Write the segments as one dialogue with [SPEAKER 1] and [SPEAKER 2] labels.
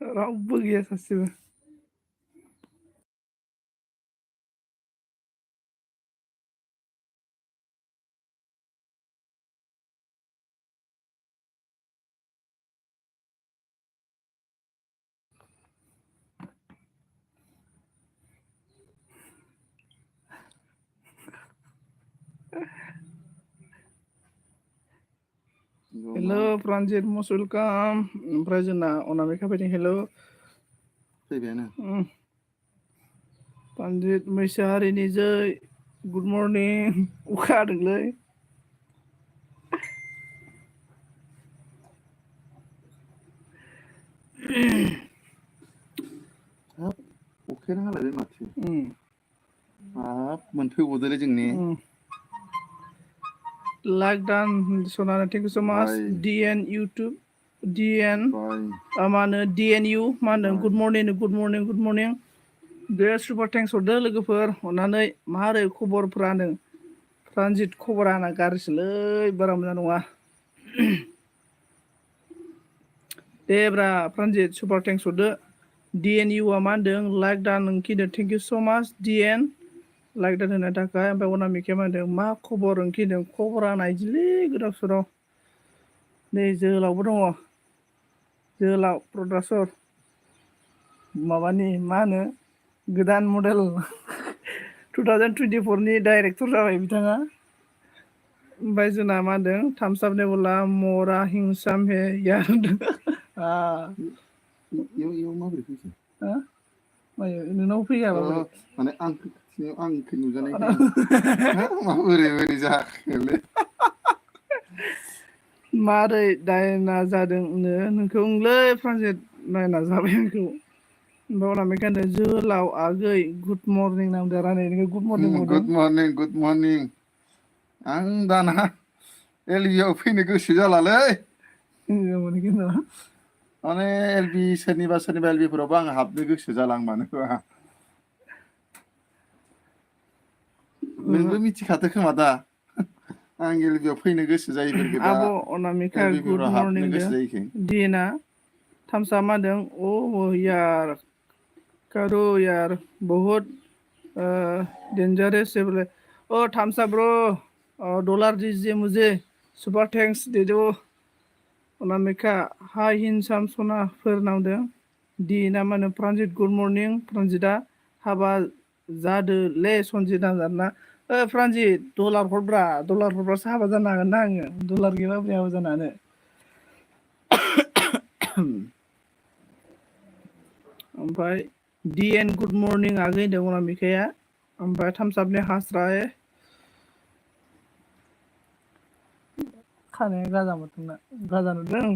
[SPEAKER 1] रावबो गैया सासेबो। Hello Pranjit most welcome. ओमफ्राय जोंना अनामिका फैदों हेलो।
[SPEAKER 2] फैबायानो।
[SPEAKER 1] प्रान्जित मैसाहारिनि जै गुड मर्निं अखा हादोंलै।
[SPEAKER 2] हाब अखायानो हालायबाय माथो। हाब मोनफैबावदोलै जोंनि
[SPEAKER 1] लाइक डान सनाना thank you so much DN YouTube DN मा होनो DNU मा होनो good morning good morning good morning बे सुपार थेंक्स हरदो लोगोफोर अननानै मारै खबरफ्रा नों प्रान्जित खबरा आंना गाज्रिसोलै बारा मोजां नङा। दे ब्रा प्रान्जित सुपार थेंक्स हरदो। DNU आ मा होनदों लाइक डान नोंखिदो thank you so much DN like डान होनो थाखाय। ओमफ्राय अनामिकाया मा होनदों मा खबर ओंखिदों खबरा नायदिलै गोदाव सोराव। नै जोहोलावबो दङ जोहोलाव प्रडाक्सन माबानि मा होनो गोदान मडेल 2024 नि डाइरेक्टर जाबाय बिथाङा। ओमफ्राय जोंना मा होनदों थामसाब नेबुला मरा हिंसाम हे यार
[SPEAKER 2] इयाव माबोरै फैखो?
[SPEAKER 1] नोंनाव फैयाबा बोरै?
[SPEAKER 2] माने आं नुजानायखाय माबोरै जाखोलै?
[SPEAKER 1] मारै दायना जादोंनो नोंखौ ओंलै प्रान्जित नायना जाबाय आंखौ। ओमफ्राय अनामिका होनदों जोहोलाव आगै गुड मर्निं नामदो रानै नोङो गुड मर्निं बुंदों।
[SPEAKER 2] गुड मर्निं आं दाना एलबिआव फैनो गोसो जालालै। माने एलबि सोरनिबा एलबिफोरावबो आं हाबनो गोसो जाला मानो होआ। नोंबो मिथिखादो खोमा दा आं एलबिआव फैनो गोसो जायैफोरखौ दा
[SPEAKER 1] आब' अनामिका गुड
[SPEAKER 2] एलबिफोराव हाबनो
[SPEAKER 1] मर्निं दो
[SPEAKER 2] गोसो जायैखाय।
[SPEAKER 1] दिना थामसा मा होनदों ओ यार करो यार बहुत डेंजरस है बोले। ओ थामसा ब्रो डॉलर दीजिए मुझे सुपर थैंक्स दे दो। अनामिका हाय हिनसाम सनाफोर नावदों दि ना मा होनो प्रान्जित गुड मर्निं प्रान्जितआ हाबा जादोलै सनजित नांजाना। प्रान्जित डलार हरब्रा डलार हरब्रासो हाबा जानो हागोन ना आङो डलार गैयाबा बोरै हाबा जानो हानो। ओमफ्राय DN गुड मर्निं आगै होनदों अनामिकाया। ओमफ्राय थामसाबनि हास्राय खानाया गाजा मोनदोंना गाजा नुदों।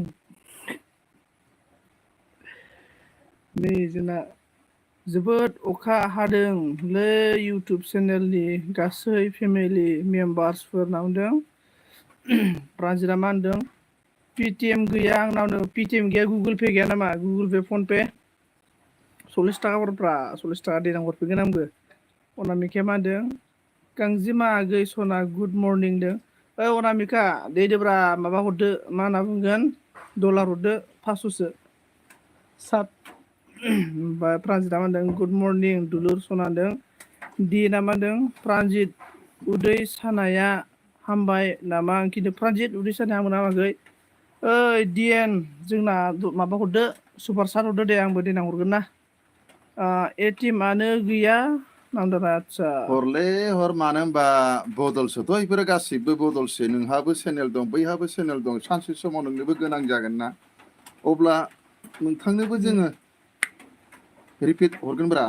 [SPEAKER 1] नै जोंना जोबोद अखा हादोंलै इउटुब चेनेलनि गासै फेमिलि मेम्बार्सफोर नावदों। प्रान्जितआ मा होनदों पेटिएम गैया आंनावनो पेटिएम गैया गुगोल पे गैया नामा गुगोल पे फन पे 40 थाखा हरब्रा 40 थाखा देनां हरफिनगोन आंबो। अनामिकाया मा होनदों गांजिमा आगै सना गुड मर्निं दों। अनामिका देदोब्रा माबा हरदो मा होनना बुंगोन डलार हरदो 500सो सात। ओमफ्राय प्रान्जितआ मा होनदों गुड मर्निं दुलुर सना होनदों। दिना मा होनदों प्रान्जित उदै सानाया हामबाय नामा खिन्थु प्रान्जित उदै सानाया हामगोन ना हामाखै? ओइ DN जोंना माबा हरदो सुपार साट हरदो दे आंबो देनां हरगोन ना। एटिएमआनो गैया नांदों आदसा
[SPEAKER 2] हरलै हर मानो होनबा बदलसोथ' बेफोरो गासिबो बदलसो नोंहाबो चेनेल दं बैहाबो चेनेल दं सानसे समाव नोंनोबो गोनां जागोन ना अब्ला नोंथांनोबो जोङो रिपिट हरगोनब्रा।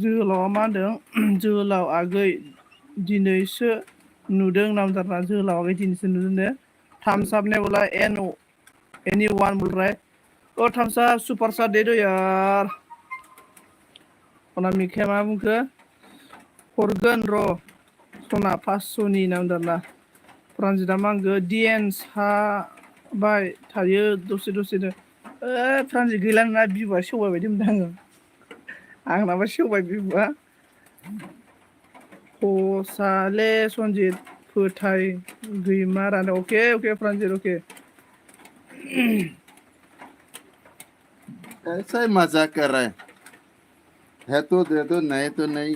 [SPEAKER 1] जोहोलावआ मा होनदों जोहोलाव आगै दिनैसो नुदों नामजादा जोहोलाव आगै दिनैसो नुदों दे थामसाबने बोला anyone बोल रहा है। ओ थामसाब सुपार साट दे दो यार। अनामिकाया मा बुंखो हरगोन र' सना 500नि नामजादा। प्रान्जितआ मा होनखो DN साबाय थायो दसे दसेनो। प्रान्जित गैला नोंना बिबुआ सेवबाय बायदि मोनदों आङो। आंनाबा सेवबाय बिबुआ हसाले सनजित फोथाय गैमारानो अके प्रान्जित अके
[SPEAKER 2] ऐसा ही मजाक कर रहा है तो दे दो नहीं तो नहीं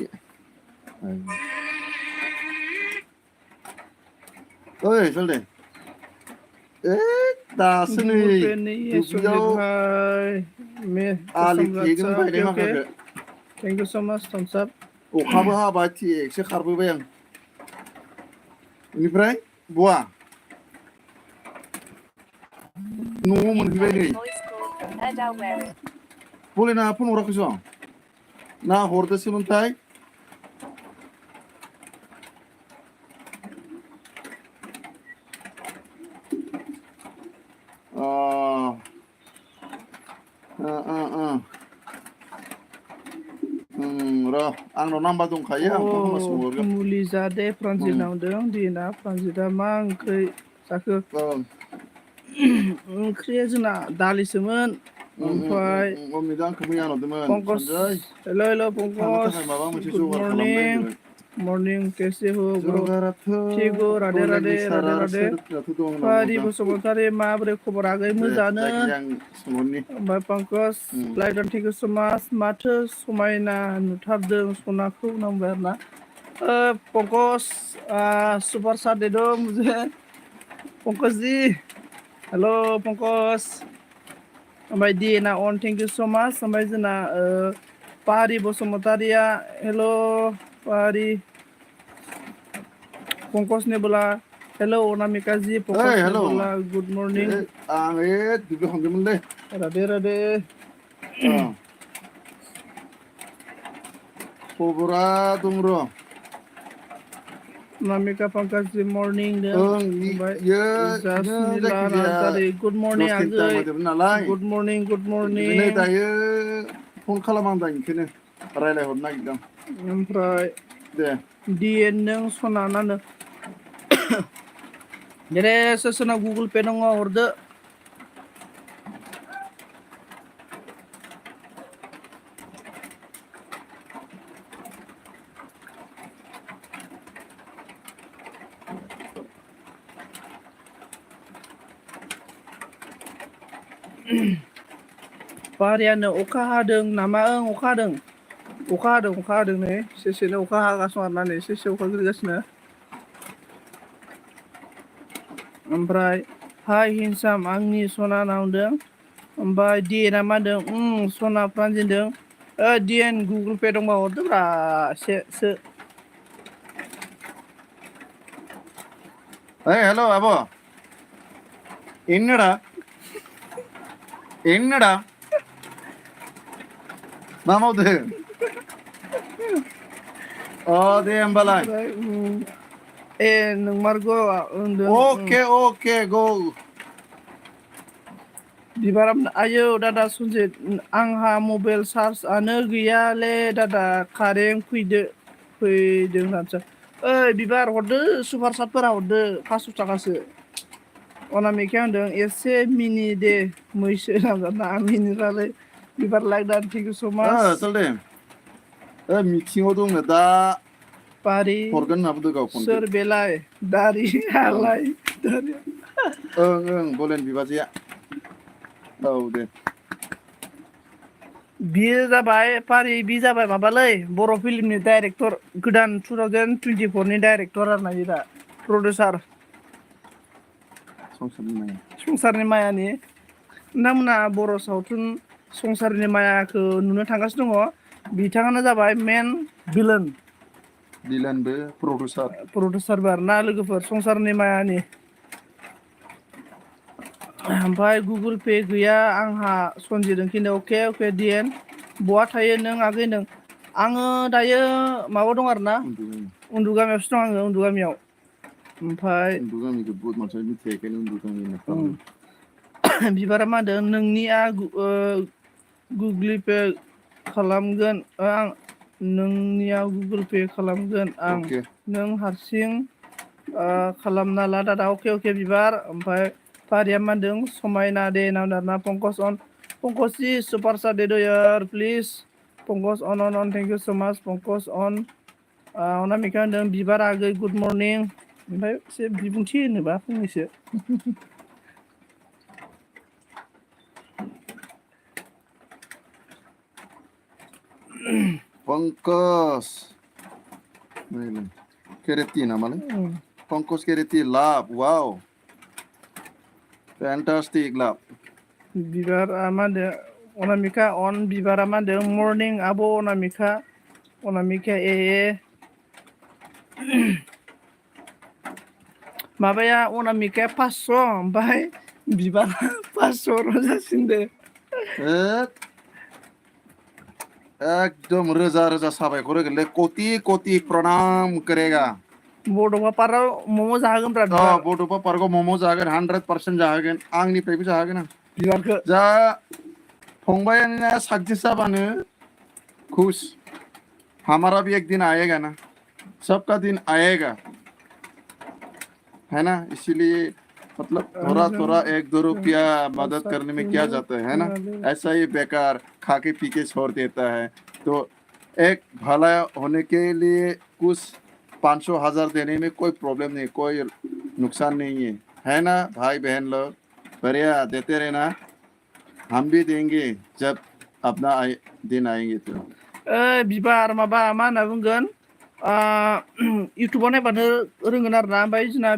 [SPEAKER 2] ओए चल दे दासो नै
[SPEAKER 1] गुगल पे नहीं है संजीत
[SPEAKER 2] दुब्लियाव
[SPEAKER 1] भाई मैं
[SPEAKER 2] आलि
[SPEAKER 1] कसम
[SPEAKER 2] थेगोन
[SPEAKER 1] रक्षा
[SPEAKER 2] बायदों
[SPEAKER 1] ओके
[SPEAKER 2] माखाखो
[SPEAKER 1] thank you so much thumbs up
[SPEAKER 2] अखाबो हाबाय थिगसो खारबोबाय आं बेनिफ्राय बहा न'आव मोनफैबाय नै
[SPEAKER 3] Voice call from Ed Alweri.
[SPEAKER 2] बलेना फन हराखैसं ना हरदोसोमोनथाय र' आंनाव नाम्बार दंखायो आं फन खालामना सोंहरगोन
[SPEAKER 1] मुलि जादे फ्रान्जित नांदों दिना फ्रान्जिता मा ओंख्रि जाखो ओंख्रिया जोंना दालिसोमोन ओमफ्राय
[SPEAKER 2] अमिता आंखौ मैया हरदोंमोन
[SPEAKER 1] पंकज
[SPEAKER 2] सन्जय
[SPEAKER 1] हेलो हेलो
[SPEAKER 2] थांनो
[SPEAKER 1] पंकज
[SPEAKER 2] थाखाय माबा मोनसे
[SPEAKER 1] गुड
[SPEAKER 2] जगार खालामदो
[SPEAKER 1] मर्निं
[SPEAKER 2] होनदों
[SPEAKER 1] मर्निं कैसे हो ब्रो
[SPEAKER 2] जगाराथ'
[SPEAKER 1] ठीक हो राधे राधे
[SPEAKER 2] कलेजनि सारा
[SPEAKER 1] राधे राधे
[SPEAKER 2] सोरथाथ' दं होनना
[SPEAKER 1] फारि
[SPEAKER 2] बुंहरदों
[SPEAKER 1] बसुमतारी माबोरै खबर आगै
[SPEAKER 2] दे
[SPEAKER 1] मोजाङानो
[SPEAKER 2] जायखिजाया आं सोंहरनि
[SPEAKER 1] ओमफ्राय पंकज लाइदन थेंक इउ सो माच माथो समायना नुथारदों सनाखौ नांबाय आरोना पंकज सुपार साथ दे दो मुझे पंकज जी हेलो पंकज ओमफ्राय दिएना अन थेंक इउ सो माच ओमफ्राय जोंना पाहारि बसुमतारिया hello पाहारि Pankaj nebula hello Anamika जी पंकज
[SPEAKER 2] हेल'
[SPEAKER 1] नेबोला गुड मर्निं
[SPEAKER 2] आं दुब्लियाव थांदोंमोनलै
[SPEAKER 1] राधे राधे
[SPEAKER 2] खबरा दं र'
[SPEAKER 1] अनामिका पंकज जी मर्निं दो
[SPEAKER 2] ओं
[SPEAKER 1] ओमफ्राय
[SPEAKER 2] इयो
[SPEAKER 1] जासमिला
[SPEAKER 2] जायखिजाया
[SPEAKER 1] नार्जारि गुड मर्निं
[SPEAKER 2] दस घन्टा
[SPEAKER 1] आगै
[SPEAKER 2] मोदोमोन नालाय
[SPEAKER 1] गुड मर्निं गुड
[SPEAKER 2] बेनिखायनो
[SPEAKER 1] मर्निं
[SPEAKER 2] दायो फन खालामांदां ओंखायनो रायज्लायहरनो नागिरदों
[SPEAKER 1] ओमफ्राय
[SPEAKER 2] दे
[SPEAKER 1] डिएन नों सना नानो दे सोर सोरनाव गुगोल पे दङ हरदो बारियानो अखा हादों नामा अखा हादों नै सेसेनो अखा हागासिनो आरोना नै सेसे अखा गोलैगासिनो ओमफ्राय हाय हिनसाम आंनि सना नांदों ओमफ्राय डिएनआ मा होनदों सना फ्रानजिनदों डिएन गुगोल पे दंबा हरदोब्रा एसेसो
[SPEAKER 2] हेल' आब' എന്നടാ मा मावदों दे होमबालाय
[SPEAKER 1] नोंमारगौ होनदों
[SPEAKER 2] अके गो
[SPEAKER 1] बिबार आयौ दादा सन्जित आंहा मबाइल चार्जआनो गैयालै दादा कारेन्ट फैदों आदसा बिबार हरदो सुपार साटफोरा हरदो 500 थाखासो अनामिकाया होनदों एसे मिनि दे मैसो नांजाना मिनिलालै बिबार लाइक दान थेंक इउ सो माच
[SPEAKER 2] चल दे मिटिङाव दंनो दा
[SPEAKER 1] पारि
[SPEAKER 2] हरगोन होनना बुंदों गाव फनखौ
[SPEAKER 1] सोर बेलाय दारियालाय
[SPEAKER 2] ओं बलेन बिबाजैया औ दे
[SPEAKER 1] बियो जाबाय पारि बि जाबाय माबालै बर' फिल्मनि डाइरेक्टर गोदान 2024 नि डाइरेक्टर आरोना बि दा प्रडिउसार संसारनि मायानि नोंथांमोना बर' सावथुन संसारनि मायाखौ नुनो थांगासिनो दङ बिथाङानो जाबाय मेन
[SPEAKER 2] बिलनबो
[SPEAKER 1] प्रडिउसारबो आरोना लोगोफोर संसारनि मायानि ओमफ्राय गुगोल पे गैया आंहा सन्जिदों खिन्थु अके डिएन बहा थायो नों आगै नों आङो दायो माबा दं आरोना उन्दुगामियावसो दं आङो उन्दुगामियाव ओमफ्राय बिबारा मा होनदों नोंनिया गुगोल पे खालामगोन आं नोंनियाव गुगोल पे खालामगोन आं नों हारसिं खालामना ला दादा अके बिबार ओमफ्राय पारिया मा होनदों समायना दे नावदारना पंकज जी सुपार साट दे यार प्लिज पंकज अन thank you so much Pankaj अन अनामिका होनदों बिबार आगै गुड मर्निं ओमफ्राय एसे बिबुंथि होनोबा फंनैसो
[SPEAKER 2] Pangkos. Ini Kereti namanya. Pangkos Kereti love. Wow. Fantastic love.
[SPEAKER 1] bibar amade onamika on bibar amade morning abo onamika माबाया अनामिकाया 500 ओमफ्राय बिबारा 500 जासिनदो
[SPEAKER 2] एकदम रोजा रोजा साबायखर होगोनलै कोटि कोटि प्रणाम करेगा
[SPEAKER 1] बड'फा पार्कआव मम' जाहोगोन ब्रा
[SPEAKER 2] बड'फा पार्कआव मम' जागोन 100% जाहोगोन आंनिफ्रायबो जाहोगोन आं
[SPEAKER 1] बिबारखौ
[SPEAKER 2] जा फंबाया सक्सेस जाबानो खुश हमारा भी एक दिन आएगा ना सबका दिन आएगा है ना इसीलिए मतलब थोड़ा थोड़ा 1-2 रुपया मदद करने में क्या जाता है ना ऐसा ही बेकार खा के पी के छोड़ देता है तो एक भला होने के लिए कुछ 500,000 देने में कोई प्रॉब्लम नहीं कोई नुकसान नहीं है ना भाई बहन लोग बढ़िया देते रहना हम भी देंगे जब अपना दिन आएंगे तो
[SPEAKER 1] बिबार माबा मा होनना बुंगोन इउटुबाव नायबानो रोंगोन आरोना ओमफ्राय जोंना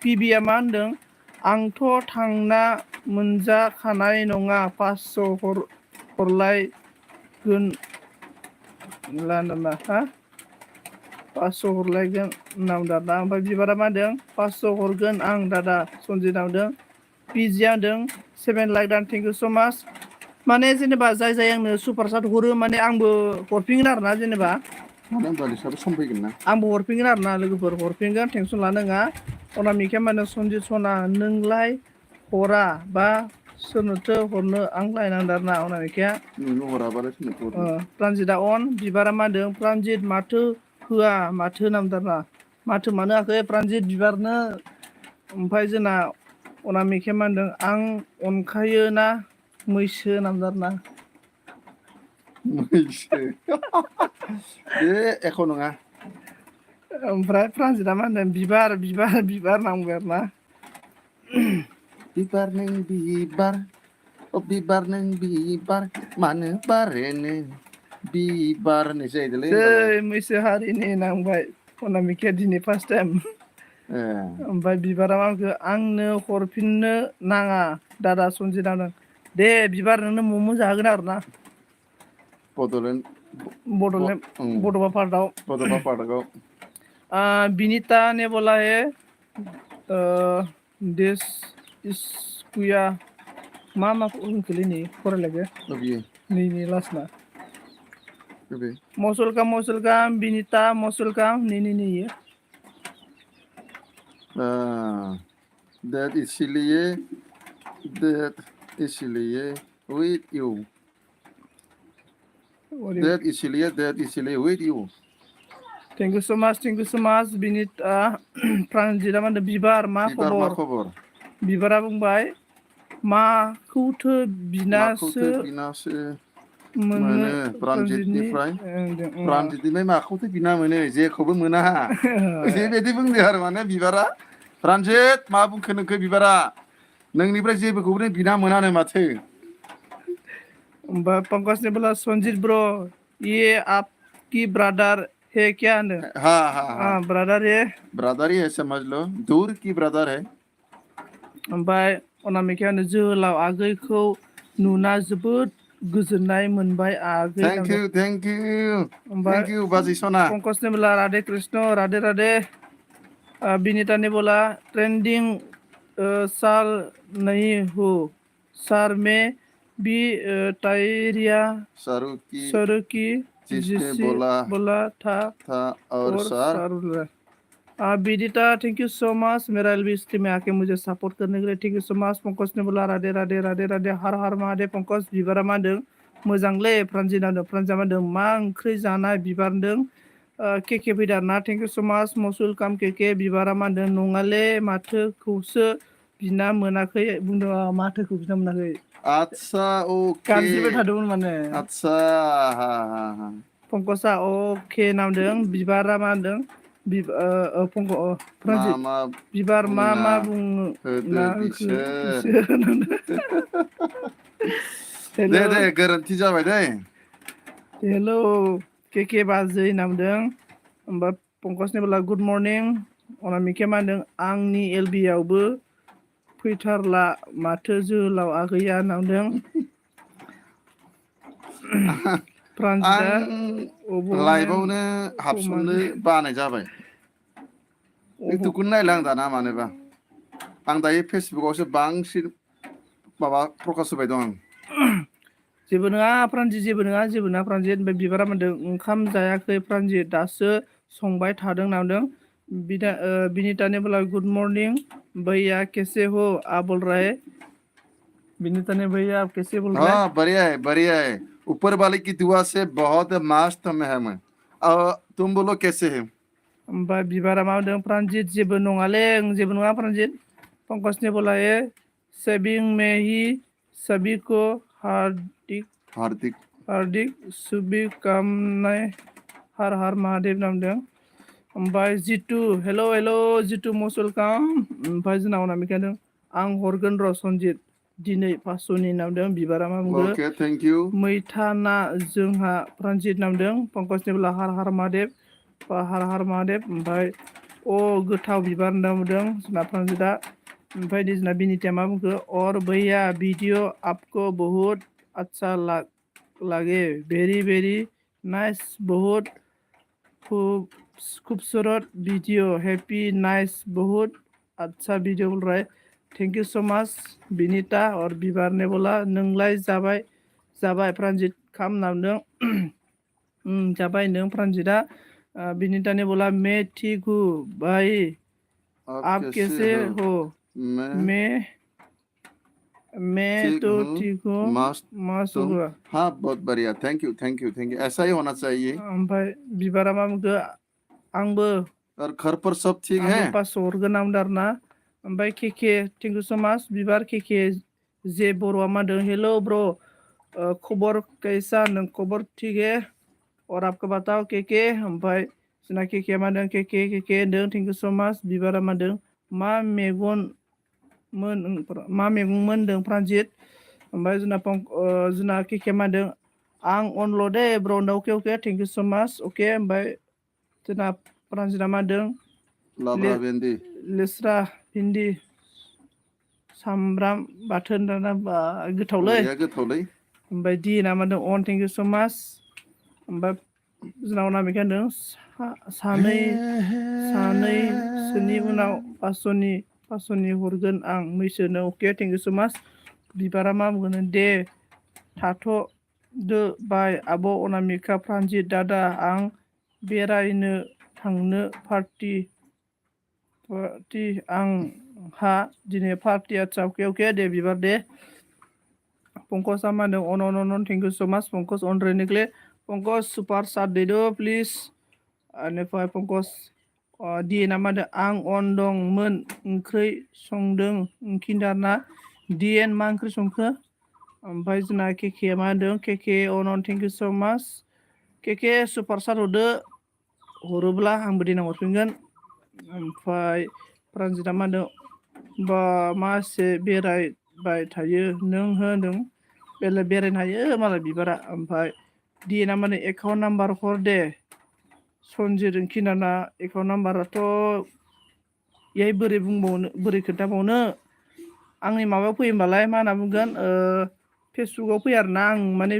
[SPEAKER 1] पिबिया मा होनदों आंथ' थांना मोनजाखानाय नङा 500 हरलायगोन नामा हा 500 हरलायगोन नाम दादा ओमफ्राय बिबारा मा होनदों 500 हरगोन आं दादा सनजित होनदों पिजिया होनदों 7 लाइक दान थेंक इउ सो माच माने जेनेबा जाय आंनो सुपार चाट हरो माने आंबो हरफिनगोन आरोना जेनेबा
[SPEAKER 2] मानो होनबा बिसोरबो सम फैगोन ना
[SPEAKER 1] आंबो हरफिनगोन आरोना लोगोफोर हरफिनगोन टेनसन लानाङा अनामिकाया माने सनजित सना नोंलाय हरा बा सोरनोथो हरनो आंलाय नांदों आरोना अनामिकाया
[SPEAKER 2] नोंनो हराबालाय सोरनोथो हरनो
[SPEAKER 1] प्रान्जितआ अन बिबारा मा होनदों प्रान्जित माथो होआ माथो नांदों आरोना माथो मानो होआखै प्रान्जित बिबारनो ओमफ्राय जोंना अनामिकाया मा होनदों आं अनखायो ना मैसो नांदों आरोना
[SPEAKER 2] मैसो बे एख' नङा
[SPEAKER 1] ओमफ्राय प्रान्जितआ मा होनदों बिबार नांबाय आरोना
[SPEAKER 2] बिबार नों बिबार बिबार नों बिबार मानो बारेनो बिबार होननाय जाहैदोंलै
[SPEAKER 1] जै मैसो हारिनि नांबाय अनामिकाया दिनै फार्स्ट टाइम ओमफ्राय बिबारा मा होनखो आंनो हरफिननो नाङा दादा सनजित नांदों दे बिबार नोंनो मम' जाहोगोन आरोना बड'फा पार्कआव बिनिता ने बोला है देश इसकुया मा होनखोलै नै फरायलायगो नै लास्टना मसलका बिनिता मसलका नै
[SPEAKER 2] that इसलिए with you that इसलिए with you
[SPEAKER 1] thank you so माच बिनिता प्रान्जितआ मा होनदों बिबार मा खबर बिबारा बुंबाय माखौथो बिनासो मोनो प्रान्जितनिफ्राय
[SPEAKER 2] माखौथो बिना मोनो जेखौबो मोना बेबायदि बुंदों आरो माने बिबारा प्रान्जित मा बुंखो नोंखो बिबारा नोंनिफ्राय जेबोखौबो बिना मोनानो माथो
[SPEAKER 1] ओमफ्राय पंकज ने बोला सनजित ब्रो ये आपकी ब्रदर है क्या होनदों हाँ ब्रदर
[SPEAKER 2] ही है समझ लो दूर की ब्रदर है
[SPEAKER 1] ओमफ्राय अनामिकाया होनो जोहोलाव आगैखौ नुना जोबोद गोजोननाय मोनबाय आगै
[SPEAKER 2] थेंक इउ बाजै सना
[SPEAKER 1] पंकज ने बोला राधे कृष्ण राधे राधे बिनीता ने बोला ट्रेंडिंग साल नहीं हो सर में भी टायरिया सरुकी जिसे बोला था और सर विदिता थैंक यू सो मच मेरा एलबी स्ट्रीम में आके मुझे सपोर्ट करने के लिए thank you so much Pankaj ने बोला राधे राधे राधे राधे हर हर महादेव पंकज बिबारा मा होनदों मोजांलै प्रान्जित होनदों प्रान्जितआ मा होनदों मा ओंख्रि जानाय बिबार होनदों केके फैदों आरोना थैंक यू सो मच मसुल काम केके बिबारा मा होनदों नङाले माथोखौसो बिना मोनाखै बुंदों माथोखौ बिना मोनाखै
[SPEAKER 2] आच्छा अके
[SPEAKER 1] गाबज्रिबाय थादोंमोन माने
[SPEAKER 2] आच्छा
[SPEAKER 1] पंकजआ अके नामदों बिबारा मा होनदों बिबार मा बुङो ना
[SPEAKER 2] दे गोरोन्थि जाबाय दे
[SPEAKER 1] हेलौ केके बाजै नामदों ओमफ्राय पंकजनि बेला गुड मर्निं अनामिकाया मा होनदों आंनि एलबि आवबो फैथारला माथो जोहोलाव आगैया नामदों प्रान्जिता
[SPEAKER 2] आं लाइभआवनो हाबसननो
[SPEAKER 1] कमान्ड
[SPEAKER 2] बानाय जाबाय इउटुबखौनो नायला आं दाना मानोबा आं दायो फेसबुकआवसो बांसिन माबा प्रकास होबाय दं आं
[SPEAKER 1] जेबो नङा प्रान्जित जेबो नङा प्रान्जित ओमफ्राय बिबारा मोनदों ओंखाम जायाखै प्रान्जित दासो संबाय थादों नामदों बिनितानि बोला गुड मर्निं भैया कैसे हो आप बोल रहे बिनितानि भैया आप कैसे बोल रहे
[SPEAKER 2] हाँ बढ़िया है ऊपर वाले की दुआ से बहुत मस्त में है मैं तुम बोलो कैसे है
[SPEAKER 1] ओमफ्राय बिबारा मा होनदों प्रान्जित जेबो नङालै जेबो नङा प्रान्जित पंकजनि बोलाये सेविंग में ही सभी को हार्दिक
[SPEAKER 2] हार्दिक
[SPEAKER 1] हार्दिक शुभकामनाएं हर हर महादेव नामदों ओमफ्राय जितु हेल' जितु मस्ट वेलकाम ओमफ्राय जोंना अनामिका होनदों आं हरगोन र' सनजित दिनै 500नि नामदों बिबारा मा बुंदों
[SPEAKER 2] ओके थैंक यू
[SPEAKER 1] मैथा ना जोंहा प्रान्जित नामदों पंकजनि बेला हर हर महादेव ओमफ्राय गोथाव बिबार नामदों जोंना प्रान्जिता ओमफ्राय जोंना बिनिताया मा बुंखो और भैया वीडियो आपको बहुत अच्छा लगे वेरी वेरी नाइस बहुत खूबसूरत वीडियो हैप्पी नाइस बहुत अच्छा वीडियो बोल रहा है thank you so much Binita और बिबार ने बोला नोंलाय जाबाय प्रान्जित खाम नामदों जाबाय नों प्रान्जिता बिनीता ने बोला मैं ठीक हूँ भाई आप कैसे हो मैं तो ठीक हूँ मस्त हुआ
[SPEAKER 2] हाँ बहुत बढ़िया थैंक यू ऐसा ही होना चाहिए
[SPEAKER 1] ओमफ्राय बिबारा मा बुंखो आंबो
[SPEAKER 2] और घर पर सब ठीक है
[SPEAKER 1] पास हरगोन नामदों आरोना ओमफ्राय केके थैंक यू सो मच बिबार केके जे बर'आ मा होनदों हेलो ब्रो खबर कैसा नों खबर ठीक है और आपको बताओ केके ओमफ्राय जोंना केके मा होनदों केके होनदों थैंक यू सो मच बिबारा मा होनदों मा मैगं मोनदों प्रान्जित ओमफ्राय जोंना केके मा होनदों आं अनल' दे ब्र' होनदों अके थैंक यू सो मच अके ओमफ्राय जोंना प्रान्जिता मा होनदों लेस्रा भिन्दि सामब्राम बाथोन दाना गोथावलै ओमफ्राय दिना मा होनदों अन थैंक यू सो मच ओमफ्राय जोंना अनामिका होनदों सानैसोनि उनाव 500नि हरगोन आं मैसोनो अके थैंक यू सो मच बिबारा मा बुंगोन दे थाथ'दो बाय आब' अनामिका प्रान्जित दादा आं बेरायनो थांनो पार्टि आंहा दिनै पार्टि आदसा अके दे बिबार दे पंकजआ मा होनदों अन thank you so much Pankaj अन रेनिक्ले पंकज सुपार चाट दैदो प्लिज बेनिफ्राय पंकज डिएनआ मा होनदों आं अन दंमोन ओंख्रि संदों खिन्थाना डिएन मा ओंख्रि संखो ओमफ्राय जोंना केके मा होनदों केके अन thank you so much KK super chat हरोब्ला आंबो देनां हरफिनगोन ओमफ्राय प्रान्जिता मा होनदों बा मासे बेरायबाय थायो नों होनदों बेरायनो हायो मालाय बिबारा ओमफ्राय डिएनआ मा होनदों एकाउन्ट नाम्बार हर दे सनजित खिनाना एकाउन्ट नाम्बाराथ' बेहाय बोरै खोन्थाबावनो आंनि माबायाव फैयो होमबालाय मा होनना बुंगोन फेसबुकाव फैयो आरोना आं माने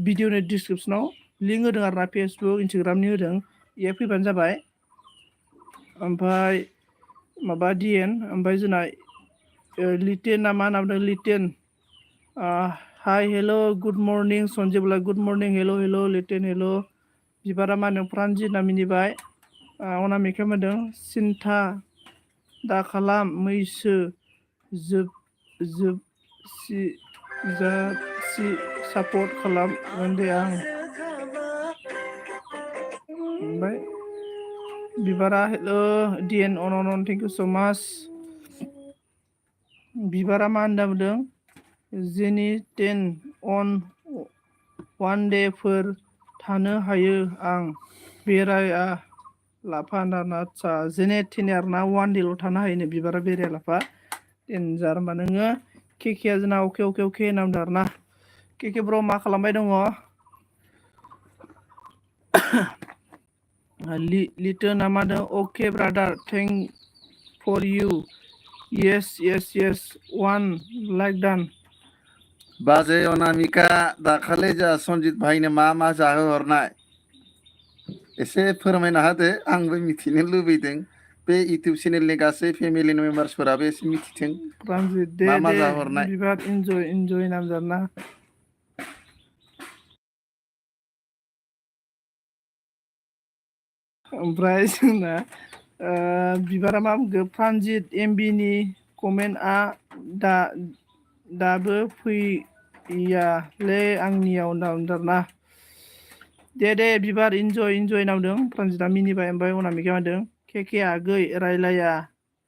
[SPEAKER 1] भिडिअनि डिसक्रिपसनाव लिंक होदों आरोना फेसबुक इन्सटाग्रामनि होदों बेहाय फैबानो जाबाय ओमफ्राय माबा डिएन ओमफ्राय जोंना लिटेना मा होनना बुंदों लिटेन हाय हेल' गुड मर्निं सनजित बोला गुड मर्निं हेल' लिटेन हेल' बिबारा मा होनदों प्रान्जित ना मिनिबाय अनामिका मा होनदों सिन्था दा खालाम मैसो जोबसि सापर्ट खालामगोन दे आं ओमफ्राय बिबारा हेल' डिएन अन थेंक इउ स' माच बिबारा मा होनना बुंदों जेनि 10 अन वान दे फोर थानो हायो आं बेराया लाफा आदसा जेने थेने आरोना वान देल' थानो हायोनो बिबारा बेराया लाफा देनजार होमबा नोङो केकेआ जोंना अके नामदों आरोना केके ब्र' मा खालामबाय दङ Little Namada, okay, brother, thank for you. Yes, one like done.
[SPEAKER 2] बाजै अनामिका दाखालि जा सन्जित भाइनो मा जाहोहरनाय एसे फोरमायना होदो आंबो मिथिनो लुबैदों बे इउटिउब चेनेलनि गासै फेमिलि मेम्बार्सफोराबो एसे मिथिथों
[SPEAKER 1] Transit दे
[SPEAKER 2] मा
[SPEAKER 1] दे
[SPEAKER 2] जाहोहरनाय
[SPEAKER 1] बिबार enjoy नामजाना ओमफ्राय जोंना बिबारा मा बुंखो प्रानजित एमबिनि कमेन्टआ दाबो फैयालै आंनियाव नामजाना दे बिबार enjoy नावदों प्रानजितआ मिनिबाय ओमफ्राय अनामिका होनदों केके आगै रायलाया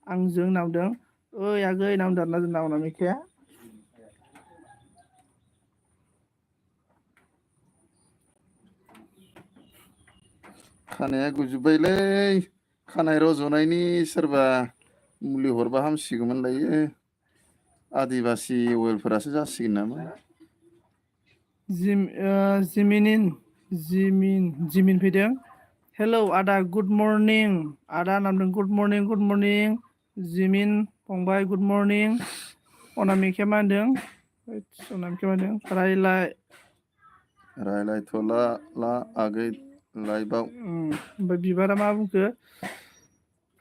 [SPEAKER 1] आंजों नावदों ओइ आगै नामदारना जोंना अनामिकाया
[SPEAKER 2] खानाया गुजोब्बायलै खानाय रज'नायनि सोरबा मुलि हरबा हामसिगौमोन लायो आदिबासि अवेलफोरासो जासिगोन नामा
[SPEAKER 1] जिमिन फैदों हेलौ आदा गुड मर्निं आदा नामदों गुड मर्निं जिमिन फंबाय गुड मर्निं अनामिकाया मा होनदों
[SPEAKER 2] रायलायथ'ला आगै लाइभआव
[SPEAKER 1] ओमफ्राय बिबारा मा बुंखो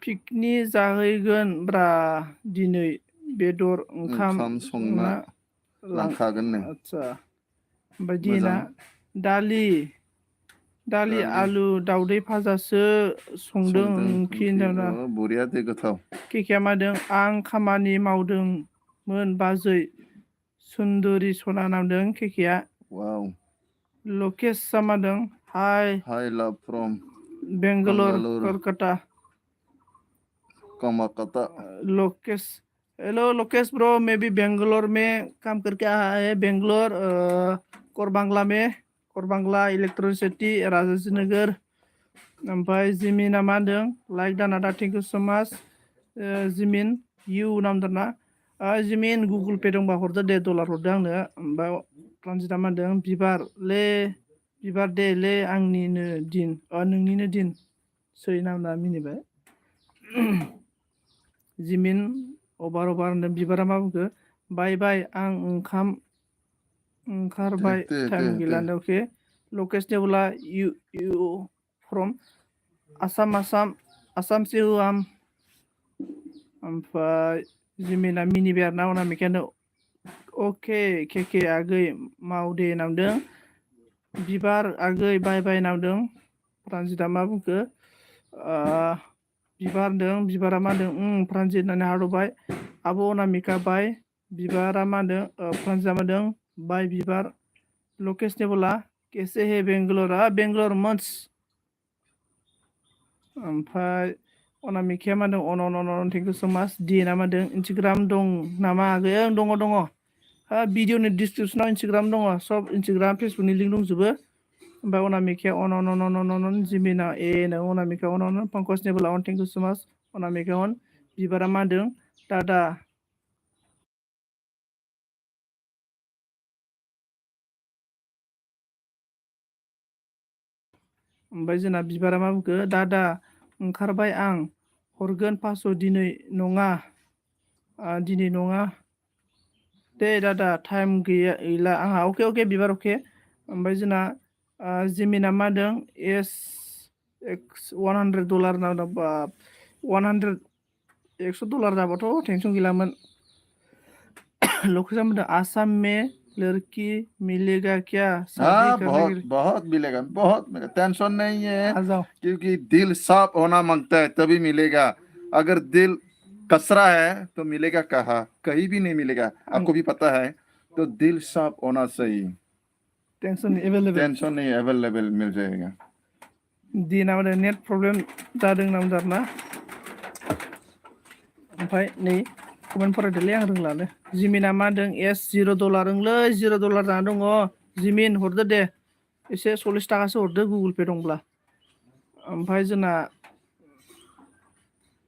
[SPEAKER 1] पिकनि जाहैगोन ब्रा दिनै बेदर ओंखाम
[SPEAKER 2] संना लांखागोननो
[SPEAKER 1] आदसा ओमफ्राय दिना दालि आलु दाउदै भाजासो संदों ओंख्रि
[SPEAKER 2] बरिया दे गोथाव
[SPEAKER 1] केकेआ मादों आं खामानि मावदोंमोन बाजै सुन्दुरि सना नामदों केकेआ
[SPEAKER 2] वाव
[SPEAKER 1] लकेश सामादों hi
[SPEAKER 2] love from
[SPEAKER 1] Bengaluru Kolkata
[SPEAKER 2] कमाकाता
[SPEAKER 1] लोकेश हेलो लोकेश ब्रो मैं भी बेंगलोर में काम करके आया है बेंगलोर कोरबांगला इलेक्ट्रिसिटी राजाजी नगर ओमफ्राय जिमिना मा होनदों like दानादा thank you so much Jimin you नामदोंना जिमिन गुगल पे दंबा हरदो दे डलार हरदो आंनो ओमफ्राय ट्रान्जिटआ मा होनदों बिबार दे ले आंनिनो दिन नोंनिनो दिन सै नामना मिनिबाय जिमिन अभार होनदों बिबारा मा बुंखो बाय आं ओंखारबाय टाइम गैला अके लकेश देवला इउ फ्रम आसाम से आम ओमफ्राय जिमिना मिनिबाय आरोना अनामिकानो अके केके आगै मावदे नामदों बिबार आगै बाय नामदों प्रानजितआ मा बुंखो बिबारा मा होनदों प्रानजित होननानै हारबाय आब' अनामिका बाय बिबारा मा होनदों प्रानजितआ मा होनदों बाय बिबार लकेश देवला कैसे है बेंगलोर मच ओमफ्राय अनामिकाया मा होनदों अन थेंक इउ सो माच दिना मा होनदों इन्सटाग्राम दं नामा आगै दङ भिडिअनि डिसक्रिपसनाव इन्सटाग्राम दङ सब इन्सटाग्राम फेसबुकनि लिंक दंजोबो ओमफ्राय अनामिकाया अन जिमिना नो अनामिका अन पंकज नेबला अन thank you so much Anamika अन बिबारा मा होनदों दादा ओमफ्राय जोंना बिबारा मा बुंखो दादा ओंखारबाय आं हरगोन 500 दिनै नङा दे दादा टाइम गैला आंहा अके बिबार अके ओमफ्राय जोंना जिमिना मा होनदों $100 ना $100 जाबाथ' टेनसन गैलामोन लोकेशन में आसाम में लड़की मिलेगा क्या शादी करने के लिए
[SPEAKER 2] बहुत मिलेगा टेंशन नहीं है
[SPEAKER 1] आ जाओ
[SPEAKER 2] क्योंकि दिल साफ होना मांगता है तभी मिलेगा अगर दिल कसरा है तो मिलेगा कहीं भी नहीं मिलेगा आपको भी पता है तो दिल साफ होना चाहिए टेंशन नहीं अवेलेबल मिल जाएगा
[SPEAKER 1] दिना नेट प्रॉब्लम जादों नामदारना ओमफ्राय नै कमेन्ट फरायदोलै आं रोंलानो जिमिना मा होनदों $0 ओंलै $0 जाना दङ जिमिन हरदो दे एसे 40 थाखासो हरदो गुगल पे दंब्ला ओमफ्राय जोंना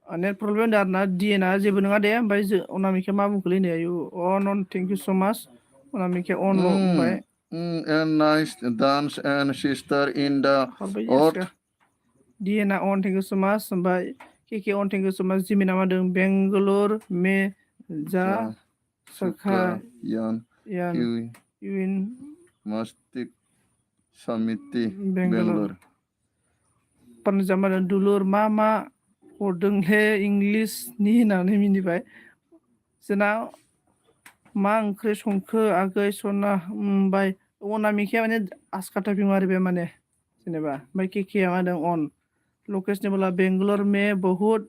[SPEAKER 1] नेट प्रब्लेम जादों आरोना डिएनआ जेबो नङा दे ओमफ्राय अनामिकाया मा बुंखोलै नै नन थेंक इउ सो माच अनामिकाया अनल' ओमफ्राय
[SPEAKER 2] And nice dance and sister in the
[SPEAKER 1] Harba
[SPEAKER 2] art.
[SPEAKER 1] yes Diana on thank you so much sampai Kiki on thank you so much Jimmy nama deng Bangalore me ja Sakha
[SPEAKER 2] Yan
[SPEAKER 1] yan
[SPEAKER 2] Kiwi
[SPEAKER 1] Yuin
[SPEAKER 2] Mastic Samiti
[SPEAKER 1] Bangalore
[SPEAKER 2] Bangalore.
[SPEAKER 1] Panjama dan dulur mama hordeng le English ni होननानै मिनिबाय जोंना मा ओंख्रि संखो आगै सना बाय अनामिकाया माने आसकाटा बिमारि बे माने जेनेबा ओमफ्राय केकेया मा होनदों अन लोकेशने बोला बेंगलोर में बहुत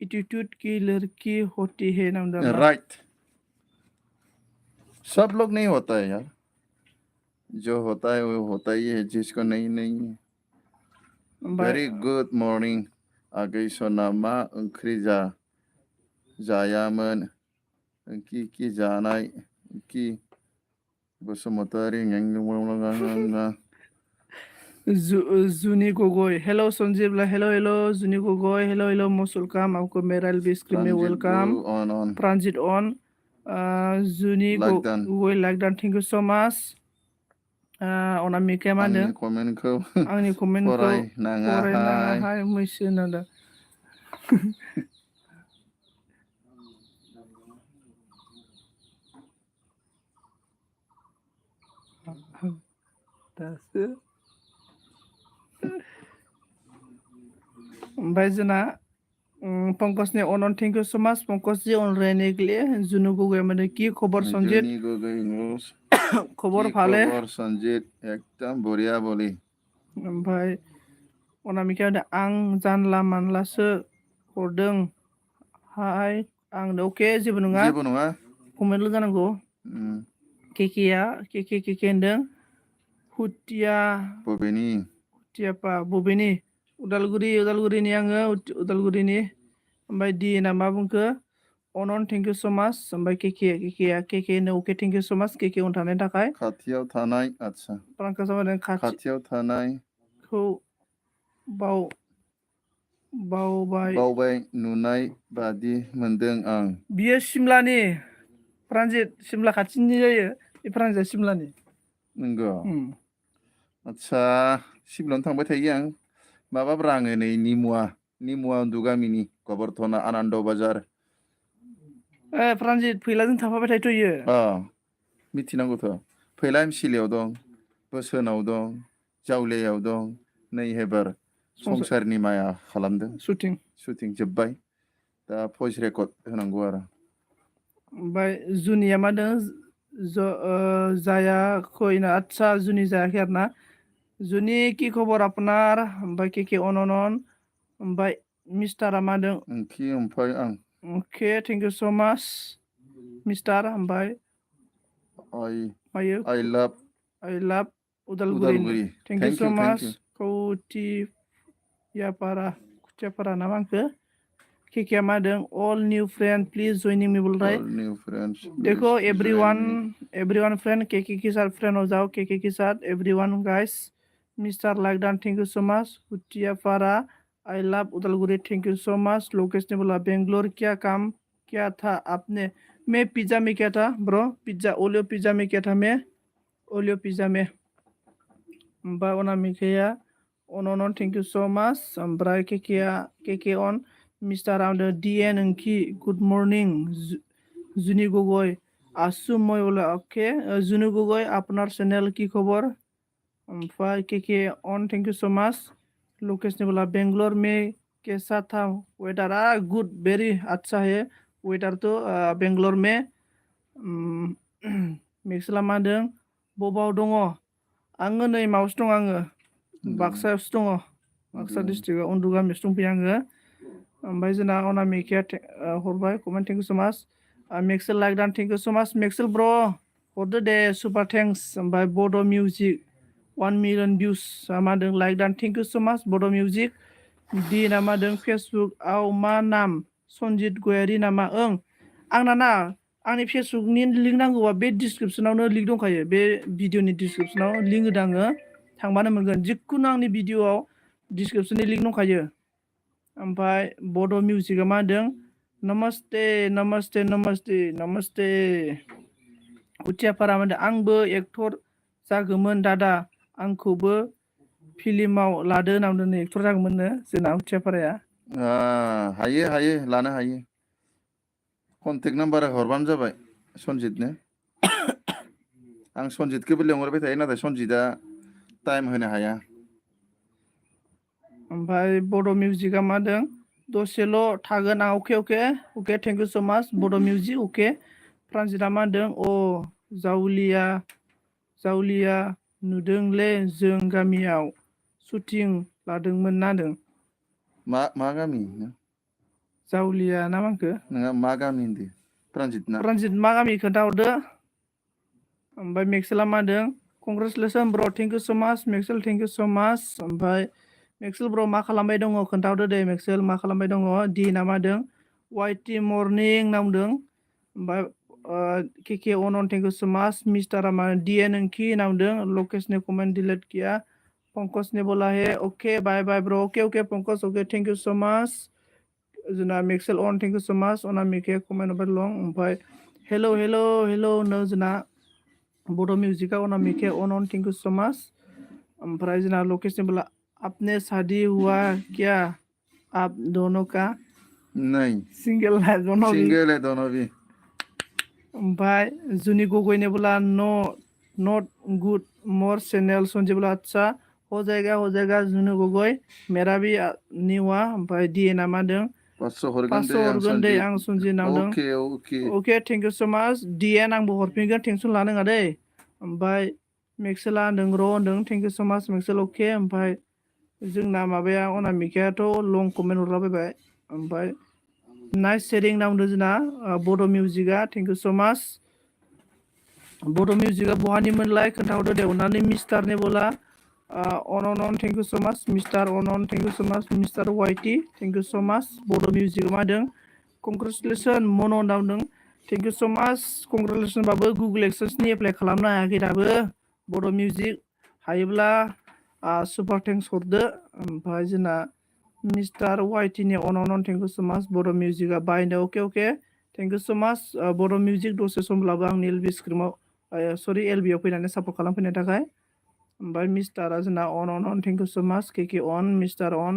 [SPEAKER 1] एटीट्यूड की लड़की होती है नाम दला
[SPEAKER 2] Right. सब लोग नहीं होता है यार, जो होता है वो होता ही है, जिसको नहीं नहीं है.
[SPEAKER 1] ओमफ्राय
[SPEAKER 2] Very good morning. आगै सना मा ओंख्रि जायामोन कि जानाय कि बसुमतारी
[SPEAKER 1] जुनी गगोई हेलो संजीव हेलो जुनी गगोई हेलो मोस्ट वेलकम आपको मेरा एलबी स्क्रीन में welcome
[SPEAKER 2] on
[SPEAKER 1] transit on Juni Gogoi like डान थैंक यू सो मच अनामिकाया मा होनदों आंनि कमेन्टखौ फरायनाङाहाय मैसो होनदों दासो ओमफ्राय जोंना पंकजनि अनन thank you so much Pankaj ji on रहने के लिए जुनू गगोई माने की खबर संजीत खबर भाले
[SPEAKER 2] संजीत एकदम बढ़िया बोली
[SPEAKER 1] ओमफ्राय अनामिकाया होनदों आं जानला मानलासो हरदों हाय आंनो अके जेबो नङा कमेन्टल' जानांगौ केकेया केके होनदों हुटिया बबेनि उदालगुरिनि आङो उदालगुरिनि ओमफ्राय दि ना मा बुंखो अनन थेंक इउ सो माच ओमफ्राय केके नो अके थेंक इउ सो माच केके अन थानायनि थाखाय
[SPEAKER 2] खाथियाव थानाय आच्छा
[SPEAKER 1] प्रांकासा होनदों
[SPEAKER 2] खाथियाव थानायखौ बावबाय नुनाय बादि मोनदों आं
[SPEAKER 1] बियो सिमलानि प्रान्जित सिमला खाथिनि जायो बे प्रान्जिता सिमलानि
[SPEAKER 2] नंगौ आच्छा सिमलायावनो थांबाय थायो आं माबाब्रा आङो नै निमुवा उन्दुगामिनि गबरधना आनन्द बाजार
[SPEAKER 1] प्रान्जित फैलाजों थाफाबाय थायोथ'
[SPEAKER 2] मिथिनांगौथ' फैला एमसिलियाव दं बोसोनाव दं जावलियाव दं नै हेबार संसारनि माया खालामदों शुटिं जोब्बाय दा भइस रेकर्ड होनांगौ आरो ओमफ्राय
[SPEAKER 1] जुनिया मा होनदों जायाखैना आच्छा जुनि जायाखै आरो ना जुनि की खबर आपनार ओमफ्राय केके अनन ओमफ्राय मिस्टारा मा होनदों
[SPEAKER 2] ओमफ्राय आं
[SPEAKER 1] अके थेंक इउ सो माच मिस्टार ओमफ्राय
[SPEAKER 2] I love
[SPEAKER 1] Udalguri thank you so much Khuthiapara ना मा होनखो केकेया मा होनदों all new friend please joining मी बोल रहा है देखो एवरीवन फ्रेंड केके के साथ फ्रेंड हो जाओ केके के साथ एवरीवन गाइस मिस्टर लाइकडान thank you so much Kutiapara I love Udalguri thank you so much Lokesh ने बोला बेंगलोर क्या काम क्या था आपने मैं पिज्जा में क्या था ब्रो पिज्जा ओलियो पिज्जा में क्या था मैं ओलियो पिज्जा में ओमफ्राय अनामिकाया अन थैंक यू सो मच ओमफ्राय केके अन मिस्टार राउंड डिएन ओंखि गुड मर्निं जुनि गगৈ आसु মই बोला ओके जुनु गगৈ আপনার चैनल की खबर ओमफ्राय केके on thank you so much Lokesh ने बोला बेंगलोर में कैसा था वेदर गुड वेरी अच्छा है वेदर तो बेंगलोर में मिक्सला मा होनदों बबाव दङ आङो नै माबायावसो दङ आङो बाक्सायावसो दङ बाक्सा डिस्ट्रिक्टआव उन्दुगामियावसो दंफैयो आङो ओमफ्राय जोंना अनामिकाया हरबाय comment thank you so much Maxel like डान thank you so much Maxel ब्र हरदो दे सुपार थेंक्स ओमफ्राय बड' मिउजिक 1 मिलियन भिउस मा होनदों लाइक डान थेंक इउ सो मच बड' मिउजिक दि ना मा होनदों फेसबुकआव मा नाम सनजित गयारि नामा आंना ना आंनि फेसबुकनि लिंक नांगौबा बे डिसक्रिपसनावनो लिंक दंखायो बे भिडिअनि डिसक्रिपसनाव लिंक होदों आङो थांबानो मोनगोन जिखुनु आंनि भिडिअआव डिसक्रिपसननि लिंक दंखायो ओमफ्राय बड' मिउजिकआ मा होनदों नमस्ते नमस्ते नमस्ते नमस्ते कुथियापारा मा होनदों आंबो एक्टर जागौमोन दादा आंखौबो फिल्माव लादो होनना बुंदों एक्टर जागौमोननो जोंना उथियापाराया
[SPEAKER 2] हायो लानो हायो कन्टेक्ट नाम्बार हरबानो जाबाय सनजितनो आं सनजितखौबो लेंहरबाय थायो नाथाय सनजितआ टाइम होनो हाया
[SPEAKER 1] ओमफ्राय बड' मिउजिकआ मा होनदों दसेल' थागोन आं अके थेंक इउ स' माच बड' मिउजिक अके प्रान्जितआ मा होनदों जावलिया नुदोंले जों गामियाव शुटिं लादोंमोन ना होनदों
[SPEAKER 2] मा गामि
[SPEAKER 1] जावलिया ना मा होनखो
[SPEAKER 2] नोंहा मा गामि होनदो
[SPEAKER 1] प्रान्जित मा गामि खोन्थाहरदो ओमफ्राय मेक्सेला मा होनदों कंग्रेचुलेसन ब्र थेंक इउ स' माच मेक्सेल थेंक इउ स' माच ओमफ्राय मेक्सेल ब्र मा खालामबाय दङ खोन्थाहरदो दे मेक्सेल मा खालामबाय दङ दि ना मा होनदों वाइटि मर्निं होनना बुंदों ओमफ्राय के अन थेंक इउ स' माच मिस्टारा मा डि एन ओंखि होनना बुंदों लकेश ने कमेन्ट डिलेट किया पंकज ने बोला है ओके बाय ब्र okay Pankaj okay thank you स' माच जोंना मेक्सेल अन थेंक इउ स' माच अनामिके कमेन्ट हरबाय लं ओमफ्राय हेलौ नो जोंना बड' मिउजिकआ अनामिके अन थेंक इउ स' माच ओमफ्राय जोंना लकेश ने बोला आपने शादी हुआ क्या आप दोनों का
[SPEAKER 2] नहीं
[SPEAKER 1] सिंगल है दोनों
[SPEAKER 2] भी
[SPEAKER 1] ओमफ्राय जुनि गगैने बोला not good more channel Sanjay बोला अच्छा हो जाएगा जुनु गगৈ मेरा भी न्यू हुआ ओमफ्राय डि एन आ मा होनदों
[SPEAKER 2] 500 हरगोन
[SPEAKER 1] दे आं सनजय नावदों अके थेंक इउ स' माच डि एन आंबो हरफिनगोन टेनसन लानो नाङा दै ओमफ्राय मेक्सेला होनदों होनदों थेंक इउ स' माच मेक्सेल अके ओमफ्राय जोंना माबाया अनामिकायाथ' लं कमेन्ट हरलाबायबाय ओमफ्राय नाइस शेरिं होनना बुंदों जोंना बड' मिउजिकआ थेंक इउ स' माच बड' मिउजिकआ बहानिमोनलाय खोन्थाहरदो दे अननानै मिस्टारने बोला अन थेंक इउ स' माच मिस्टार अन थेंक इउ स' माच मिस्टार वाइटि थेंक इउ स' माच बड' मिउजिकआ मा होनदों कंग्रेचुलेसन मन' होनना बुंदों थेंक इउ स' माच कंग्रेचुलेसनबाबो गुगोल एक्सेसनि एप्लाइ खालामनो हायाखै दाबो बड' मिउजिक हायोब्ला सुपार थेंक्स हरदो ओमफ्राय जोंना मिस्टार वाइटिनि अन थेंक इउ स' माच बड' मिउजिकआ बायनो अके थेंक इउ स' माच बड' मिउजिक दसे समब्लाबो आंनि एलबि स्क्रिमाव एलबिआव फैनानै सापर्ट खालामफैनो थाखाय ओमफ्राय मिस्टारा जोंना अन थेंक इउ स' माच के अन मिस्टार अन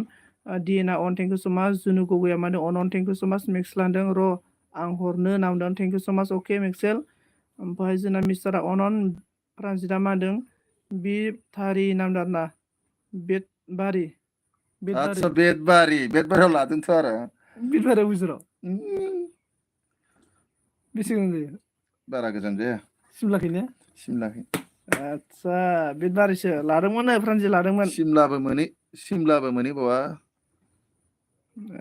[SPEAKER 1] डि एन आ अन थेंक इउ स' माच जुनु गगैया माने अन थेंक इउ स' माच मेक्सेल लांदों आं हरनो होनना बुंदों थेंक इउ स' माच अके मेक्सेल ओमफ्राय जोंना मिस्टारा अन प्रान्जितआ मा होनदों बिथारि होनना बुंदों आरोना बेतबारियाव
[SPEAKER 2] लादोंथ' आरो
[SPEAKER 1] बेतबारियाव बोसोराव बेसे गोजान जायो
[SPEAKER 2] बारा गोजान जाया
[SPEAKER 1] सिमलाखैनो
[SPEAKER 2] सिमलाखै
[SPEAKER 1] आदसा बेतबारिसो लादोंमोन प्रान्जित लादोंमोन
[SPEAKER 2] सिमलाबो मोनहैबावा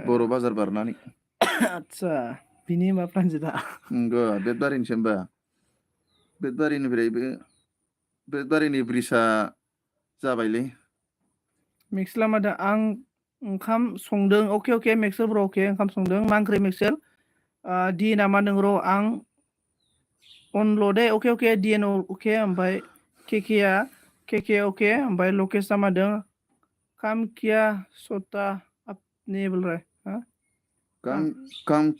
[SPEAKER 2] बर' बाजार बारनानै
[SPEAKER 1] आदसा बिनि होमबा प्रान्जितआ
[SPEAKER 2] नंगौ बेतबारिनिसो होमबा बेतबारिनि ब्रिजआ जाबायलै
[SPEAKER 1] मेक्सेला मा होनदों आं ओंखाम संदों अके मेक्सेल ब्र अके ओंखाम संदों मा ओंख्रि मेक्सेल डि एन आ मा होनदों र' आं अनल' दे अके डि एन अके ओमफ्राय के अके ओमफ्राय लकेशआ मा होनदों काम किया सोता आपने बोल रहा है
[SPEAKER 2] काम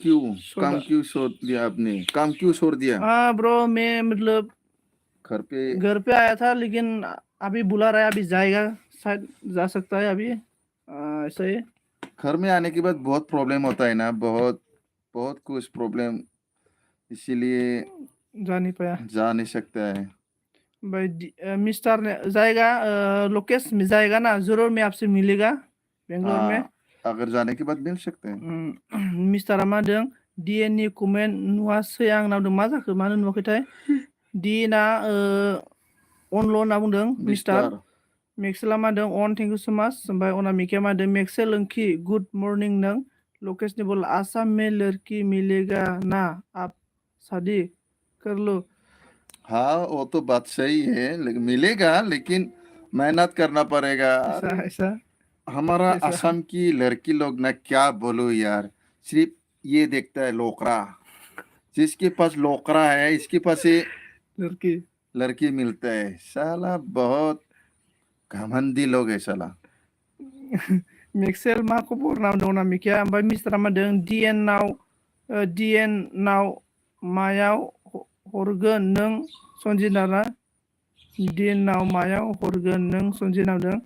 [SPEAKER 2] क्यों छोड़ दिया
[SPEAKER 1] हाँ ब्रो मैं मतलब
[SPEAKER 2] घर
[SPEAKER 1] पे आया था लेकिन अभी बुला रहा है अभी जाएगा शायद जा सकता है अभी ऐसा ही
[SPEAKER 2] घर में आने के बाद बहुत प्रॉब्लम होता है ना बहुत कुछ प्रॉब्लम इसीलिए
[SPEAKER 1] जा नहीं पाया
[SPEAKER 2] जा नहीं सकता है
[SPEAKER 1] भाई मिस्टर ने जाएगा लोकेश में जाएगा ना जरूर मैं आपसे मिलेगा बेंगलोर में
[SPEAKER 2] अगर जाने के बाद मिल सकते हैं
[SPEAKER 1] मिस्टारा मा होनदों डि एन नि कमेन्ट नुवासै आं नावदों मा जाखो मानो नुवाखैथाय डि एन आ अनल' होनना बुंदों मिस्टार मेक्सेला मा होनदों अन थेंक इउ स' माच ओमफ्राय अनामिकाया मा होनदों मेक्सेल ओंखि गुड मर्निं नों लोकेशनि बोल आसाम में लड़की मिलेगा ना आप शादी कर लो
[SPEAKER 2] हाँ वो तो बात सही है मिलेगा लेकिन मेहनत करना पड़ेगा
[SPEAKER 1] ऐसा
[SPEAKER 2] हमारा असम की लड़की लोग ना क्या बोलो यार सिर्फ ये देखता है लोकरा जिसके पास लोकरा है इसके पास ये लड़की मिलता है साला बहुत घमंडी लोग है साला
[SPEAKER 1] मेक्सेल मा खबर नाम मिकिया ओमफ्राय मिस्टारा मा होनदों डि एन नाव मायाव हरगोन नों सनजितआ दिनाव मायाव हरगोन नों सनजित नामदों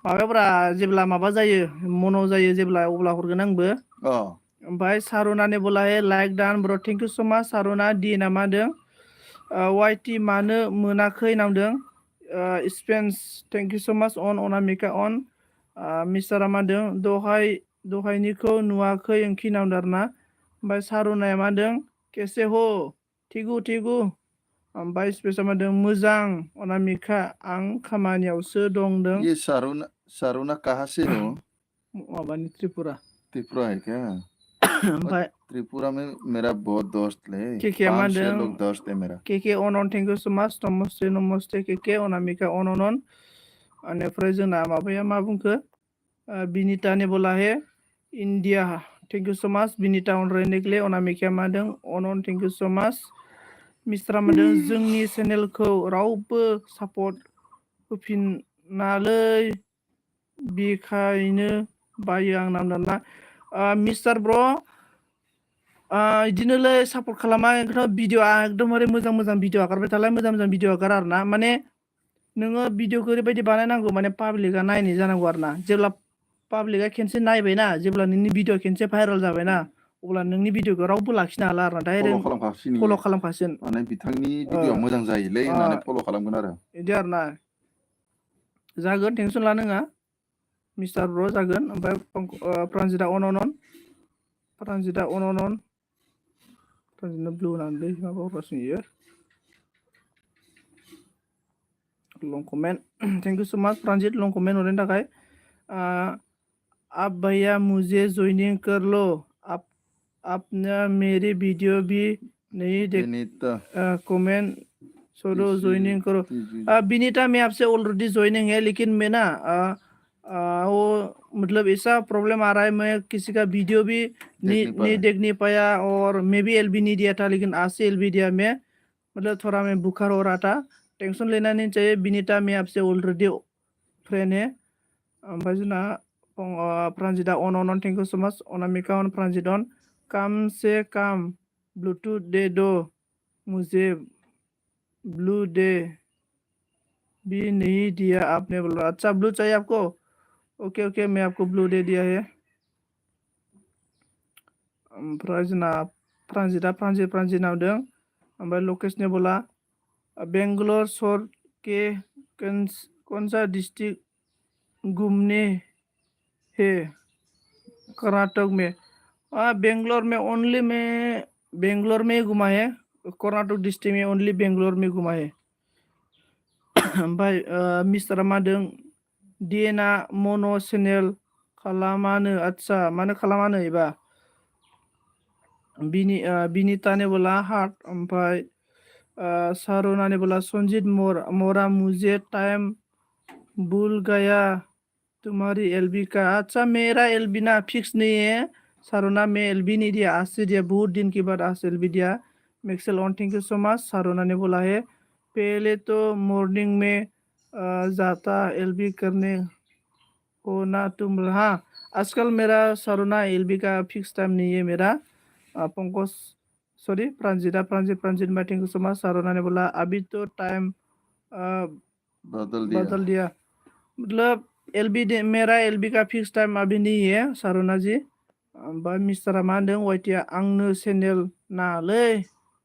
[SPEAKER 1] माबायावब्रा जेब्ला माबा जायो मन' जायो जेब्ला अब्ला हरगोन आंबो ओमफ्राय सारुनानि बोलाहे लाइक दान ब्र थेंक इउ स माच सारुना दि ना मादों वाइटि मानो मोनाखै नामदों स्पेन्स थेंक इउ स माच अन अनामिका अन मिस्टारा मादों दहायनिखौ नुवाखै ओंखि नामदों आरोना ओमफ्राय सारुनाया मादों केसे हो थिगु ओमफ्राय स्पेसा मादों मोजां अनामिका आं खामानियावसो दंदों
[SPEAKER 2] ये सारुना कहाँ से हो
[SPEAKER 1] माबानि त्रिपुरा
[SPEAKER 2] त्रिपुरा है क्या
[SPEAKER 1] ओमफ्राय
[SPEAKER 2] त्रिपुरा में मेरा बहुत दोस्त है
[SPEAKER 1] केके
[SPEAKER 2] 5-6 लोग दोस्त है मेरा
[SPEAKER 1] केके अन थेंक इउ स माच नमस्ते केके अनामिका अन बेनिफ्राय जोंना माबाया मा बुंखो बिनितानि बोलाहे इन्डिया थेंक इउ स माच बिनिता अन रेनेग्ले अनामिकाया मादों अन थेंक इउ स माच मिस्टारा मादों जोंनि चेनेलखौ रावबो सापर्ट होफिनालै बेखायनो बायो आं नामदाना मिस्टार ब्र इदिनोलै सापर्ट खालामा ओंखायनो भिडिअ एकदमबारे मोजां भिडिअ आगारबाय थालाय मोजां भिडिअ आगार आरोना माने नोङो भिडिअखौ ओरैबायदि बानायनांगौ माने पाब्लिकआ नायनाय जानांगौ आरोना जेब्ला पाब्लिकआ खेनसे नायबायना जेब्ला नोंनि भिडिअ खेनसे भाइरेल जाबायना अब्ला नोंनि भिडिअखौ रावबो लाखिनो हाला आरोना डाइरेक्ट फल' खालामखासिगोन
[SPEAKER 2] माने बिथांनि भिडिअ मोजां जायोलै होननानै फल' खालामगोन आरो
[SPEAKER 1] बिदि आरोना जागोन टेनसन ला नोङा मिस्टार ब्र जागोन ओमफ्राय प्रान्जिता अन प्रान्जिता अन प्रान्जिता ब्लु होनानै माबा हरगासिनो इयो लं कमेन्ट थेंक इउ स माच प्रान्जित लं कमेन्ट हरनायनि थाखाय आप भैया मुझे ज्वाइनिंग कर लो आपने मेरी वीडियो भी नहीं कमेंट छोड़ो ज्वाइनिंग करो विनीता मैं आपसे ऑलरेडी ज्वाइनिंग है लेकिन मैं ना वो मतलब ऐसा प्रॉब्लम आ रहा है मैं किसी का वीडियो भी नहीं देख नहीं पाया और मैं भी एलबी नहीं दिया था लेकिन आज से एलबी दिया मैं मतलब थोड़ा मैं बुखार हो रहा था टेंशन लेना नहीं चाहिए विनीता मैं आपसे ऑलरेडी फ्रेंड है ओमफ्राय जोंना प्रान्जिता अन थेंक इउ स माच अनामिका अन प्रान्जित अन कम से कम ब्लूटूथ दे दो मुझे ब्लू डे भी नहीं दिया आपने बोला अच्छा ब्लू चाहिए आपको ओके मैं आपको ब्लू दे दिया है ओमफ्राय जोंना प्रान्जित नावदों ओमफ्राय लकेशने बोला बेंगलोर शहर के कौन सा डिस्ट्रिक्ट घूमने है कर्नाटक में बेंगलोर में ओनली में बेंगलोर में घुमा है कर्नाटक डिस्ट्रिक्ट में ओनली बेंगलोर में घुमा है ओमफ्राय मिस्टारा मादों डिएनआ मनो चेनेल खालामानो आदसा मानो खालामानो एबा बिनिताने बोला हार्ट ओमफ्राय सारुनाने बोला सनजित मोरा मुझे टाइम भूल गया तुम्हारी एलबी का अच्छा मेरा एलबी ना फिक्स नहीं है सारुना मैं एलबी नहीं दिया आज से दिया बहुत दिन के बाद आज एलबी दिया Maxel on thank you so much Saruna ने बोला है पहले तो मॉर्निंग में जाता एलबी करने हो ना तुम हाँ आजकल मेरा सारुना एलबी का फिक्स टाइम नहीं है मेरा पंकज सॉरी प्रांजित में thank you so much Saruna ने बोला अभी तो टाइम बदल दिया मतलब मेरा एलबी का फिक्स टाइम अभी नहीं है सारुना जी ओमफ्राय मिस्टारा मा होनदों वाइटिया आंनो चेनेल नाङालै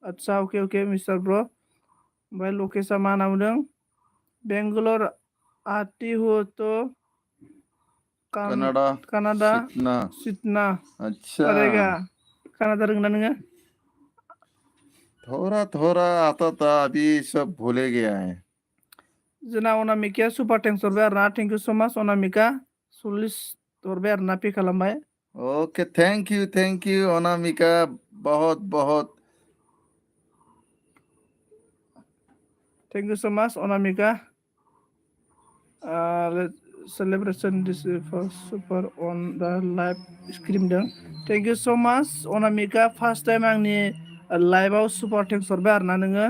[SPEAKER 1] आदसा अके मिस्टार ब्र ओमफ्राय लकेशा मा होनना बुंदों बेंगलोर आती हो तो कनाडा सिटना
[SPEAKER 2] अच्छा
[SPEAKER 1] पड़ेगा कनाडा रोंना नोङो
[SPEAKER 2] थोड़ा आता था अभी सब भूले गया है
[SPEAKER 1] जोंना अनामिकाया सुपार थेंक्स हरबाय आरोना thank you so much Anamika 40 हरबाय आरोना पे खालामबाय
[SPEAKER 2] ओके थैंक यू अनामिका बहुत
[SPEAKER 1] thank you so much Anamika celebration this super on the live stream दं thank you so much Anamika first time आंनि लाइभआव सुपार थेंक्स हरबाय आरोना नोङो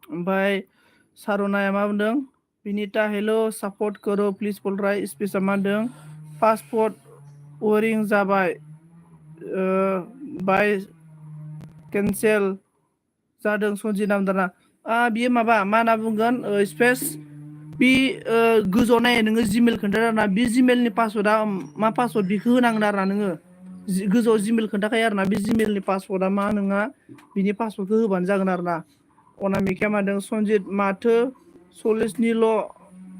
[SPEAKER 1] ओमफ्राय सारुनाया मा बुंदों बिनिता हेलो सपोर्ट करो प्लिज पलराय स्पेसा मा होनदों पासपोर्ट वरिं जाबाय बाय केन्सेल जादों सनजित नामदारा बियो माबा मा होनना बुंगोन स्पेस बे गोजौआव नायै नोङो जिमेल खोन्थादों आरोना बे जिमेलनि पासवर्डआ मा पासवर्ड बेखौ होनांगोन आरोना नोङो गोजौआव जिमेल खोन्थाखायो आरोना बे जिमेलनि पासवर्डआ मा नोङा बिनि पासवर्डखौ होबानो जागोन आरोना अनामिकाया मादों सनजित माथो 40निल'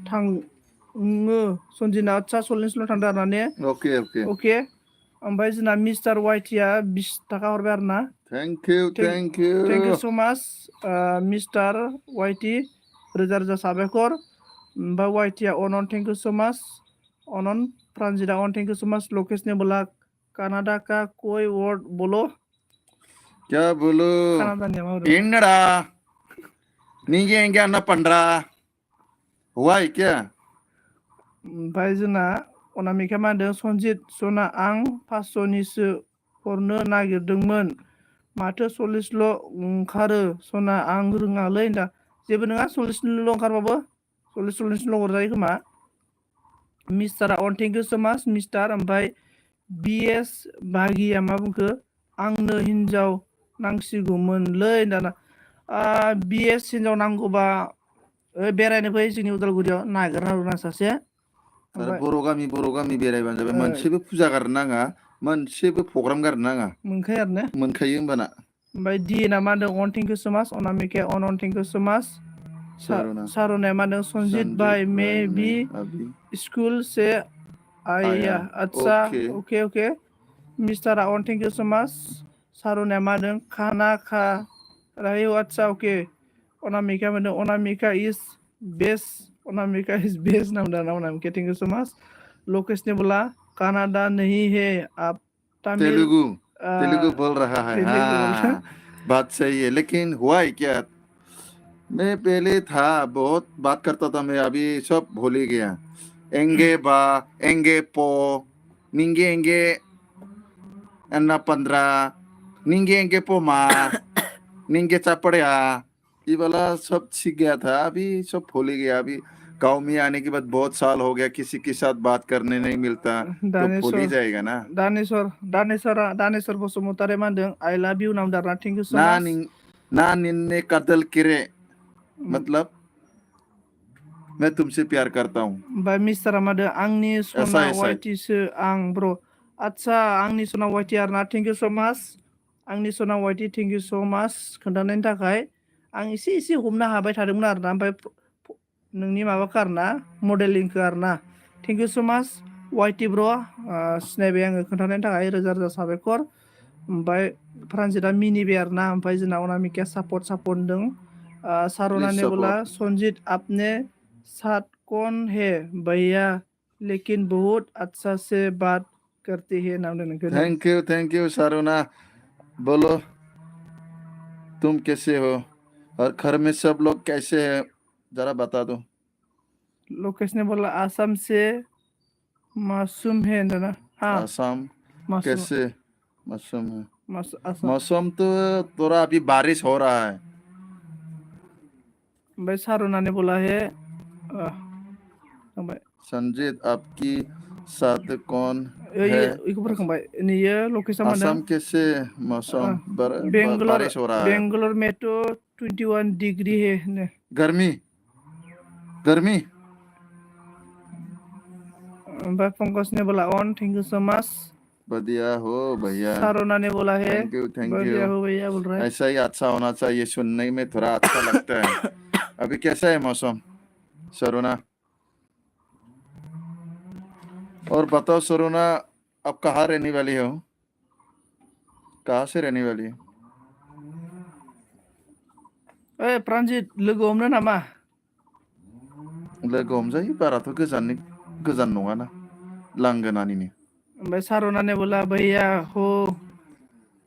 [SPEAKER 1] थाङो सनजितआ आदसा 40निल' थांदों आरोना ने
[SPEAKER 2] ओके ओके
[SPEAKER 1] अके ओमफ्राय जोंना मिस्टार वाइटिया 20 थाखा हरबाय आरोना
[SPEAKER 2] थेंक इउ
[SPEAKER 1] थेंक इउ स' माच मिस्टार वाइटि रोजा रोजा साबायखर ओमफ्राय वाइटिया अनन थेंक इउ स' माच अनन प्रान्जिता अन थेंक इउ स' माच लकेशने बोला कानाडा का कोई वर्ड बोलो
[SPEAKER 2] क्या बोलो
[SPEAKER 1] कानाडानिया मा
[SPEAKER 2] என்னடா நீங்க எங்க என்ன பண்றா वाई क्या
[SPEAKER 1] ओमफ्राय जोंना अनामिका मा होनदों सनजित सना आं 500निसो हरनो नागिरदोंमोन माथो 40ल' ओंखारो सना आं रोङालै होनदा जेबो नङा 40निल' ओंखारबाबो 40निल' हरजायो खोमा मिस्टारा अन थेंक इउ स' माच मिस्टार ओमफ्राय बिएस बागिया मा बुंखो आंनो हिन्जाव नांसिगौमोनलै दाना बिएस हिन्जाव नांगौबा बेरायनो फै जोंनि उदालगुरियाव नागिरना हरना सासे
[SPEAKER 2] आरो बर' गामि बेरायबानो जाबाय मोनसेबो फुजा गारनो नाङा मोनसेबो प्रग्राम गारनो नाङा
[SPEAKER 1] मोनखायो आरो ने
[SPEAKER 2] मोनखायो होमबाना
[SPEAKER 1] ओमफ्राय डिएनआ मा होनदों अन थेंक इउ स' माच अनामिकाया अन थेंक इउ स' माच सारनाया मा होनदों सनजित बाय मे बि स्कुल से आया आदसा अके मिस्टारा अन थेंक इउ स' माच सारनाया मा होनदों खाना खा रायो आदसा अके अनामिका होनदों अनामिका इज बेस्ट नाम दाना अनामिका थेंक इउ स' माच लोकेशने बोला कनाडा नहीं है आप तमिल
[SPEAKER 2] तेलुगु बोल रहा है
[SPEAKER 1] तेलुगु
[SPEAKER 2] हाँ बात सही है लेकिन हुआ है क्या मैं पहले था बहुत बात करता था मैं अभी सब भूल ही गया एंगे बा एंगे पो निंगे एंगे अन्ना 15 निंगे एंगे पो मा निंगे चापड़िया ये वाला सब सीख गया था अभी सब भूल ही गया अभी गांव में आने के बाद बहुत साल हो गया किसी के साथ बात करने नहीं मिलता तो भूल ही जाएगा ना
[SPEAKER 1] दानेश्वर बसुमतारी मा होनदों आई लाभ इउ नाम दारना थेंक इउ स'
[SPEAKER 2] ना
[SPEAKER 1] माच
[SPEAKER 2] ना निन्ने कदल किरे मतलब मैं तुमसे प्यार करता हूँ
[SPEAKER 1] ओमफ्राय मिस्टारा मा होनदों आंनि सना वाइटिसो आं ब्र' आदसा आंनि सना वाइटि आरोना थेंक इउ स' माच आंनि सना वाइटि थेंक इउ स' माच खोन्थानायनि थाखाय आं एसे हमनो हाबाय थादोंमोन आरोना ओमफ्राय नोंनि माबाखौ आरोना मडेलिंखौ आरोना थेंक इउ स' माच वाइटि ब्र' सिनायबाय आङो खोन्थानायनि थाखाय रोजा रोजा साबायखर ओमफ्राय प्रान्जिता मिनिबाय आरोना ओमफ्राय जोंना अनामिकाया सापर्ट होनदों सारना ने बोला सनजित आपने सात कौन है भैया लेकिन बहुत अच्छा से बात करते हैं नाम
[SPEAKER 2] थैंक यू सारोना बोलो तुम कैसे हो और घर में सब लोग कैसे हैं जरा बता दो
[SPEAKER 1] लोकेश ने बोला आसाम से मासूम है ना हाँ
[SPEAKER 2] आसाम कैसे मौसम है
[SPEAKER 1] आसाम
[SPEAKER 2] मौसम तो थोड़ा अभी बारिश हो रहा है
[SPEAKER 1] भाई सारोना ने बोला है
[SPEAKER 2] संजीत आपकी साथ कौन है
[SPEAKER 1] ये लोकेशन
[SPEAKER 2] आसाम कैसे मौसम बारिश हो रहा है
[SPEAKER 1] बेंगलोर में तो 21 डिग्री है
[SPEAKER 2] गर्मी
[SPEAKER 1] पंकज ने बोला on thank you so much
[SPEAKER 2] बढ़िया हो भैया
[SPEAKER 1] सारोना ने बोला है
[SPEAKER 2] थैंक
[SPEAKER 1] बढ़िया
[SPEAKER 2] यू
[SPEAKER 1] हो भैया बोल रहा है
[SPEAKER 2] ऐसा ही अच्छा होना चाहिए सुनने में थोड़ा अच्छा लगता है अभी कैसा है मौसम सरोना और बताओ सरोना अब कहाँ रहने वाली हो कहाँ से रहने वाली है
[SPEAKER 1] प्रान्जित लोगो हमनो नामा
[SPEAKER 2] लोगो हमजायो बाराथ' गोजान नङाना लांगोनानिनो
[SPEAKER 1] ओमफ्राय सारोना ने बोला भैया हो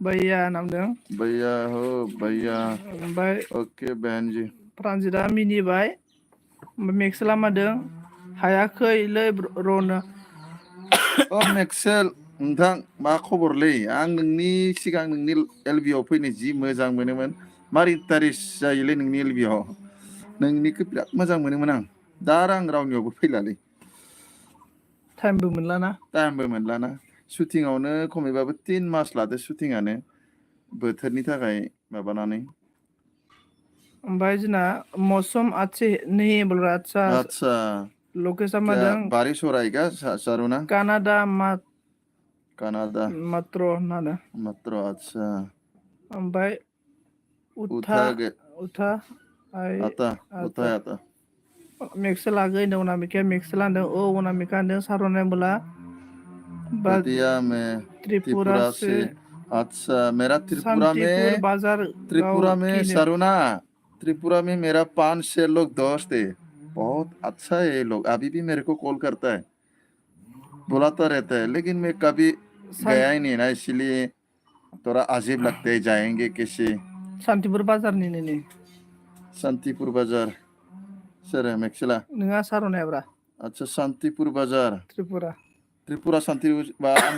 [SPEAKER 1] भैया नामदों
[SPEAKER 2] भैया हो भैया
[SPEAKER 1] ओमफ्राय
[SPEAKER 2] ओके बहन जी
[SPEAKER 1] प्रान्जिता मिनिबाय मेक्सेला मादों हायाखैलै रनो
[SPEAKER 2] मेक्सेल नोंथां मा खबरलै आं नोंनि सिगां नोंनि एलबिआव फैनो जि मोजां मोनोमोन मारै इन्टारेस्ट जायोलै नोंनि एलबिआव नोंनिखौ बिराद मोजां मोनोमोन आं दा आं रावनियावबो फैलालै
[SPEAKER 1] टाइमबो मोनलाना
[SPEAKER 2] शुटिंआवनो खमैबाबो 3 मास लादो शुटिंआनो बोथोरनि थाखाय माबानानै
[SPEAKER 1] ओमफ्राय जोंना मौसम अच्छे नहीं बोल रहा अच्छा
[SPEAKER 2] अच्छा
[SPEAKER 1] लोकेशन
[SPEAKER 2] क्या
[SPEAKER 1] मादों
[SPEAKER 2] बारिश हो रहा है क्या सारुना
[SPEAKER 1] कनाडा
[SPEAKER 2] कनाडा
[SPEAKER 1] मात्रो नादा
[SPEAKER 2] मात्र अच्छा
[SPEAKER 1] ओमफ्राय उथा
[SPEAKER 2] उथा आता आता
[SPEAKER 1] मेक्सेल आगै होनदों अनामिकाया मेक्सेल होनदों अनामिका होनदों सारनाया बोला
[SPEAKER 2] बदिया में
[SPEAKER 1] त्रिपुरा से
[SPEAKER 2] अच्छा मेरा
[SPEAKER 1] शांतिपुर बाजार
[SPEAKER 2] त्रिपुरा में सारुना त्रिपुरा में मेरा 5-6 लोग दोस्त है बहुत अच्छा है ये लोग अभी भी मेरे को कॉल करता है बुलाता रहता है लेकिन मैं कभी गया ही नहीं ना इसलिए थोड़ा अजीब लगता है जाएंगे कैसे
[SPEAKER 1] शांतिपुर बाजार नहीं
[SPEAKER 2] शांतिपुर बाजार सर मेक्सिला
[SPEAKER 1] नोंहा सारनायाब्रा
[SPEAKER 2] अच्छा शांतिपुर बाजार त्रिपुरा शांतिपुर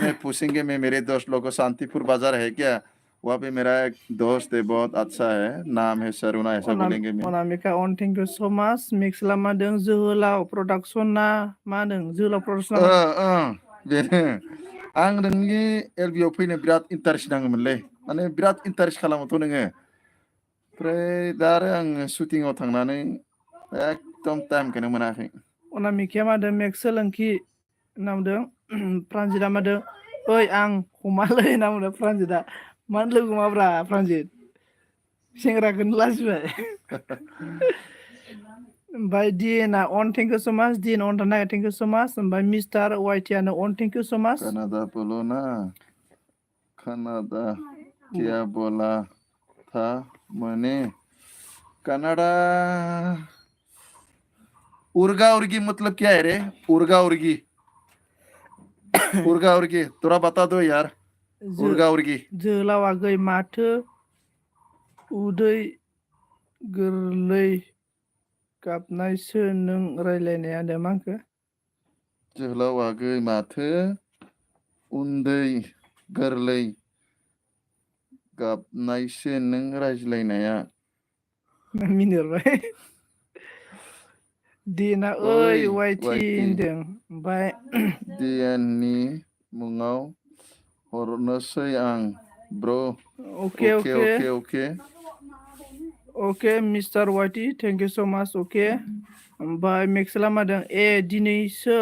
[SPEAKER 2] में पूछेंगे मैं मेरे दोस्त लोग को शांतिपुर बाजार है क्या वहाँ पे मेरा एक दोस्त है बहुत अच्छा है नाम है सरुना ऐसा बोलेंगे मैं
[SPEAKER 1] Anamika on thank you so much मिक्सला मादों जोहोलाव प्रोडक्शन ना मादों जोहोलाव प्रोडक्शन
[SPEAKER 2] बेनो आं नोंनि एलबिआव फैनो बिराद इन्टारेस्ट नाङोमोनलै माने बिराद इन्टारेस्ट खालामोथ' नोङो ओमफ्राय दा आरो आं शुटिंआव थांनानै एकदम टाइमखौनो मोनाखै
[SPEAKER 1] अनामिकाया मादों मेक्सेल ओंखि नामदों प्रान्जिता मादों ओइ आं हमालै नामदों प्रान्जिता मानो लोगो माब्रा प्रान्जित सेंग्राखौनो लाजिबाय ओमफ्राय डिएनआ अन थेंक इउ सो माच डिएन अन थानाय थेंक इउ सो माच ओमफ्राय mister वाइटियानो on thank you so माच
[SPEAKER 2] कनाडा बोलो ना कनाडा क्या बोला था मैंने कनाडा उर्गा उर्गी मतलब क्या है रे उर्गा उर्गी थोड़ा बता दो यार उर्गा उर्गी
[SPEAKER 1] जोहोलाव आगै माथो उदै गोरलै गाबनायसो नों रायलायनाया होनदों मा होनखो
[SPEAKER 2] जोहोलाव आगै माथो उन्दै गोरलै गाबनायसो नों रायज्लायनाया
[SPEAKER 1] मिनिहरबाय डिएनआ ओइ वाइटि होनदों ओमफ्राय
[SPEAKER 2] डिएननि मुङाव हरनोसै आं ब्र
[SPEAKER 1] अके मिस्टार वाइटि थेंक इउ सो माच अके ओमफ्राय मेक्सेला मादों दिनैसो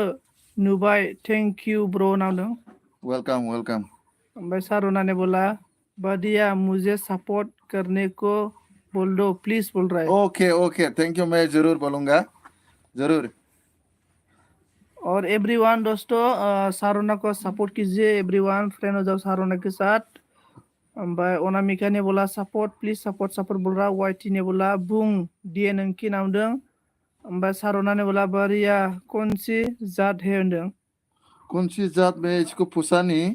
[SPEAKER 1] नुबाय थेंक इउ ब्र नामदों
[SPEAKER 2] वेलकम
[SPEAKER 1] ओमफ्राय सारुना ने बोला बदिया मुझे सपोर्ट करने को बोल दो प्लीज बोल रहा है
[SPEAKER 2] ओके थैंक यू मैं जरूर बोलूंगा जरूर
[SPEAKER 1] और एवरीवन दोस्तों सारुना को सपोर्ट कीजिए एवरीवन फ्रेंड हो जाओ सारुना के साथ ओमफ्राय अनामिका ने बोला सपोर्ट प्लीज सपोर्ट बोल रहा वाइटी ने बोला बुं डिएन ओंखि नामदों ओमफ्राय सारुना ने बोला बरिया कौन सी जात है होनदों
[SPEAKER 2] कौन सी जात में इसको पूछा नहीं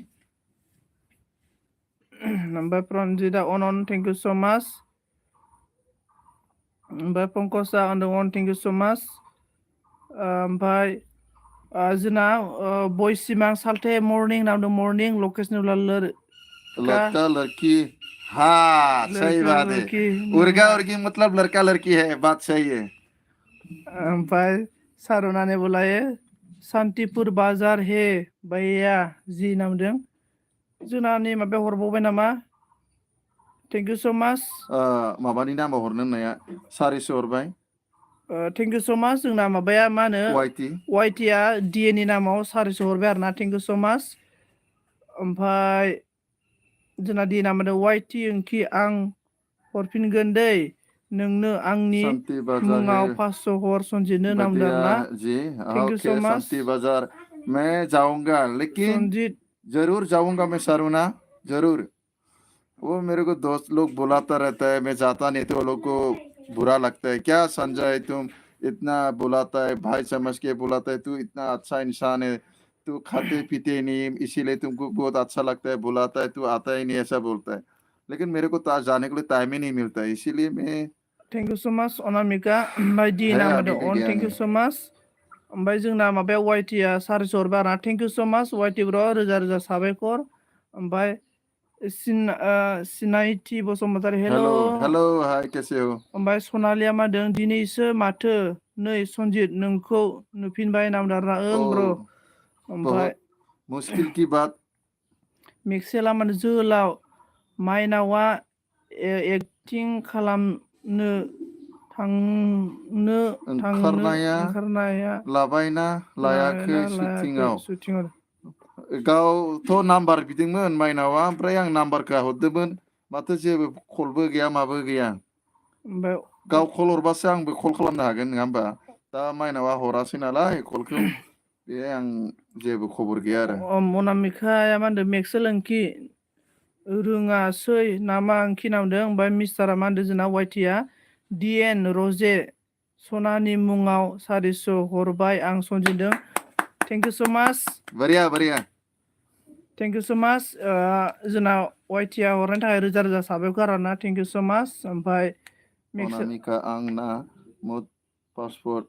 [SPEAKER 1] ओमफ्राय प्रनजिता अन थैंक यू सो मच ओमफ्राय पंकजा अन थैंक यू सो मच ओमफ्राय जोंना बयसिमां साल्टे मर्निं नामदों मर्निं लकेशन
[SPEAKER 2] लड़का लड़की हाँ सही बात है उर्गा उर्गी मतलब लड़का लड़की है बात सही है
[SPEAKER 1] ओमफ्राय सारुना ने बोला ये शांतिपुर बाजार है भैया जी नामदों जोंना नै माबायाव हरबावबाय नामा थेंक इउ सो माच
[SPEAKER 2] माबानि नामाव हरनो होननाया सारिसो हरबाय
[SPEAKER 1] थेंक इउ सो माच जोंना माबाया मा होनो वाइटिया डिएनि नामाव सारिसो हरबाय आरो ना थेंक इउ सो माच ओमफ्राय जोंना डिएना माने वाइटि ओंखि आं हरफिनगोन दै नोंनो आंनि मुङाव 500 हर सनजितनो नामदों आरो ना थेंक यू सो मच
[SPEAKER 2] शांति बाजार मैं जाऊंगा लेकिन जरूर जाऊंगा मैं सारुना जरूर वो मेरे को दोस्त लोग बुलाता रहता है मैं जाता नहीं तो वो लोग को बुरा लगता है क्या संजय तुम इतना बुलाता है भाई समझ के बुलाता है तू इतना अच्छा इंसान है तू खाते पीते नहीं इसीलिए तुमको बहुत अच्छा लगता है बुलाता है तू आता ही नहीं ऐसा बोलता है लेकिन मेरे को जाने के लिए टाइम ही नहीं मिलता है इसीलिए मैं
[SPEAKER 1] thank you so much Anamika ओमफ्राय डिएना मादों अन थैंक यू सो मच ओमफ्राय जोंना माबाया वाइटिया सारिस हरबाय आरो थैंक यू सो मच वाइटि ब्र रोजा रोजा साबायखर ओमफ्राय सिनायथि बसुमतारी हेलो
[SPEAKER 2] हाय कैसे हो
[SPEAKER 1] ओमफ्राय सनालिया मादों दिनैसो माथो नै सनजित नोंखौ नुफिनबाय नामदों आरोना ओं ब्र ओमफ्राय
[SPEAKER 2] मुश्किल की बात
[SPEAKER 1] मिक्सेला माने जोहोलाव माइनावा एक्टिं खालामनो थांनो ओंखारनाया
[SPEAKER 2] लाबायना लायाखै शुटिंआव
[SPEAKER 1] शुटिंआव
[SPEAKER 2] गावथ' नाम्बार बिदोंमोन माइनावा ओमफ्राय आं नाम्बारखौ हरदोंमोन माथो जेबो कलबो गैया माबो गैया
[SPEAKER 1] ओमफ्राय
[SPEAKER 2] गाव कल हरबासो आंबो कल खालामनो हागोन नङा होमबा दा माइनावा हरासै नालाय कलखौ बे आं जेबो खबर गैया आरो
[SPEAKER 1] अनामिकाया मा होनदों मेक्स सोलोंखि रोङासै नामा ओंखि नामदों ओमफ्राय मिस्टारा मा होनदों जोंना वाइटिया DN रजे सनानि मुङाव 400 हरबाय आं सनजिदों थेंक इउ स' माच
[SPEAKER 2] बरिया
[SPEAKER 1] थेंक इउ स' माच जोंना वाइटिया हरनायनि थाखाय रोजा रोजा साबायखर आरोना थेंक इउ स' माच ओमफ्राय
[SPEAKER 2] अनामिका आंना मुद पासपर्ट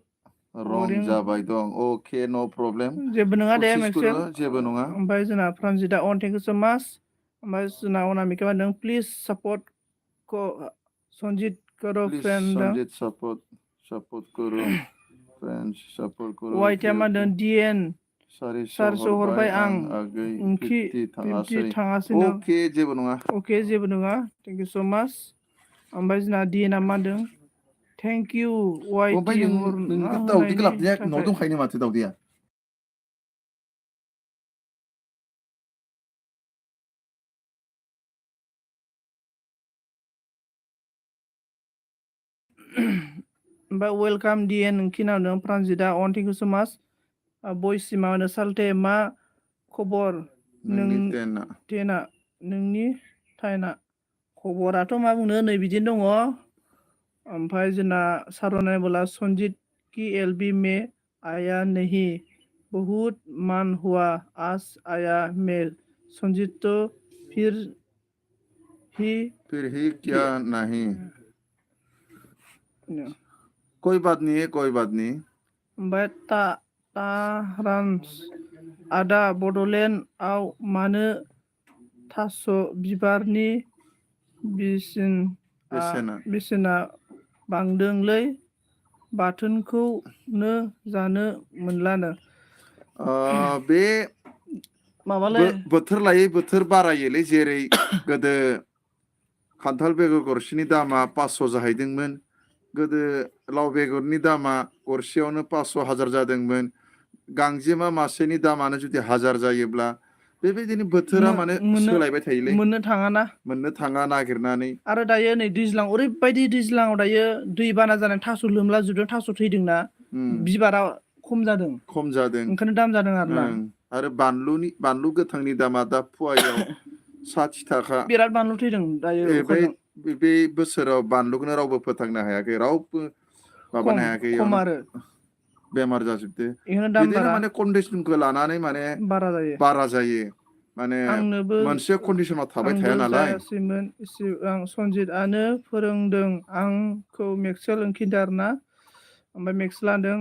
[SPEAKER 2] रं
[SPEAKER 1] बरिं
[SPEAKER 2] जाबाय दं अके न' प्रब्लेम
[SPEAKER 1] जेबो नङा दे
[SPEAKER 2] कसिस
[SPEAKER 1] मेक्सेल
[SPEAKER 2] करो जेबो नङा
[SPEAKER 1] ओमफ्राय जोंना फ्रान्जिदा थेंक इउ स' माच ओमफ्राय जोंना अनामिका मा होनदों प्लिज सापर्ट सनजित करो
[SPEAKER 2] प्लिज
[SPEAKER 1] फ्रेन्ड
[SPEAKER 2] सनजित सापर्ट करो फ्रेन्ड्स सापर्ट करो
[SPEAKER 1] वाइटिया मा होनदों DN 400 हरबाय आं
[SPEAKER 2] आगै
[SPEAKER 1] ओंखि 50 थाङासै नों
[SPEAKER 2] अके जेबो नङा
[SPEAKER 1] अके जेबो नङा थेंक इउ स' माच ओमफ्राय जोंना DN मा होनदों थेंक इउ वाइटि
[SPEAKER 2] ओमफ्राय
[SPEAKER 1] हरना
[SPEAKER 2] नों दाउदैखौ
[SPEAKER 1] होनायनि
[SPEAKER 2] लाबोनाया न'आव
[SPEAKER 1] थाखाय
[SPEAKER 2] दंखायो माथो दाउदैया
[SPEAKER 1] ओमफ्राय वेलकाम DN ओंखि नामदों प्रान्जिता थेंक इउ स' माच बयसि मा होनो साल्टे मा खबर
[SPEAKER 2] नोंनि टेनआ
[SPEAKER 1] टेना नोंनि टाइना खबराथ' मा बुंनो नै बिदिनो दङ ओमफ्राय जोंना सारनाय बोला सनजित की LB में आया नहीं बहुत मान हुआ आज आया मैं सनजित तो फिर ही
[SPEAKER 2] क्या नहीं कोई बात नहीं
[SPEAKER 1] ओमफ्राय तारान्स आदा बड'लेण्डआव मानो थास' बिबारनि बेसेना बांदोंलै बाथोनखौनो जानो मोनलानो
[SPEAKER 2] बे
[SPEAKER 1] माबालै
[SPEAKER 2] बोथोर लायै बोथोर बारायोलै जेरै गोदो खान्थाल बेगर गरसेनि दामा 500 जाहैदोंमोन गोदो लाव बेगरनि दामा गरसेयावनो 500,000 जादोंमोन गांजेमा मासेनि दामानो जुदि 1000 जायोब्ला बेबायदिनो बोथोरा माने सोलायबाय थायोलै
[SPEAKER 1] मोननो
[SPEAKER 2] थाङा नागिरनानै
[SPEAKER 1] आरो दायो नै दैज्लां ओरैबायदि दैज्लाङाव दायो दै बाना जानानै थास' लोमला जुदों थास' थैदोंना बिबारा खम जादों ओंखायनो दाम जादों आरोना
[SPEAKER 2] आरो बानलु गोथांनि दामा दा फुवायाव 60 थाखा
[SPEAKER 1] बिराद बानलु थैदों दायो अखाजों
[SPEAKER 2] बे बोसोराव बानलुखौनो रावबो फोथांनो हायाखै रावबो माबानो हायाखै
[SPEAKER 1] खम आरो
[SPEAKER 2] बेमार जाजोबदो
[SPEAKER 1] बेखायनो दाम
[SPEAKER 2] बिदिनो
[SPEAKER 1] बारा
[SPEAKER 2] माने कन्डिसनखौ लानानै माने बारा जायो माने मोनसे कन्डिसनाव थाबाय थाया नालाय
[SPEAKER 1] जायासैमोन आं सनजितआनो फोरोंदों आंखौ मेक्सेल ओंखिदारना ओमफ्राय मेक्सेल होनदों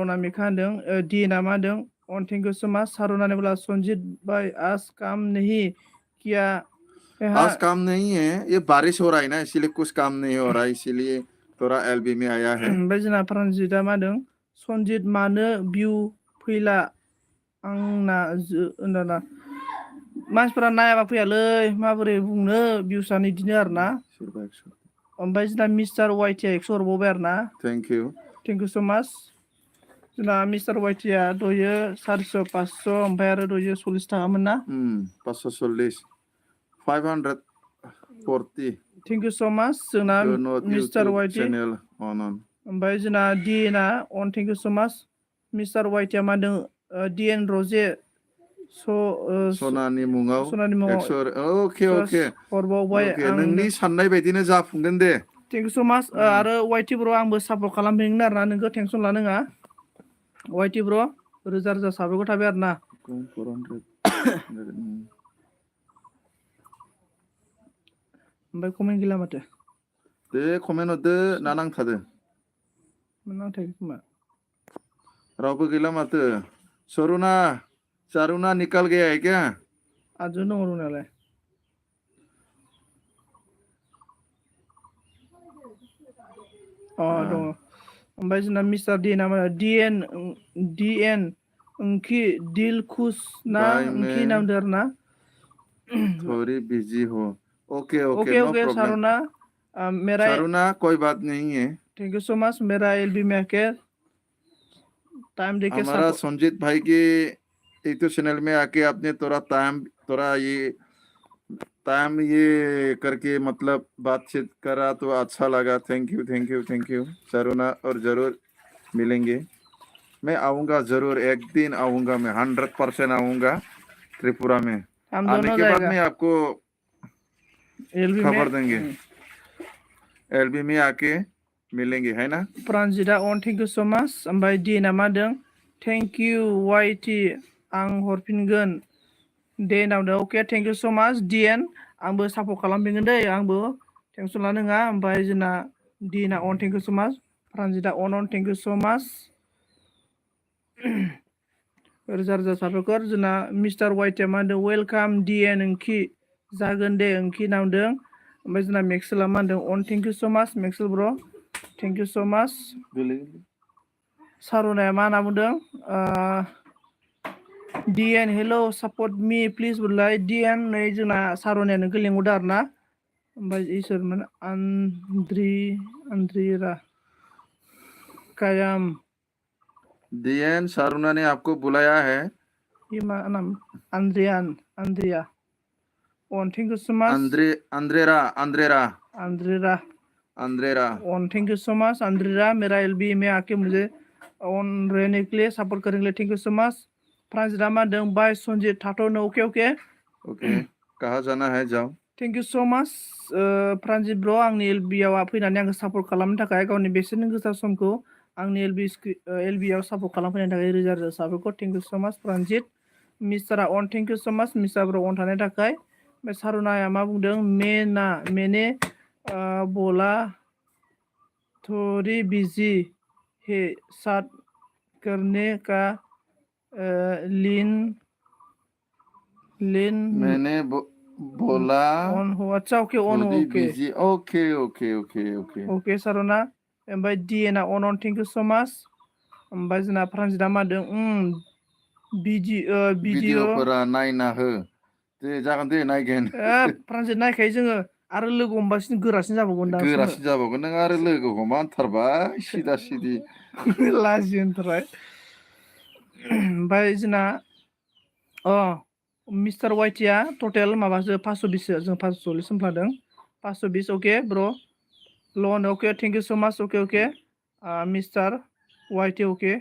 [SPEAKER 1] अनामिका होनदों DNआ मा होनदों थेंक इउ स' माच सारुनानै बोला सनजित भाई आज काम नहीं किया
[SPEAKER 2] आज काम नहीं है ये बारिश हो रहा है ना इसीलिए कुछ काम नहीं हो रहा है इसीलिए थोड़ा LB में आया है
[SPEAKER 1] ओमफ्राय जोंना प्रान्जिता मा होनदों सनजित मानो भिउ फैला आंना होनदाना मानसिफोरा नायाबा फैयालै माबोरै बुंनो भिउसानो बिदिनो आरोना ओमफ्राय जोंना मिस्टार वाइटिया 100 हरबावबाय आरोना
[SPEAKER 2] थेंक इउ
[SPEAKER 1] स' माच जोंना मिस्टार वाइटिया दयो 400 500 ओमफ्राय आरो दयो 40 थाखामोन ना
[SPEAKER 2] 540 540
[SPEAKER 1] थेंक इउ स' माच जोंना मिस्टार वाइटि ओमफ्राय जोंना DNआ थेंक इउ स' माच मिस्टार वाइटिया मा होनदों DN रजे
[SPEAKER 2] सनानि मुङाव 100 अके
[SPEAKER 1] हरबावबाय आं
[SPEAKER 2] नोंनि साननाय बायदिनो जाफुंगोन दे
[SPEAKER 1] थेंक इउ स' माच आरो वाइटि ब्र आंबो सापर्ट खालामफिनगोन आरोना नोंखौ टेनसन लानाङा वाइटि ब्र रोजा रोजा साबायखर थाबाय आरोना ओमफ्राय कमेन्ट गैला माथो
[SPEAKER 2] दे कमेन्ट हरदो ना नांथादो
[SPEAKER 1] नांथायाखै खोमा
[SPEAKER 2] रावबो गैला माथो चारुना निकल गया है क्या
[SPEAKER 1] आजो दङ दंनायालाय दङ ओमफ्राय जोंना मिस्टार DN ओंखि दिल खुश ना ओंखि नामदो आरोना
[SPEAKER 2] थोड़ी बिजी हो ओके नो
[SPEAKER 1] ओके
[SPEAKER 2] प्रॉब्लम
[SPEAKER 1] सारना मेरा
[SPEAKER 2] शारुना कोई बात नहीं है।
[SPEAKER 1] थैंक यू सो मच मेरा एलबी में आके टाइम देके
[SPEAKER 2] हमारा
[SPEAKER 1] support-
[SPEAKER 2] संजीत भाई के यूट्यूब चैनल में आके आपने थोड़ा ये करके मतलब बातचीत करा तो अच्छा लगा। थैंक यू शारुना, और जरूर मिलेंगे। मैं आऊँगा जरूर, एक दिन आऊँगा, मैं 100% आऊँगा त्रिपुरा में।
[SPEAKER 1] हम
[SPEAKER 2] आने
[SPEAKER 1] दोनों
[SPEAKER 2] के बाद
[SPEAKER 1] जाएगा
[SPEAKER 2] में आपको
[SPEAKER 1] एलबी में
[SPEAKER 2] खबर देंगे। एलबी में आके मिलेंगे, है ना?
[SPEAKER 1] प्रांजिता अन थैंक यू सो मच ओमफ्राय दिना मा दों थैंक यू वाइटि आं हरफिनगोन दे नावदों अके थैंक यू सो मच डिएन आंबो सापर्ट खालामफिनगोन दै आंबो टेनसन लानो नङा ओमफ्राय जोंना दिना अन थैंक यू सो मच प्रांजिता अन thank you so much Roja रोजा साबायखर जोंना मिस्टार वाइटिया मा होनदों वेलकाम डिएन ओंखि जागोन दे ओंखि नावदों ओमफ्राय जोंना मेक्सेला मा होनदों अन thank you so much Maxel ब्र थैंक यू सो मच सारुनाया मा होनना बुंदों डिएन हेलो सापर्ट मी प्लिज बुंलाय डिएन नै जोंना सारुनाया नोंखौ लिंहरदों आरो ना ओमफ्राय इसोरमोन आन्द्रिरा कायाम
[SPEAKER 2] डीएन शारुना ने आपको बुलाया है।
[SPEAKER 1] ये मा नाम आन्द्रिया on thank you so much
[SPEAKER 2] अंद्रेरा
[SPEAKER 1] Andrea on thank you so much Andrea मेरा एलबी में आके मुझे ऑन रहने के लिए सपोर्ट करने के लिए थैंक यू सो मच प्रांजिता मा होनदों बाय संजीत थाथ'नो ओके
[SPEAKER 2] कहाँ जाना है जाओ।
[SPEAKER 1] Thank you so much Pranjit ब्र आंनि एलबिआव फैनानै आंखौ सापर्ट खालामनो थाखाय गावनि बेसेन गोसा समखौ आंनि एलबिआव सापर्ट खालामफैनायनि थाखाय रोजा रोजा साबायखर thank you so much Pranjit मिस्टारा अन thank you so much mister ब्र अन थानायनि थाखाय ओमफ्राय सारुनाया मा बुंदों मैंने बोला थोड़ी बिजी है साथ करने का लिन
[SPEAKER 2] मैंने बोला
[SPEAKER 1] ऑन हो अच्छा ओके ऑन हो
[SPEAKER 2] बिजी ओके
[SPEAKER 1] ओके सारुना ओमफ्राय डिएनआ अन थैंक यू सो मच ओमफ्राय जोंना प्रान्जिता मा होनदों
[SPEAKER 2] भिडिअफोरा नायना हो दे जागोन दे नायगोन।
[SPEAKER 1] प्रान्जित नायखायो जोङो आरो लोगो हमबासिनो गोरासिन जाबावगोन दां
[SPEAKER 2] गोरासिन जाबावगोन नों आरो लोगो हमाथारबाय सिदा सिदि
[SPEAKER 1] लाजियोनिफ्राय ओमफ्राय जोंना मिस्टार वाइटिया टटेल माबासो 520 जों 540 सोमफ्लादों 520 ओके ब्र लन okay thank you so much okay mister वाइटि ओके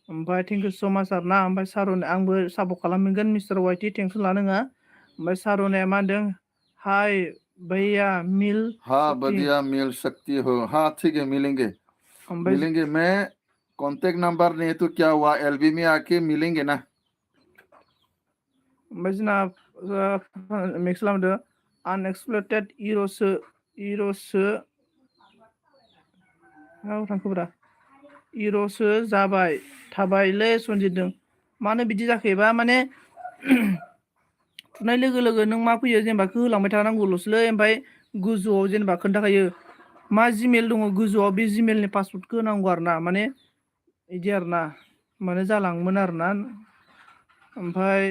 [SPEAKER 1] ओमफ्राय थैंक यू सो मच आरोना ओमफ्राय सारुन आंबो सापर्ट खालामगोन मिस्टार वाइटि टेंसन लानो नङा ओमफ्राय सारुनाया मा होनदों हाय भैया मिल
[SPEAKER 2] हाँ बढ़िया मिल सकती हो। हाँ ठीक है मिलेंगे मैं कांटेक्ट नंबर नहीं तो क्या हुआ एलबी में आके मिलेंगे ना।
[SPEAKER 1] ओमफ्राय जोंना मिक्स खालामदों आनएक्सप्लटेड इर'सो थांखोब्रा इर'सो जाबाय थाबायलै सनजितजों मानो बिदि जाखोबा माने थुनाय लोगो लोगो नों मा फैयो जेनेबा होलांबाय थानांगौल'सोलै ओमफ्राय गोजौआव जेनेबा खोन्थाखायो मा जिमेल दङ गोजौआव बे जिमेलनि पासवर्डखौ होनांगौ आरो ना माने बिदि आरो ना माने जालाङोमोन आरो ना ओमफ्राय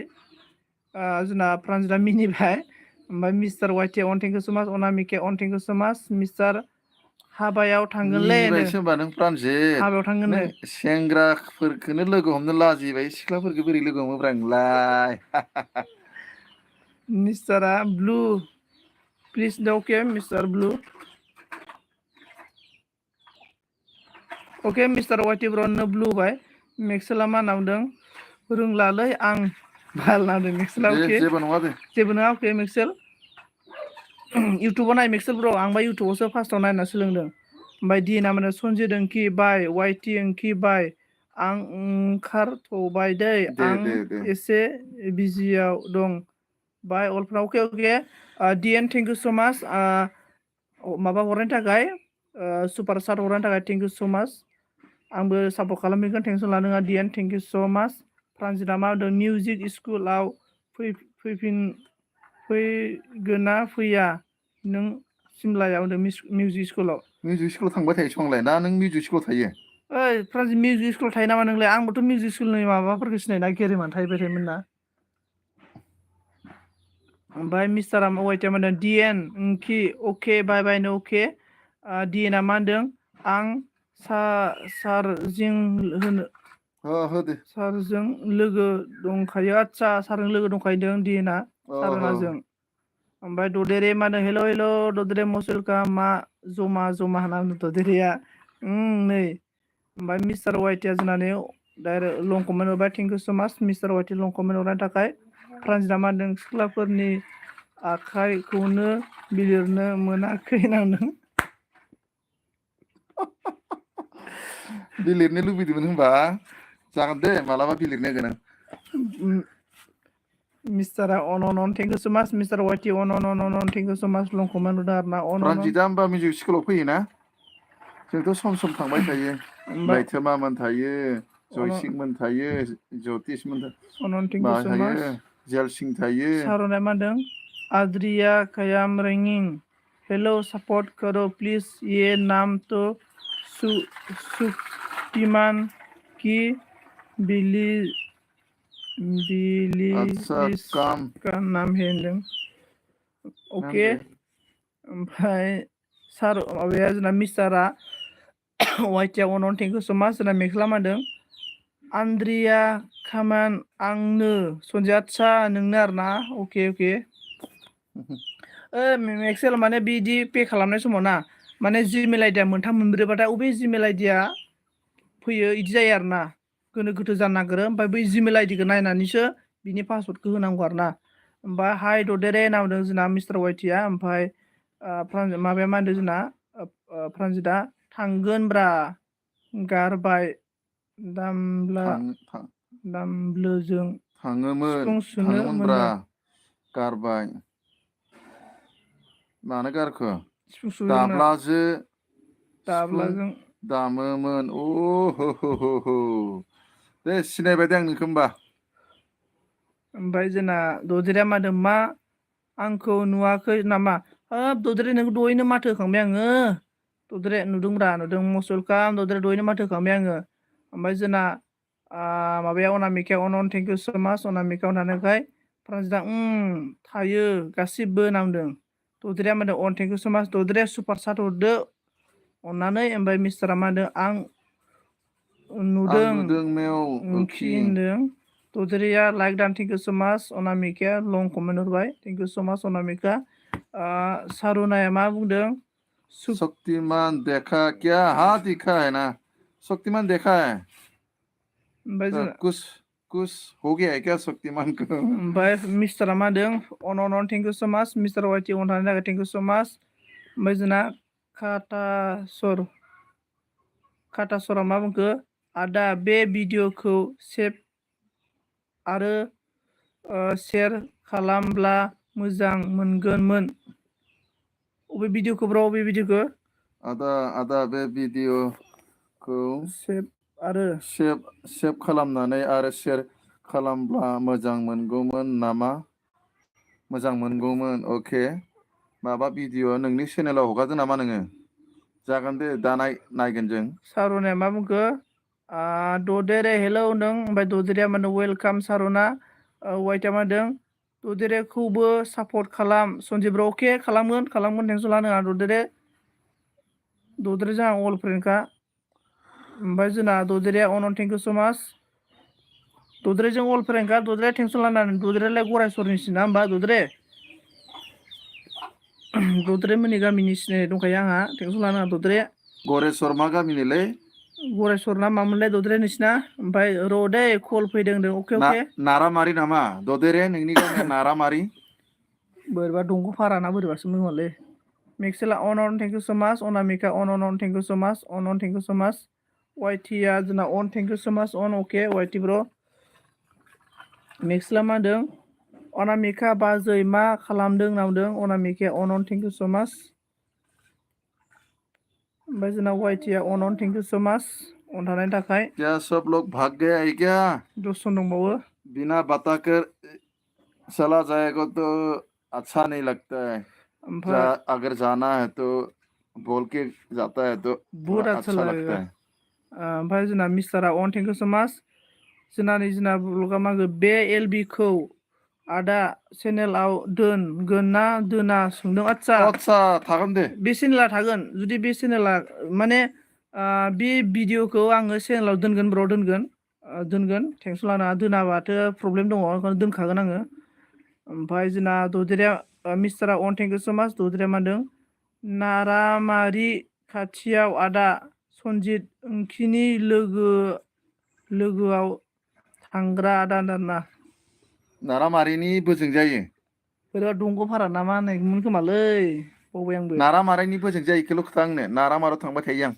[SPEAKER 1] जोंना प्रान्जिता मिनिबाय ओमफ्राय mister वाइटि on thank you so माच अनामिके अन थेंक इउ सो माच मिस्टार हाबायाव थांगोनलै
[SPEAKER 2] मिनिबायसो होनबा नों प्रान्जित
[SPEAKER 1] हाबायाव थांगोन
[SPEAKER 2] नों सेंग्राफोरखौनो लोगो हमनो लाजिबाय सिख्लाफोरखौ बोरै लोगो हमोब्रा नोंलाय।
[SPEAKER 1] मिस्टारा blue please okay mister blue okay mister वाइटि ब्रनो ब्लू बाय मेक्सेला मा नावदों रोंलालै आं बाल नावदों मेक्सेला ओके
[SPEAKER 2] जेबो नङा दे
[SPEAKER 1] जेबो नङा ओके मेक्सेल इउटुबाव नाय मेक्सेल ब्र आंबा इउटुबावसो फार्स्टआव नायना सोलोंदों ओमफ्राय डिएनआ माने सनजित ओंखि बाय वाइटि ओंखि बाय आं ओंखारथ'बाय दै आं एसे बिजियाव दं बाय अलफ्रा अके डिएन थेंक इउ सो माच माबा हरनायनि थाखाय सुपार चाट हरनायनि थाखाय थेंक इउ सो माच आंबो सापर्ट खालामफिनगोन टेनसन लानो नङा डिएन थेंक इउ सो माच प्रान्जिता मा होनदों मिउजिक स्कुलाव फैगोना फैया नों सिमलायाव होनदों मिउजिक स्कुलाव
[SPEAKER 2] थांबाय थायो संलाय ना नों मिउजिक स्कुलाव थायो।
[SPEAKER 1] ओइ प्रान्जित मिउजिक स्कुलाव थायो नामा नोंलाय आंबोथ' मिउजिक स्कुलनि माबाफोरखौ सिनायना गेरेमान थाहैबाय थायोमोन ना ओमफ्राय मिस्टारा वाइटिया मा होनदों डिएन ओंखि अके बाय बाय नो अके दिएना मा होनदों आं सारजों होनो
[SPEAKER 2] हो दे
[SPEAKER 1] सारजों लोगो दंखायो आदसा सारजों लोगो दंखायो दिएना सारनाजों ओमफ्राय ददेरे मा होनो हेल' हेल' ददेरे मसुलका मा जमा जमा होनना ददेरेया नै ओमफ्राय मिस्टार वाइटिया जोंनानै डाइरेक्ट लं कमेन्ट हरबाय थेंक इउ स' माच मिस्टार वाइटि लं कमेन्ट हरनायनि थाखाय फ्रान्सना मा होनदों सिख्लाफोरनि आखाइखौनो बिलिरनो मोनाखै होनदों
[SPEAKER 2] बिलिरनो लुबैदोंमोन होनबा जागोन दे मालाबा बिलिरनो होगोन आं
[SPEAKER 1] मिस्टारा अन थेंक इउ स' माच मिस्टार वाइटि अन थेंक इउ स' माच लं कमेन्ट हरदों आरो ना
[SPEAKER 2] रन्जितआ होमबा मिउजिक स्कुलाव फैयोना जोंथ' सम सम थांबाय थायो लैथोमामोन थायो जयसिंमोन थायो ज्यतिसमोन
[SPEAKER 1] थेंक इउ स'
[SPEAKER 2] थायो
[SPEAKER 1] माच
[SPEAKER 2] जेलसिं थायो
[SPEAKER 1] सारनाया मा होनदों आद्रिया खयाम रिंगिं हेलो सपोर्ट करो प्लीज ये नाम तो शक्तिमान की बिली
[SPEAKER 2] आदसा
[SPEAKER 1] का नाम है होनदों अके ओमफ्राय सार माबाया जोंना मिस्टारा वाइटिया अन थेंक इउ स' माच जोंना मेख्ला मा होनदों आन्द्रिया खामान आंनो सनजिया आदसा नोंनो आरो ना अके एक्सेल माने बिदि पे खालामनाय समाव ना माने जिमेल आइडिया मोनथाम मोनब्रैबाथाय अबे जिमेल आइडिया फैयो इदि जायो आरो ना गोनो गोथो जानो नागिरो ओमफ्राय बै जिमेल आइडिखौ नायनानैसो बिनि पासवर्डखौ होनांगौ आरो ना ओमफ्राय हाय ददेरे होनना बुंदों जोंना मिस्टार वाइटिया ओमफ्राय माबाया मा होनदों जोंना फ्रान्जितआ थांगोनब्रा गारबाय दामब्लोजों सिफुं सुनो
[SPEAKER 2] थाङोमोनब्रा
[SPEAKER 1] मोनो
[SPEAKER 2] गारबाय मानो गारखो
[SPEAKER 1] सिफुं सुयोमोन
[SPEAKER 2] सिफुं
[SPEAKER 1] दाब्लाजों
[SPEAKER 2] दामोमोन हो दे सिनायबाय दे आं नोंखौ होमबा
[SPEAKER 1] ओमफ्राय जोंना ददेरेया मा होनदों मा आंखौ नुवाखै नामा हाब ददेरे नोंखौ दहायनो माथो होखांबाय आङो ददेरे नुदों मसुलका ददेरे दहायनो माथो होखांबाय आङो ओमफ्राय जोंना माबाया अनामिकाया अन थेंक इउ स' माच अनामिकायाव थानायखाय फ्रान्जितआ थायो गासिबो होनना बुंदों ददेरेया मा होनदों अन थेंक इउ स' माच ददेरेया सुपार साट हरदो अननानै ओमफ्राय मिस्टारा मा होनदों आं नुदों
[SPEAKER 2] मेव
[SPEAKER 1] खि होनदों ददेरेया लाइक दान थेंक इउ स' माच अनामिकाया लं कमेन्ट हरबाय थेंक इउ स' माच अनामिका सारुनाया मा बुंदों
[SPEAKER 2] शक्तिमान देखा क्या हाथ दिखा है ना शक्तिमान देखा है
[SPEAKER 1] ओमफ्राय जोंना
[SPEAKER 2] कुछ हो गया है क्या शक्तिमान को
[SPEAKER 1] ओमफ्राय मिस्टारा मा होनदों अन थेंक इउ स' माच मिस्टार वाइटि अन थानायनि थाखाय थेंक इउ स' माच ओमफ्राय जोंना काटासरा मा बुंखो आदा बे भिडिअखौ सेभ आरो शेयार खालामब्ला मोजां मोनगोनमोन अबे भिडिअखौ
[SPEAKER 2] आदा बे भिडिअखौ सेभ खालामनानै आरो शेयार खालामब्ला मोजां मोनगौमोन अके माबा भिडिअ नोंनि चेनेलाव हगारदो नामा नोङो जागोन दे दा नायगोन जों
[SPEAKER 1] सारनाया मा बुंखो ददेरे हेलौ होनदों ओमफ्राय ददेरेया मा होनदों वेलकाम सारना वाइटआ मा होनदों ददेरेखौबो सापर्ट खालाम सन्जिब्र अके खालामगोन टेनसन लानो नाङा ददेरे जोंहा अल फ्रेन्डखा ओमफ्राय जोंना ददेरेया अन थेंक इउ स' माच ददेरेजों अल फ्रेन्डखा ददेरेया टेनसन लानानै ददेरेलाय गरायसरनिसो ना होमबा ददेरे मोननि गामिनि सिनायनाय दंखायो आंहा टेनसन लानो नाङा ददेरे
[SPEAKER 2] गरेस्वर मा गामिनिलै
[SPEAKER 1] गरेस्वर ना मामोनलाय ददेरे नोंसिना ओमफ्राय र' दै कल फैदों होनदों अके
[SPEAKER 2] नारामारि नामा ददेरे नोंनि गामिया नारामारि
[SPEAKER 1] बोरैबा दंग' फारा ना बोरैबासो मोनलै मेक्सेला अन थेंक इउ स' माच अनामिका अन थेंक इउ स' माच थेंक इउ स' माच वाइटिया जोंना अन थेंक इउ स' माच अके वाइटि ब्र' मेक्सेला मा होनदों अनामिका बाजै मा खालामदों होनना बुंदों अनामिकाया अन थेंक इउ स' माच ओमफ्राय जोंना वाइटिया अन थेंक इउ स' माच अन थानायनि थाखाय
[SPEAKER 2] क्या सब लोग भाग गया है क्या
[SPEAKER 1] दसजन दंबावो
[SPEAKER 2] बिना बताकर चला जाएगा तो अच्छा नहीं लगता है अगर जाना है तो बोल के जाता है तो
[SPEAKER 1] बहुत अच्छा लगता है ओमफ्राय जोंना मिस्टारा अन थेंक इउ स' माच जोंना ब्लगा मा होनो बे एलबिखौ आदा चेनेलाव दोनगोन ना दोना सोंदों आदसा
[SPEAKER 2] आदसा थागोन दे
[SPEAKER 1] बे चेनेला थागोन जुदि बे चेनेला माने बे भिडिअखौ आङो चेनेलाव दोनगोन ब्र दोनगोन टेनसन लानाङा दोनाबाथो प्रब्लेम दङ ओंखायनो दोनखागोन आङो ओमफ्राय जोंना ददेरेया मिस्टारा अन थेंक इउ सो माच ददेरेया मा होनदों नारामारि खाथियाव आदा सनजित ओंखिनि लोगोआव थांग्रा आदा ना
[SPEAKER 2] नारामारिनि बोजों जायो
[SPEAKER 1] बोरैबा दंग' भारा ना मा होननायमोन खोमालै बावबाय आंबो
[SPEAKER 2] नारामारिनि बोजों जायो इखौल' खोथा आंनो नारामाराव थांबाय थायो आं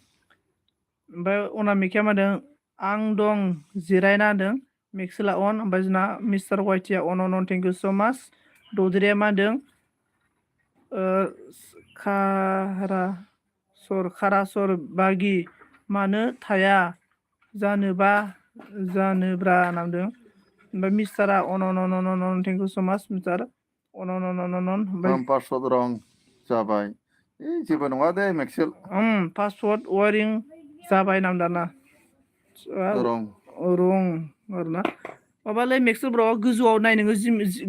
[SPEAKER 1] ओमफ्राय अनामिकाया मा होनदों आं दं जिरायना होनदों मेक्सेला अन ओमफ्राय जोंना mister वाइटिया on thank you so माच ददेरेया मा होनदों खारासर बागि मानो थाया जानोब्रा नांदों ओमफ्राय मिस्टारा अन थेंक इउ सो माच मिस्टार अन ओमफ्राय
[SPEAKER 2] पासवर्ड रं जाबाय जेबो नङा दे मेक्सेल
[SPEAKER 1] पासवर्ड वारिं जाबाय नामदाना
[SPEAKER 2] रं
[SPEAKER 1] रं आरोना माबालै मेक्सेल ब्र गोजौआव नाय नोङो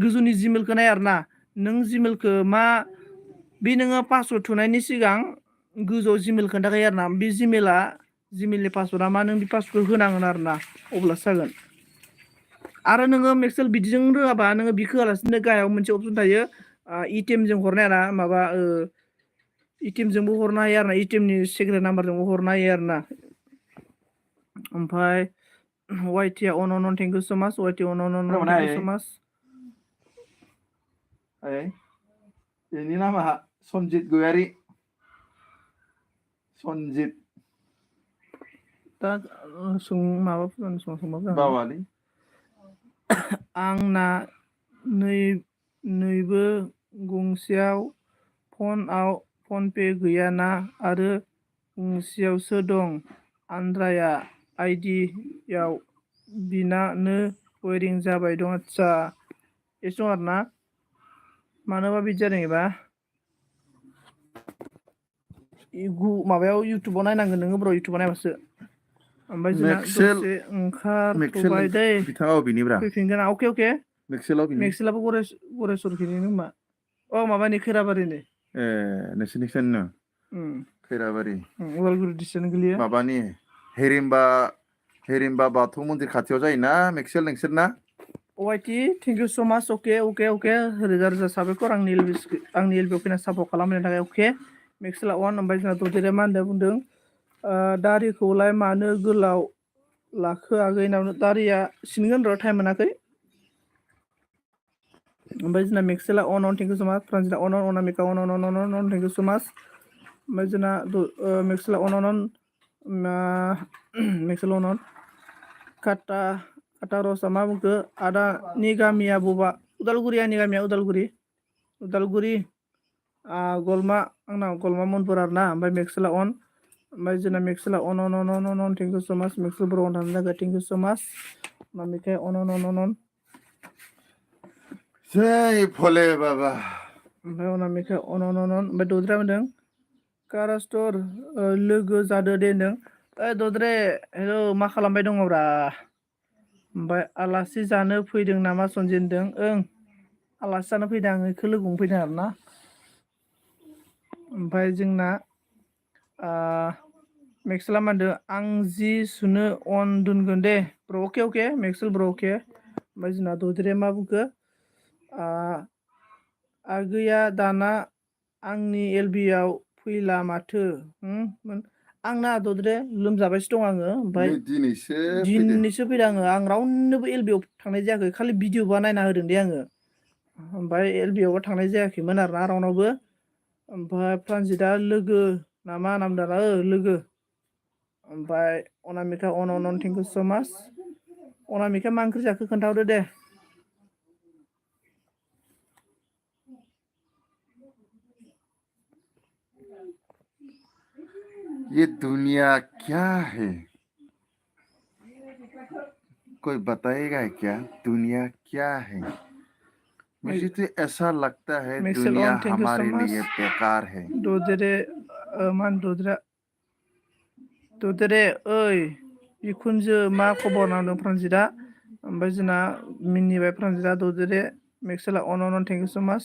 [SPEAKER 1] गोजौनि जिमेलखौ नाय आरोना नों जिमेलखौ मा बे नोङो पासवर्ड थुनायनि सिगां गोजौआव जिमेल खोन्थाखायो आरोना बे जिमेलनि पासवर्डआ मा नों बे पासवर्डखौ होनांगोन आरोना अब्लासो जागोन आरो नोङो मेक्सेल बिदिजों रोङाबा नोङो बिखौ होआलासिनो गाहायाव मोनसे अपसन थायो एटिएमजों हरनाय आरोना माबा एटिएमजोंबो हरनो हायो आरोना एटिएमनि सिक्रेट नाम्बारजोंबो हरनो हायो आरोना ओमफ्राय वाइटिया अन थेंक इउ सो माच वाइटि अन थेंक इउ सो माच
[SPEAKER 2] बेनि नामा सनजित गयारि सनजित
[SPEAKER 1] दा माबाफोर सोंबाबो
[SPEAKER 2] बावालै
[SPEAKER 1] आंना नैबो गंसेयाव फनपे गैयाना आरो गंसेयावसो दं आन्द्राया आइडियाव बिनानो वायरिं जाबाय दं आदसा एसे दं आरोना मानोबा बिदि जादों एबा माबायाव इउटुबाव नायनांगोन नोङो ब्र इउटुबाव नायबासो ओमफ्राय जोंना दसे ओंखारथ'बाय दै
[SPEAKER 2] बिथाङा अबेनिब्रा
[SPEAKER 1] फैफिनगोन अके
[SPEAKER 2] मेक्सेलाबो
[SPEAKER 1] गरेस्वरखिनि होनबा माबानि खैराबारिनि
[SPEAKER 2] नोंसोरनिखौनो खैराबारि
[SPEAKER 1] उदालगुरि डिस्ट्रिक्टआनो गोलैयो
[SPEAKER 2] माबानि हेरिम्बा बाथौ मन्दिर खाथियाव जायोना मेक्सेल नोंसोरना
[SPEAKER 1] वाइटि थेंक इउ सो माच अके रोजा रोजा साबायखर आंनि एलबिआव फैना सापर्ट खालामनायनि थाखाय अके मेक्सेला अन ओमफ्राय जोंना ददेरेया मा होनदों बुंदों दारिखौलाय मानो गोलाव लाखो आगै होनना दारिया सिनगोन र' टाइम मोनाखै ओमफ्राय जोंना मेक्सेला अन थेंक इउ सो माच फ्रान्सिना अन अनामिका अन थेंक इउ सो माच ओमफ्राय जोंना मेक्सेला अन मेक्सेल अन काटा रसआ मा बुंखो आदानि गामिया बबा उदालगुरि आंनि गामिया उदालगुरि गलमा आंना गलमा मनपुर आरोना ओमफ्राय मेक्सेला अन ओमफ्राय जोंना मेक्सेला अन थेंक इउ सो माच मेक्सेल बर' अन थानो थाखाय थेंक इउ सो माच मामिखाय अन
[SPEAKER 2] जै भले बाबा
[SPEAKER 1] ओमफ्राय अनामिखाय अन ओमफ्राय ददेरा होनदों कारास्टर लोगो जादो दे होनदों दद्रे हेलौ मा खालामबाय दङब्रा ओमफ्राय आलासि जानो फैदों नामा सनजित होनदों आलासि जानो फैदों आं बेखौ लोगो हमफैदों आरोना ओमफ्राय जोंना मेक्सेला मा होनदों आं जि सुनो अन दोनगोन दे ब्र अके मेक्सेल ब्र अके ओमफ्राय जोंना ददेरेया मा बुंखो आगैया दाना आंनि एलबिआव फैला माथो आंना दद्रे लोमजाबायसो दं आङो ओमफ्राय दिनैसो फैदों आं रावनोबो एलबिआव थांनाय जायाखै खालि भिडिअबा नायना होदों दे आङो ओमफ्राय एलबिआवबो थांनाय जायाखैमोन आरोना रावनावबो ओमफ्राय फ्रान्जितआ लोगो नामा नामदारा लोगो ओमफ्राय अनामिका अन thank you so much Anamika मा ओंख्रि जाखो खोन्थाहरदो दे
[SPEAKER 2] ये दुनिया क्या है कोई बताएगा क्या दुनिया क्या है मुझे तो ऐसा लगता है दुनिया हमारे लिए बेकार है
[SPEAKER 1] ददेरे ओइ बिखुनजो मा खबर नांदों फ्रान्जितआ ओमफ्राय जोंना मिनिबाय फ्रान्जितआ ददेरे Mexela on thank you so much.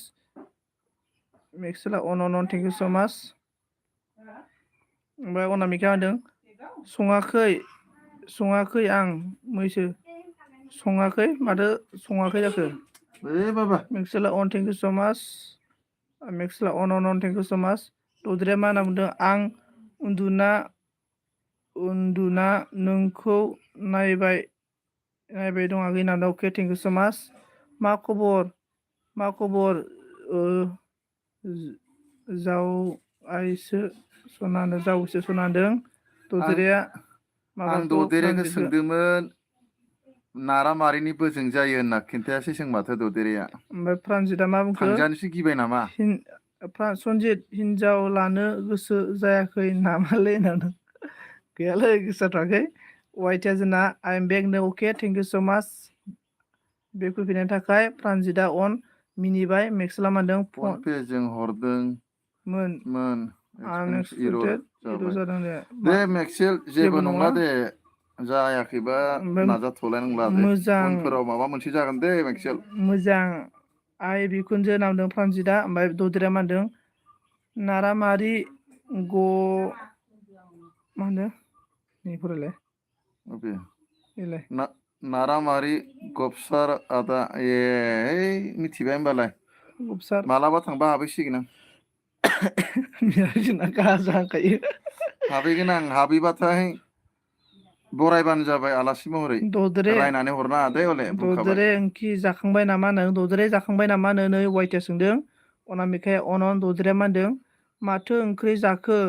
[SPEAKER 1] Mexela on thank you so much. ओमफ्राय अनामिका होनदों सङाखै आं मैसो सङाखै माथो सङाखै जाखो
[SPEAKER 2] बाबा
[SPEAKER 1] Mexela on thank you so much. Mexela on thank you so much. दद्रेया मा होनना बुंदों आं उन्दुना नोंखौ नायबाय दं आगै होनना अके थेंक इउ सो माच मा खबर जावैसो सनादों दद्रेया
[SPEAKER 2] आं
[SPEAKER 1] माबाखौ
[SPEAKER 2] ददेरेखौ
[SPEAKER 1] फ्रान्जितखौ
[SPEAKER 2] सोंदोंमोन नारामारिनि बोजों जायो होनना खिन्थायासै जों माथो ददेरेया
[SPEAKER 1] ओमफ्राय फ्रान्जितआ मा बुंखो
[SPEAKER 2] थांजानोसो गिबाय नामा
[SPEAKER 1] सनजित हिनजाव लानो गोसो जायाखै नामालै होननानै गैयालै गोसो जाथ'वाखै वाइटिया जोंना आइ एम बेक नो अके थेंक इउ स' माच बेक फैफिननायनि थाखाय फ्रान्जितआ अन मिनिबाय मेक्सला मानदों
[SPEAKER 2] फन पेजों हरदोंमोन
[SPEAKER 1] आनएक्सपेक्टेड इरु जादों
[SPEAKER 2] दे मेक्सेल जेबो नंला दे जायाखैबा नाजाथ'लाय नंला दे
[SPEAKER 1] मोजां
[SPEAKER 2] उनफोराव माबा मोनसे जागोन दे मेक्सेल
[SPEAKER 1] मोजां आइ बिखुनजो नामदों फ्रान्जितआ ओमफ्राय दद्रेया मानदों नारामारि मा होनो नै फरायलाय बेलाय
[SPEAKER 2] नारामारि गबसार आदा मिथिबाय होमबालाय
[SPEAKER 1] गबसार
[SPEAKER 2] मालाबा थांबा हाबैसिगोन आं
[SPEAKER 1] जोंना गाहा जाखायो
[SPEAKER 2] हाबैगोन आं हाबैबाथाय बरायबानो जाबाय आलासि महरै रायनानै हरनाङा दे हले बुंखाबाय
[SPEAKER 1] दद्रे ओंखि जाखांबाय नामा होनदों दद्रे जाखांबाय नामा होनो नै वाइटिया सोंदों अनामिकाया अन दद्रेया मा होनदों माथो ओंख्रि जाखो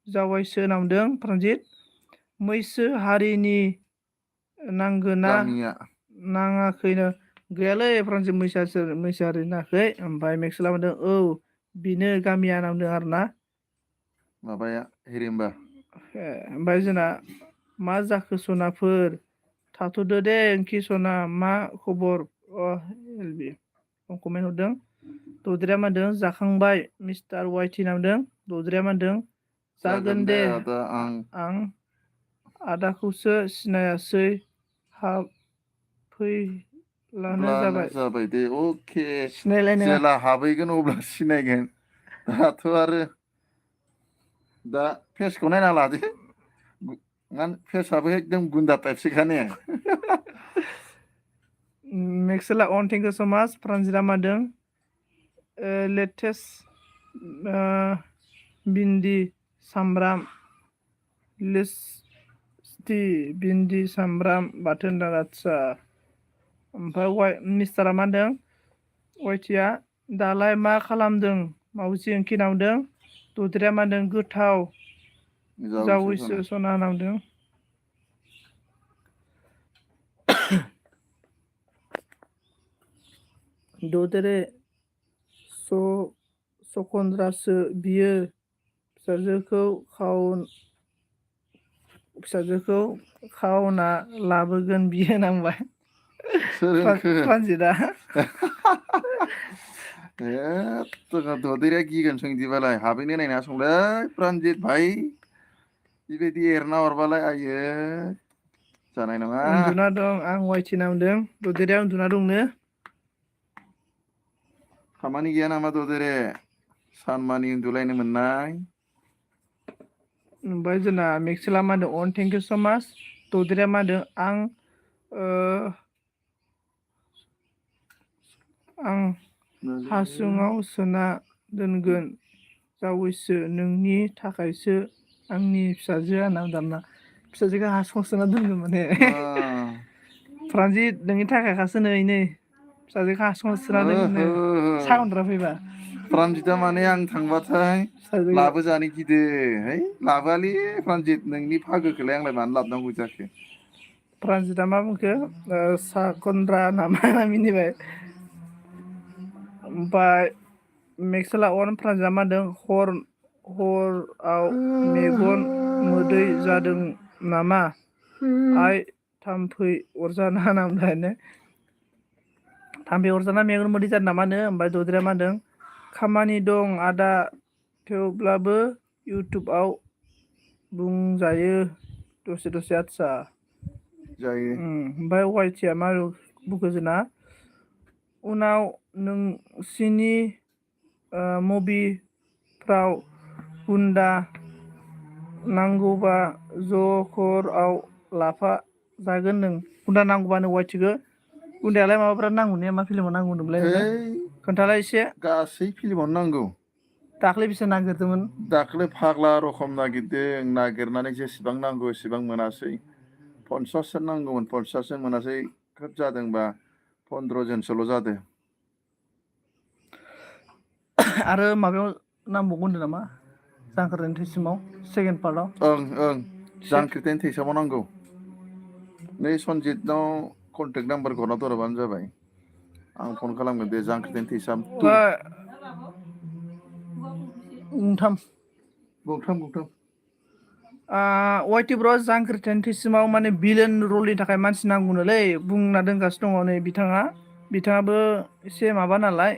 [SPEAKER 1] जावायसो नामदों फ्रान्जित मैसो हारिनि नांगोना
[SPEAKER 2] गामिया
[SPEAKER 1] नाङाखैनो गैयालै फ्रान्जित मैसो हारि नाङाखै ओमफ्राय मेक्सला बुंदों औ बेनो गामिया नामदों आरोना
[SPEAKER 2] माबाया हिरिम्बा
[SPEAKER 1] ओमफ्राय जोंना मा जाखो सनाफोर थाथ'दो दे ओंखि सना मा खबर एलबि कमेन्ट हरदों दद्रेया मा होनदों जाखांबाय मिस्टार वाइटि नामदों दद्रेया मा होनदों जागोन दे
[SPEAKER 2] आदा
[SPEAKER 1] आं आदाखौसो सिनायासै हाबफैलानो
[SPEAKER 2] जाबाय दे अके
[SPEAKER 1] सिनायलायनाङा
[SPEAKER 2] जेला हाबैगोन अब्ला सिनायगोन दाथ' आरो दा फेसखौ नायना लादो फेसआबो एकदम गुन्दा टाइपसोखा ने
[SPEAKER 1] मेक्सला अन थेंक इउ स' माच फ्रान्जितआ मादों लेटेस्ट भिन्दि सामब्राम भिन्दि सामब्राम बाथोन दां आदसा ओमफ्राय मिस्टारा मा होनदों वाइटिया दालाय मा खालामदों मावजि ओंखि नामदों दद्रेया मा होनदों गोथाव जावैसो सना नामदों दद्रे सखन्द्रासो बियो फिसाजोखौ खावना लाबोगोन बियो नांबाय फ्रान्जितआ
[SPEAKER 2] ददेरेया गिगोन सोंदिबालाय हाबैनो नायना संलै प्रान्जित भाई बेबायदि एरना हरबालाय आयो जानाय नङा
[SPEAKER 1] उन्दुना दं आं वाइटि नामदों ददेरेया उन्दुना दंनो
[SPEAKER 2] खामानि गैया नामा ददेरे सानमानि उन्दुलायनो मोननाय
[SPEAKER 1] ओमफ्राय जोंना मेक्सेला मा होनदों अन थेंक इउ स' माच दद्रेया मा होनदों आं हासुङाव सोना दोनगोन जावैसो नोंनि थाखायसो आंनि फिसाजोआ होनना दाना फिसाजोखौ हासुङाव सोना दोनगोन माने फ्रान्जित नोंनि थाखायखासो नै फिसाजोखौ हासुङाव सोना दोननो साउन्डरा फैबा
[SPEAKER 2] प्रान्जितआ माने आं थांबाथाय लाबोजानो गिदो है लाबोआलै प्रान्जित नोंनि फागोखौलाय आंलाय मानो लाबोनांगौ जाखो
[SPEAKER 1] प्रान्जितआ मा बुंखो साखन्द्रा नामा मिनिबाय ओमफ्राय मेक्सेला अन फ्रान्जितआ मा होनदों हराव मेगन मोदै जादों नामा आइ थाम्फै अरजाना नामलायनो थाम्फै अरजाना मेगन मोदै जादों नामा नो ओमफ्राय दद्रेया मा होनदों खामानि दं आदा थेवब्लाबो इउटुबाव बुंजायो दसे आदसा
[SPEAKER 2] जायो
[SPEAKER 1] ओमफ्राय वाइटिया मा बुंखो जोंना उनाव नोंसिनि मुभिफ्राव गुन्दा नांगौबा जखराव लाफा जागोन नों गुन्दा नांगौबानो वाइटिखौ गुन्दायालाय माबाफोरा नांगौ ने मा फिल्माव नांगौ होनदोंमोनलाय नोङो
[SPEAKER 2] ओइ
[SPEAKER 1] खोन्थालाय एसे
[SPEAKER 2] गासै फिल्मावनो नांगौ
[SPEAKER 1] दाख्लै बेसे नागिरदोंमोन
[SPEAKER 2] दाख्लै फाग्ला रखम नागिरदों नागिरनानै जेसेबां नांगौ एसेबां मोनासै 50 जन नांगौमोन 50 जन मोनासै खोब जादोंबा 15 जनसोल' जादों
[SPEAKER 1] आरो माबायाव नांबावगौ होनदों नामा जांख्रानि थैसिमाव सेकेन्ड पार्टआव
[SPEAKER 2] ओं जांख्रिथायनि थैसामाव नांगौ नै सनजितनाव कन्टेक्ट नाम्बारखौ हरना दोनबानो जाबाय आं फन खालामगोन दे जांख्रिथायनि थैसाम 2
[SPEAKER 1] गंथाम
[SPEAKER 2] गंथाम
[SPEAKER 1] वाइटि ब्र जांख्रिथायनि थैसिमाव माने भिलेन रलनि थाखाय मानसि नांगौनोलै बुंना दोनगासिनो दङ नै बिथाङाबो एसे माबा नालाय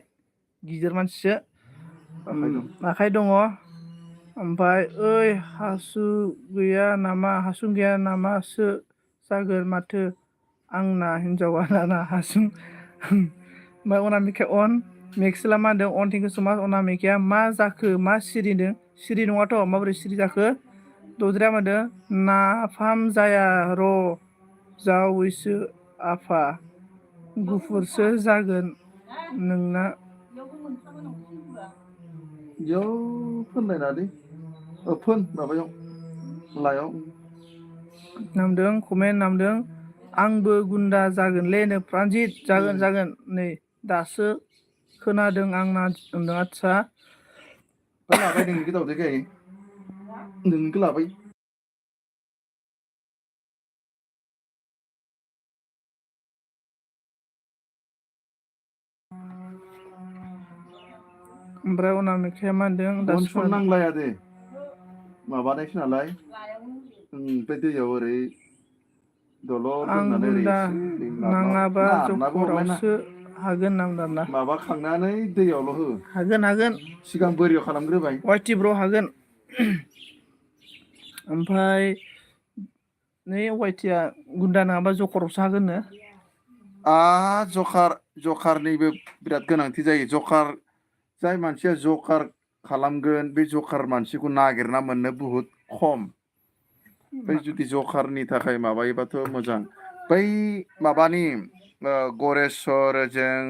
[SPEAKER 1] गिदिर मानसिसो आखाइ दङ ओमफ्राय ओइ हासुं गैया नामासो जागोन माथो आंना हिनजावा लाना हासुं ओमफ्राय अनामिकाया अन मेक्सेला मा होनदों अन थेंक इउ सो माच अनामिकाया मा जाखो मा सिरिदों सिरि नङाथ' माबोरै सिरि जाखो दद्राया मा होनदों नाफाम जाया र' जावैसो आफा गुफुरसो जागोन नोंना
[SPEAKER 2] बेयाव फोनलायनानै फोन माबायाव लायाव
[SPEAKER 1] नामदों कमेन्ट नामदों आंबो गुन्दा जागोनलै नो प्रानजित जागोन नै दासो खोनादों आंना होनदों आदसा
[SPEAKER 2] लाबाय नोंनिखौ दावदैखाय नोंनिखौ लाबाय
[SPEAKER 1] ओमफ्राय अनामिकाया मा होनदों दासो
[SPEAKER 2] बनसन
[SPEAKER 1] खोनादों
[SPEAKER 2] नांलाया दे माबानायसो नालाय ओमफ्राय दैयाव ओरै दलर
[SPEAKER 1] आं
[SPEAKER 2] दोननानै ओरै
[SPEAKER 1] गुन्दा
[SPEAKER 2] एसे ओरै
[SPEAKER 1] नाङाबा
[SPEAKER 2] नारनाबो हरलायना
[SPEAKER 1] जखरावसो हागोन नांदों आरोना
[SPEAKER 2] माबा खांनानै दैयावल' हो
[SPEAKER 1] हागोन
[SPEAKER 2] सिगां बोरियाव खालामग्रोबाय
[SPEAKER 1] वाइटि ब्र हागोन ओमफ्राय नै वाइटिया गुन्दा नङाबा जखरावसो हागोननो
[SPEAKER 2] जखारनिबो बिराद गोनांथि जायो जाय मानसिया जकार खालामगोन बे जकार मानसिखौ नागिरना मोननो बुहुद खम बै जुदि जखारनि थाखाय माबायोबाथ' मोजां बै माबानि गरेस्वरजों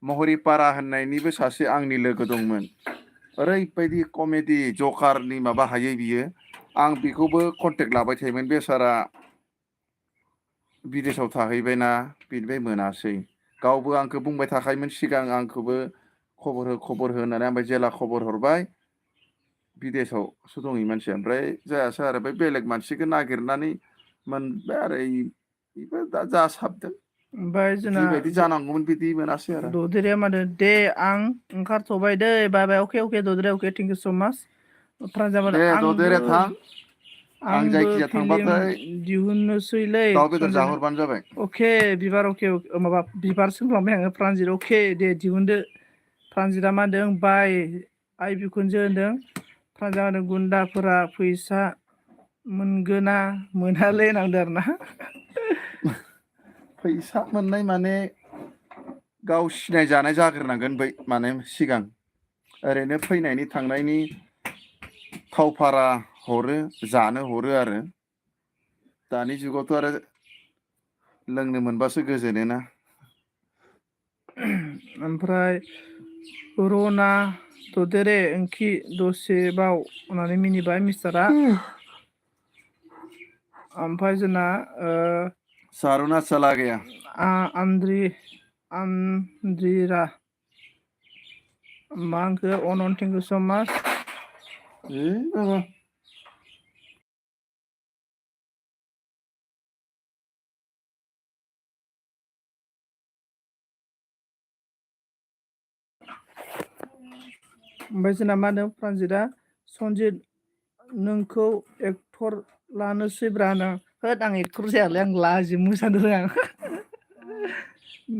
[SPEAKER 2] महरिपारा होननायनिबो सासे आंनि लोगो दंमोन ओरैबायदि कमेडि जकारनि माबा हायो बियो आं बेखौबो कन्टेक्ट लाबाय थायोमोन बेसारा बिदेशआव थाहैबायना बेनिफ्राय मोनासै गावबो आंखौ बुंबाय थाखायोमोन सिगां आंखौबो खबर हो होननानै ओमफ्राय जेला खबर हरबाय बिदेशआवसो दङ मानसिया ओमफ्राय जायासै आरो बे बेलेग मानसिखौ नागिरनानै मोनबाय आरो बेबो दा जासाबदों
[SPEAKER 1] ओमफ्राय जोंना
[SPEAKER 2] जिबायदि जानांगौमोन बिदि मोनासै आरो
[SPEAKER 1] ददेरेया मा होनदों दे आं ओंखारथ'बाय दै बाय बाय अके ददेरे अके थेंक इउ स' माच
[SPEAKER 2] दे ददेरे थां आं
[SPEAKER 1] आंबो
[SPEAKER 2] जायखिजाया
[SPEAKER 1] फिलिम
[SPEAKER 2] थांबाथाय
[SPEAKER 1] दिहुननोसैलै
[SPEAKER 2] दाउ बेदर
[SPEAKER 1] सनजय
[SPEAKER 2] जाहरबानो जाबाय
[SPEAKER 1] अके बिबार अके माबा बिबार सोंफ्लांबाय आङो प्रानजित अके दे दिहुनदो प्रानजितआ मा होनदों बाय आइ बिखुनजो होनदों प्रानजितआ मा होनदों गुन्दाफोरा फैसा मोनगोना मोनालै होनदों आरोना
[SPEAKER 2] फैसा मोननाय माने गाव सिनायजानाय जाग्रोनांगोन बै माने सिगां ओरैनो फैनायनि थांनायनि थाव भारा हरो जानो हरो आरो दानि जुगावथ' आरो लोंनो मोनबासो गोजोनोना
[SPEAKER 1] ओमफ्राय रना ददेरे ओंखि दसेबाव होननानै मिनिबाय मिस्टारा ओमफ्राय जोंना
[SPEAKER 2] सारुना चला गया
[SPEAKER 1] आन्द्रिरा मा होनखो अन थेंक इउ स' माच
[SPEAKER 2] बाबा
[SPEAKER 1] ओमफ्राय जोंना मा होनो प्रानजितआ सनजित नोंखौ एक्टर लानोसैब्रा होद आं एक्टर जायालै आं लाजियो मोसानो रोङा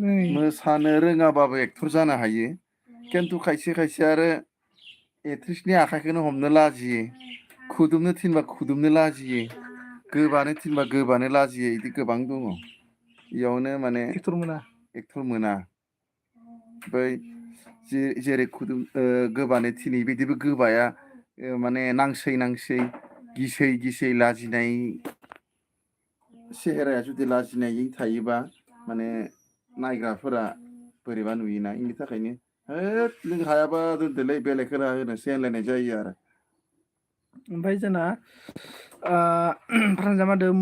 [SPEAKER 1] नै
[SPEAKER 2] मोसानो रोङाबाबो एक्टर जानो हायो खिन्थु खायसे आरो एक्ट्रिसनि आखाइखौनो हमनो लाजियो खुदुमनो थिनबा खुदुमनो लाजियो गोबानो थिनबा गोबानो लाजियो बिदि गोबां दङ बेयावनो माने
[SPEAKER 1] एक्टर मोना
[SPEAKER 2] एक्टर मोना बै जेरै गोबानो थिनि बिदिबो गोबाया माने नांसै गिसै लाजिनाय सेहेराया जुदि लाजिनायजों थायोबा माने नायग्राफोरा बोरैबा नुयोना इनि थाखायनो होद नों हायाबा दोनदोलै बेलेग होनोसै होनलायनाय जायो आरो
[SPEAKER 1] ओमफ्राय जोंना फ्रान्जा मा होनदों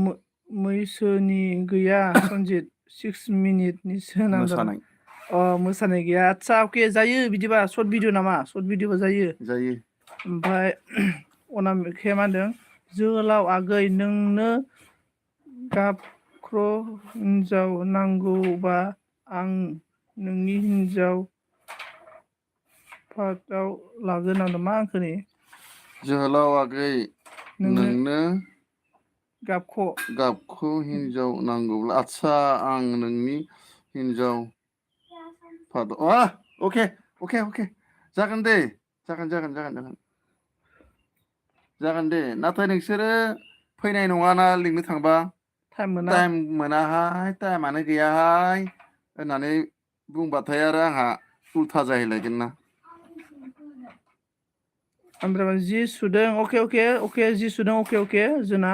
[SPEAKER 1] मैसोनि गैया सनजित 6 मिनिटनिसो नांदों
[SPEAKER 2] मोसानाय
[SPEAKER 1] मोसानाय गैया आदसा अके जायो बिदिबा सर्ट भिडिअ नामा सर्ट भिडिअबा जायो ओमफ्राय अनामिकाया मा होनदों जोहोलाव आगै नोंनो गाबख्र' हिन्जाव नांगौबा आं नोंनि हिन्जाव पार्टआव लागोन नांदों मा आंखोनि
[SPEAKER 2] जोहोलाव आगै नोंनो गाबख' हिन्जाव नांगौब्ला आदसा आं नोंनि हिन्जाव अके जागोन दे जागोन दे नाथाय नोंसोरो फैनाय नङाना लिंनो थांबा टाइम मोनाहाय टाइमानो गैयाहाय होननानै बुंबाथाय आरो आंहा उल्था जाहैलायगोन ना
[SPEAKER 1] ओमफ्राय जि सुदों अके जि सुदों अके जोंना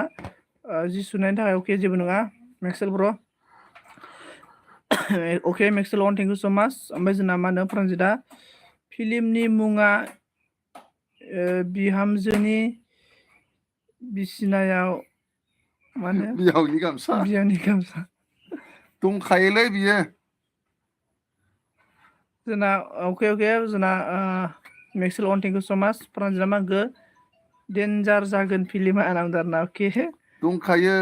[SPEAKER 1] जि सुनायनि थाखाय अके जेबो नङा मेक्सेल ब्र अके मेक्सेल अन थेंक इउ सो माच ओमफ्राय जोंना मा होनो फ्रान्जिता फिल्मनि मुङा बिहामजोनि बिसिनायाव मा होनो
[SPEAKER 2] बिहावनि गामसा दंखायोलै बियो
[SPEAKER 1] जोंना अके जोंना मेक्सेल अन थेंक इउ सो माच फ्रान्जिता मा होनखो डेन्जार जागोन फिल्मा नांदों आरोना अके
[SPEAKER 2] दंखायो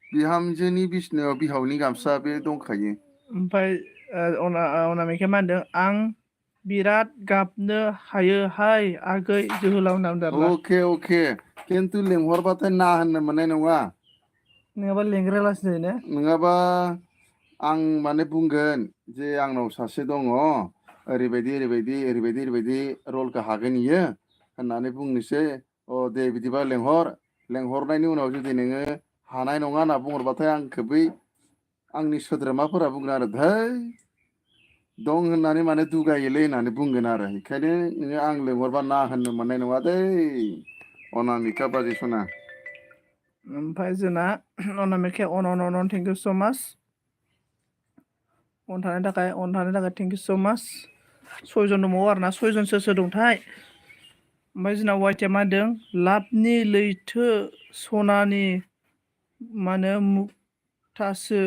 [SPEAKER 2] बिहामजोनि बिसिनायाव बिहावनि गामसा बे दंखायो
[SPEAKER 1] ओमफ्राय अनामिकाया मा होनदों आं बिराद गाबनो हायोहाय आगै जोहोलाव नांदों आरोना
[SPEAKER 2] अके खिन्थु लेंहरबाथाय ना होननो मोननाय नङा
[SPEAKER 1] नङाबा लेंग्रायालासि जायो ने
[SPEAKER 2] नङाबा आं माने बुंगोन जे आंनाव सासे दङ ओरैबायदि रलखौ हागोन इयो होननानै बुंनोसै दे बिदिबा लेंहरनायनि उनाव जुदि नोङो हानाय नङा होनना बुंहरबाथाय आंखौ बै आंनि सोद्रोमाफोरा बुंगोन आरो धै दं होननानै माने दुगायोलै होननानै बुंगोन आरो बेखायनो नोङो आं लेंहरबा ना होननो मोननाय नङा दै अनामिका बाजै सना
[SPEAKER 1] ओमफ्राय जोंना अनामिकाया अन थेंक इउ सो माच अन थानायनि थाखाय थेंक इउ सो माच 6 जन दंबावो आरोना 6 जन सोर दंथाय ओमफ्राय जोंना वाइटिया मा होनदों लाभनि लैथो सनानि मा होनो मुक्तासो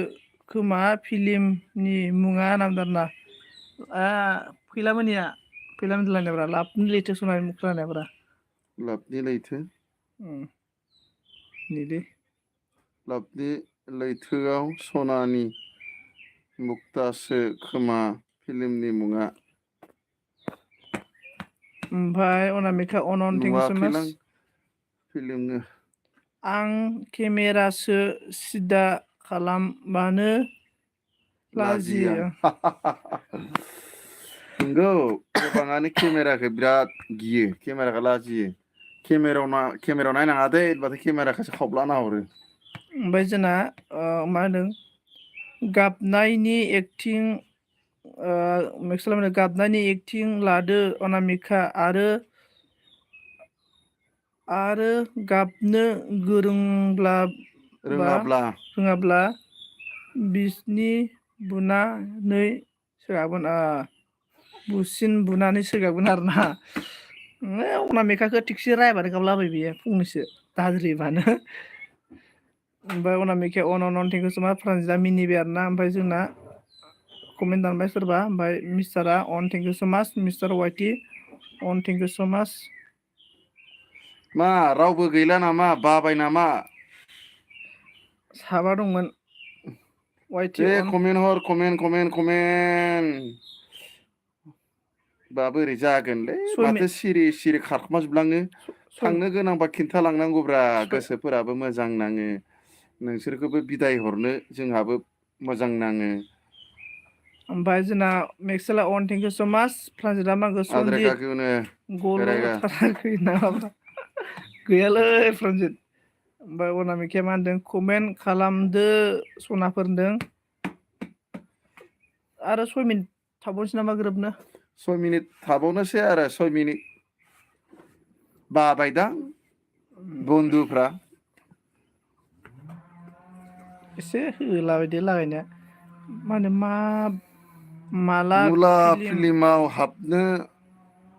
[SPEAKER 1] खोमा फिल्मनि मुङा नामदों आरोना फैलामोनिया लायनायब्रा लाभनि लैथो सनानि मुक्ता लायनायब्रा
[SPEAKER 2] लाभनि लैथो
[SPEAKER 1] निदे
[SPEAKER 2] लाभनि लैथोआव सनानि मुक्तासो खोमा फिल्मनि मुङा
[SPEAKER 1] ओमफ्राय अनामिका अन थेंक इउ सो माच
[SPEAKER 2] फिल्मनो
[SPEAKER 1] आं केमेरासो सिदा खालामबानो लाजियो
[SPEAKER 2] नंगौ गोबाङानो केमेराखौ बिराद गियो केमेराखौ लाजियो केमेरायाव नायनाङा दे होनबाथाय केमेराखौसो खावब्ला नाहरो
[SPEAKER 1] ओमफ्राय जोंना मा होनदों गाबनायनि एक्टिं लादो अनामिका आरो गाबनो रोङाब्ला बिसिनि बुनानै सोगाबगोन आरोना अनामिकाखौ थिगसे रायबानो गाबलाबाय बियो फंनैसो दाद्रिबानो ओमफ्राय अनामिकाया अन थेंक इउ सो माच फ्रान्जिता मिनिबाय आरोना ओमफ्राय जोंना कमेन्ट दानबाय सोरबा ओमफ्राय मिस्टारा अन थेंक इउ सो माच mister वाइटि on thank you so माच
[SPEAKER 2] मा रावबो गैला नामा बाबाय नामा
[SPEAKER 1] साबा दंमोन
[SPEAKER 2] दे कमेन्ट हर कमेन्ट बा बोरै जागोनलै माथो सिरि खारखोमाजोबलाङो थांनो गोनांबा खिन्थालांनांगौब्रा गोसोफोराबो मोजां नाङो नोंसोरखौबो बिदाय हरनो जोंहाबो मोजां नाङो
[SPEAKER 1] ओमफ्राय जोंना मेक्सेला अन थेंक इउ सो माच फ्रान्जिता मागो सनजित गल'थाराखै नामाब्रा गैयालै फ्रान्जित ओमफ्राय अनामिकाया मा होनदों कमेन्ट खालामदो सनाफोर होनदों आरो 6 मिनिट थाबावनोसै नामा ग्रोबनो
[SPEAKER 2] 6 मिनिट थाबावनोसै आरो 6 मिनिट बाबायदां बन्धुफ्रा
[SPEAKER 1] एसे होलाबायदो लागायनाया मा होनो माला
[SPEAKER 2] मुला
[SPEAKER 1] फिल्म
[SPEAKER 2] फिल्माव हाबनो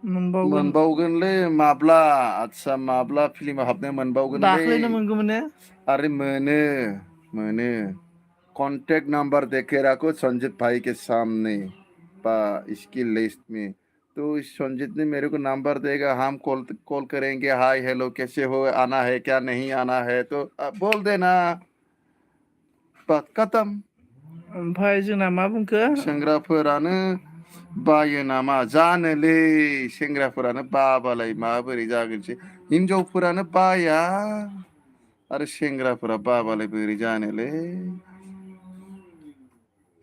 [SPEAKER 1] मोनबावगोन
[SPEAKER 2] मोनबावगोनलै माब्ला आदसा माब्ला फिल्माव हाबनो मोनबावगोनलै
[SPEAKER 1] दाख्लैनो मोनगौमोन ने
[SPEAKER 2] अरे मोनो कांटेक्ट नंबर देखे रखो संजीत भाई के सामने इसकी लिस्ट में तो संजीत ने मेरे को नंबर देगा हम कॉल करेंगे हाय हेलो कैसे हो आना है क्या नहीं आना है तो बोल देना बात खत्म
[SPEAKER 1] ओमफ्राय जोंना मा बुंखो
[SPEAKER 2] सेंग्राफोरानो बायो नामा जानोलै सेंग्राफोरानो बाबालाय माबोरै जागोनसै हिनजावफोरानो बाया आरो सेंग्राफोरा बाबालाय बोरै जानोलै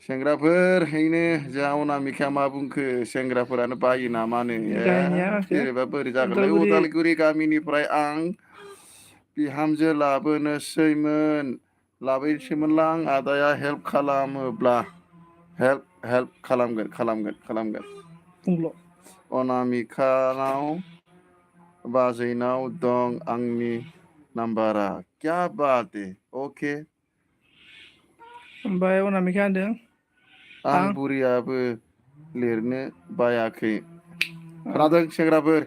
[SPEAKER 2] सेंग्राफोर हैनो जावना मिखा मा बुंखो सेंग्राफोरानो बायो नामानो
[SPEAKER 1] गायनाया आंखो
[SPEAKER 2] बोरैबा बोरै जागोनलै
[SPEAKER 1] उदालगुरि
[SPEAKER 2] उदालगुरि गामिनिफ्राय आं बिहामजो लाबोनोसैमोनलां आदाया हेल्प खालामोब्ला हेल्प खालामगोन
[SPEAKER 1] बुंल'
[SPEAKER 2] अनामिकानाव बाजैनाव दं आंनि नाम्बारा क्या बात है अके
[SPEAKER 1] ओमफ्राय अनामिका होनदों
[SPEAKER 2] आं बुरियाबो लिरनो बायाखै खोनादों सेंग्राफोर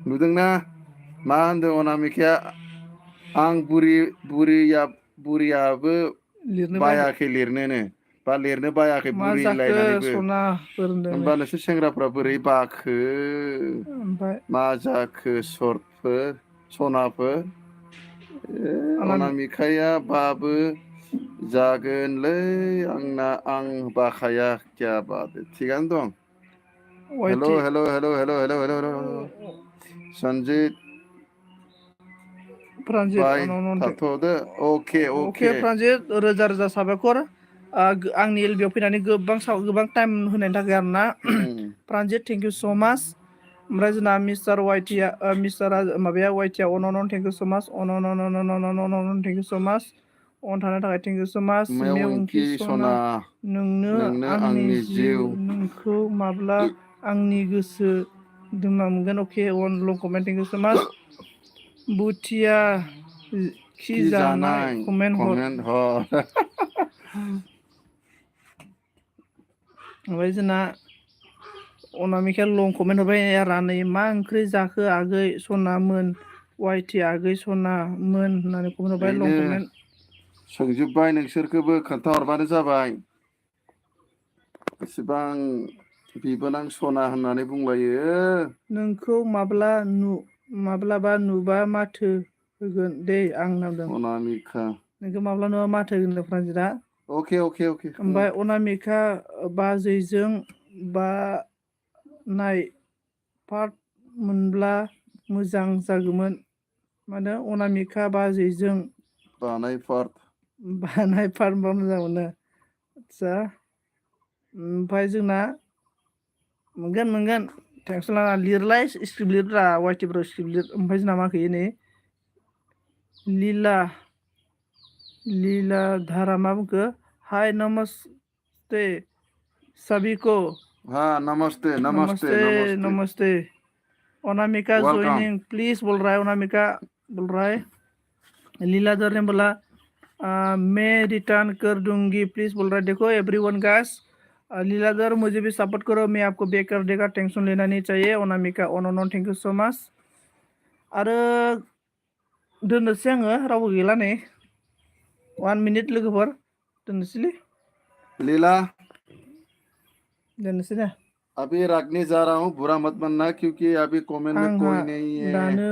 [SPEAKER 2] नुदोंना मा होनदों अनामिकाया आं बुरियाबो
[SPEAKER 1] लिरनो
[SPEAKER 2] बायाखै लिरनोनो बा लिरनो बायाखै
[SPEAKER 1] मा जाखो
[SPEAKER 2] बुरिलायनानैबो
[SPEAKER 1] सनाफोर होनदोंनो
[SPEAKER 2] होनबा नोंसोर सेंग्राफ्रा बोरै बाखो
[SPEAKER 1] ओमफ्राय
[SPEAKER 2] मा जाखो सर्टफोर सनाफोर अनामिकाया बाबो जागोनलै आं बाखाया क्या बात थिगानो दं हेल' सन्जित
[SPEAKER 1] प्रान्जित
[SPEAKER 2] बाय थाथ'दो
[SPEAKER 1] अके प्रान्जित रोजा रोजा साबायखर आंनि एलबियाव फैनानै गोबां टाइम होनायनि थाखाय आरोना प्रान्जित थेंक इउ स' माच ओमफ्राय जोंना मिस्टार वाइटिया माबाया वाइटिया अन थेंक इउ स' माच अन थेंक इउ स' माच अन थानो थाखाय थेंक इउ स' माच
[SPEAKER 2] मेवंकि सना
[SPEAKER 1] नोंनो आंनि जिउ नोंखौ माब्ला आंनि गोसो दुमा मोनगोन अके अन लं कमेन्ट थेंक इउ स' माच बुथिया खि जानाय कमेन्ट हर ओमफ्राय जोंना अनामिकाया लं कमेन्ट हरबाय रानै मा ओंख्रि जाखो आगै सनामोन वाइटि आगै सनामोन होननानै कमेन्ट हरबाय लं कमेन्ट
[SPEAKER 2] सोंजोब्बाय नोंसोरखौबो खोन्थाहरबानो जाबाय एसेबां बिबोनां सना होननानै बुंलायो
[SPEAKER 1] नोंखौ माब्लाबा नुबा माथो होगोन दे आं नामदों
[SPEAKER 2] अनामिका
[SPEAKER 1] नोंखौ माब्ला नुबा माथो होगोन प्रान्जितआ
[SPEAKER 2] अके
[SPEAKER 1] ओमफ्राय अनामिका बाजैजों बानाय पार्ट मोनब्ला मोजां जागौमोन माने अनामिका बाजैजों
[SPEAKER 2] बानाय पार्ट
[SPEAKER 1] मोनबा मोजां मोनो आदसा ओमफ्राय जोंना मोनगोन टेनसन लाना लिरलाय स्क्रिप्ट लिरब्रा वाइटिफ्राव स्क्रिप्ट लिर ओमफ्राय जोंना मा होयो नै लीला धारा मा बुंखो हाय नमस्ते सभी को नमस्ते अनामिका ज्वाइनिंग प्लीज बोल रहा है अनामिका बोल रहा है लीलाधर ने बोला मैं रिटर्न कर दूंगी प्लीज बोल रहा है देखो एवरीवन गाइस लीलाधर मुझे भी सपोर्ट करो मैं आपको बैक कर देगा टेंशन लेना नहीं चाहिए अनामिका अन थैंक यू सो मच आरो दोननोसै आङो रावबो गैला नै 1 मिनिट लोगोफोर दोननोसैलै
[SPEAKER 2] लीला
[SPEAKER 1] दोननोसै दे
[SPEAKER 2] अभी रखने जा रहा हूँ बुरा मत मानना क्योंकि अभी कमेंट में कोई नहीं है
[SPEAKER 1] दानो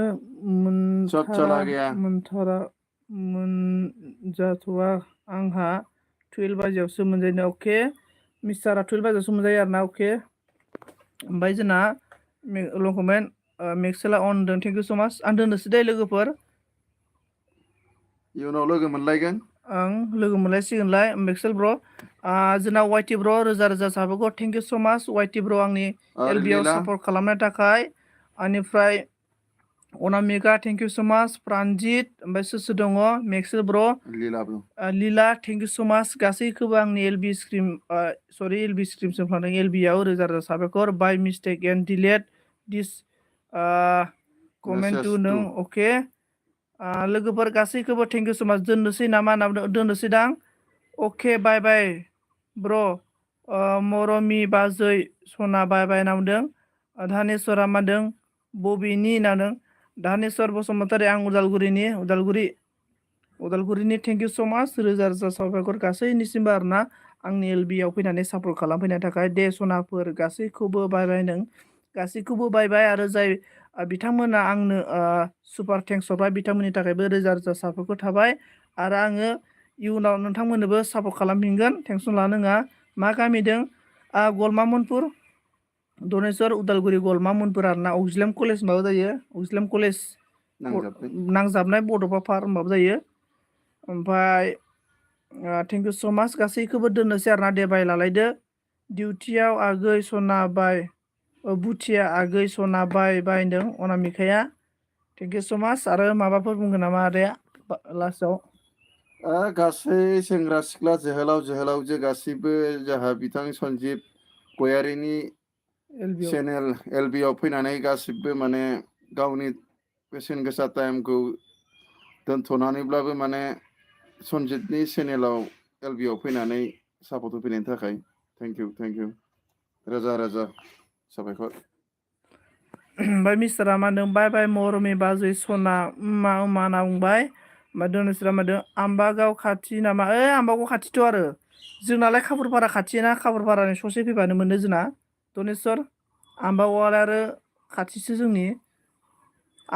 [SPEAKER 2] सब चला गया
[SPEAKER 1] मोनजाथ'वा आंहा 12 बाजियावसो मोनजायो अके मिस्टारा 12 बाजियावसो मोनजायो आरोना अके ओमफ्राय जोंना लं कमेन्ट मेक्सेला अन होनदों थेंक इउ स' माच आं दोननोसै दे लोगोफोर
[SPEAKER 2] इयुनाव लोगो मोनलायगोन
[SPEAKER 1] आं लोगो मोनलायसिगोनलाय मेक्सेल ब्र जोंना वाइटि ब्र रोजा रोजा साबायखर थेंक इउ स' माच वाइटि ब्र आंनि एलबियाव सापर्ट खालामनो थाखाय आंनिफ्राय अनामिका थेंक इउ सो माच प्रानजित ओमफ्राय सोर दङ मेक्सेल ब्र
[SPEAKER 2] लीलाबो
[SPEAKER 1] लीला थेंक इउ सो माच गासैखौबो आंनि एलबि स्क्रिम सरि एलबि स्क्रिमसो फ्लांदों एलबिआव रोजा रोजा साबायखर by mistake and delete this comment to
[SPEAKER 2] Message
[SPEAKER 1] नों
[SPEAKER 2] to
[SPEAKER 1] अके लोगोफोर गासैखौबो थेंक इउ सो माच दोननोसै नामा होनना बुंदों दोननोसै दां अके बाय बाय ब्र मरमि बाजै सना बाय बाय होनना बुंदों धानेस्वरा मा होनदों बबेनि होनना बुंदों धानेस्वर बसुमतारी आं उदालगुरिनि थेंक इउ सो माच रोजा रोजा साबायखर गासैनिसिमबो आरोना आंनि एलबिआव फैनानै सापर्ट खालामफैनायनि थाखाय दे सनाफोर गासैखौबो बाय बाय नों गासैखौबो बाय बाय आरो जाय बिथांमोना आंनो सुपार थेंक्स हरबाय बिथांमोननि थाखायबो रोजा रोजा साबायखर थाबाय आरो आङो इयुनाव नोंथांमोननोबो सापर्ट खालामफिनगोन टेनसन लानो नाङा मा गामि दं गलमा मनपुर दनेश्वर उदालगुरि गलमा मनपुर आरोना अक्जिलेम कलेज माबा जायो अक्जिलेम कलेज
[SPEAKER 2] नांजाबनाय
[SPEAKER 1] नांजाबनाय बड'फा फार्म माबा जायो ओमफ्राय थेंक इउ सो माच गासैखौबो दोननोसै आरोना दे बाय लालायदो डिउटियाव आगै सना बाय बुथिया आगै सना बाय बाय होनदों अनामिकाया थेंक इउ सो माच आरो माबाफोर बुंगोन नामा आदाया लास्टआव
[SPEAKER 2] गासै सेंग्रा सिख्ला जोहोलावजो गासैबो जोंहा बिथां सन्जिब गयारिनि
[SPEAKER 1] एलबिआव
[SPEAKER 2] चेनेल एलबिआव फैनानै गासिबो माने गावनि बेसेन गोसा टाइमखौ दोनथ'नानैब्लाबो माने सन्जितनि चेनेलाव एलबिआव फैनानै सापर्ट होफैनायनि थाखाय थेंक इउ रोजा रोजा साबायखर
[SPEAKER 1] ओमफ्राय मिस्टारा मा होनदों बाय बाय मरमि बाजै सना मा होनना बुंबाय ओमफ्राय दनेश्वरा मा होनदों आम्बागाव खाथि नामा आम्बागाव खाथिथ' आरो जोंनालाय खाफुरपारा खाथि ना खाफुरपारानि ससे फैबानो मोनो जोंना दनेश्वर आम्बागावआलाय आरो खाथिसो जोंनि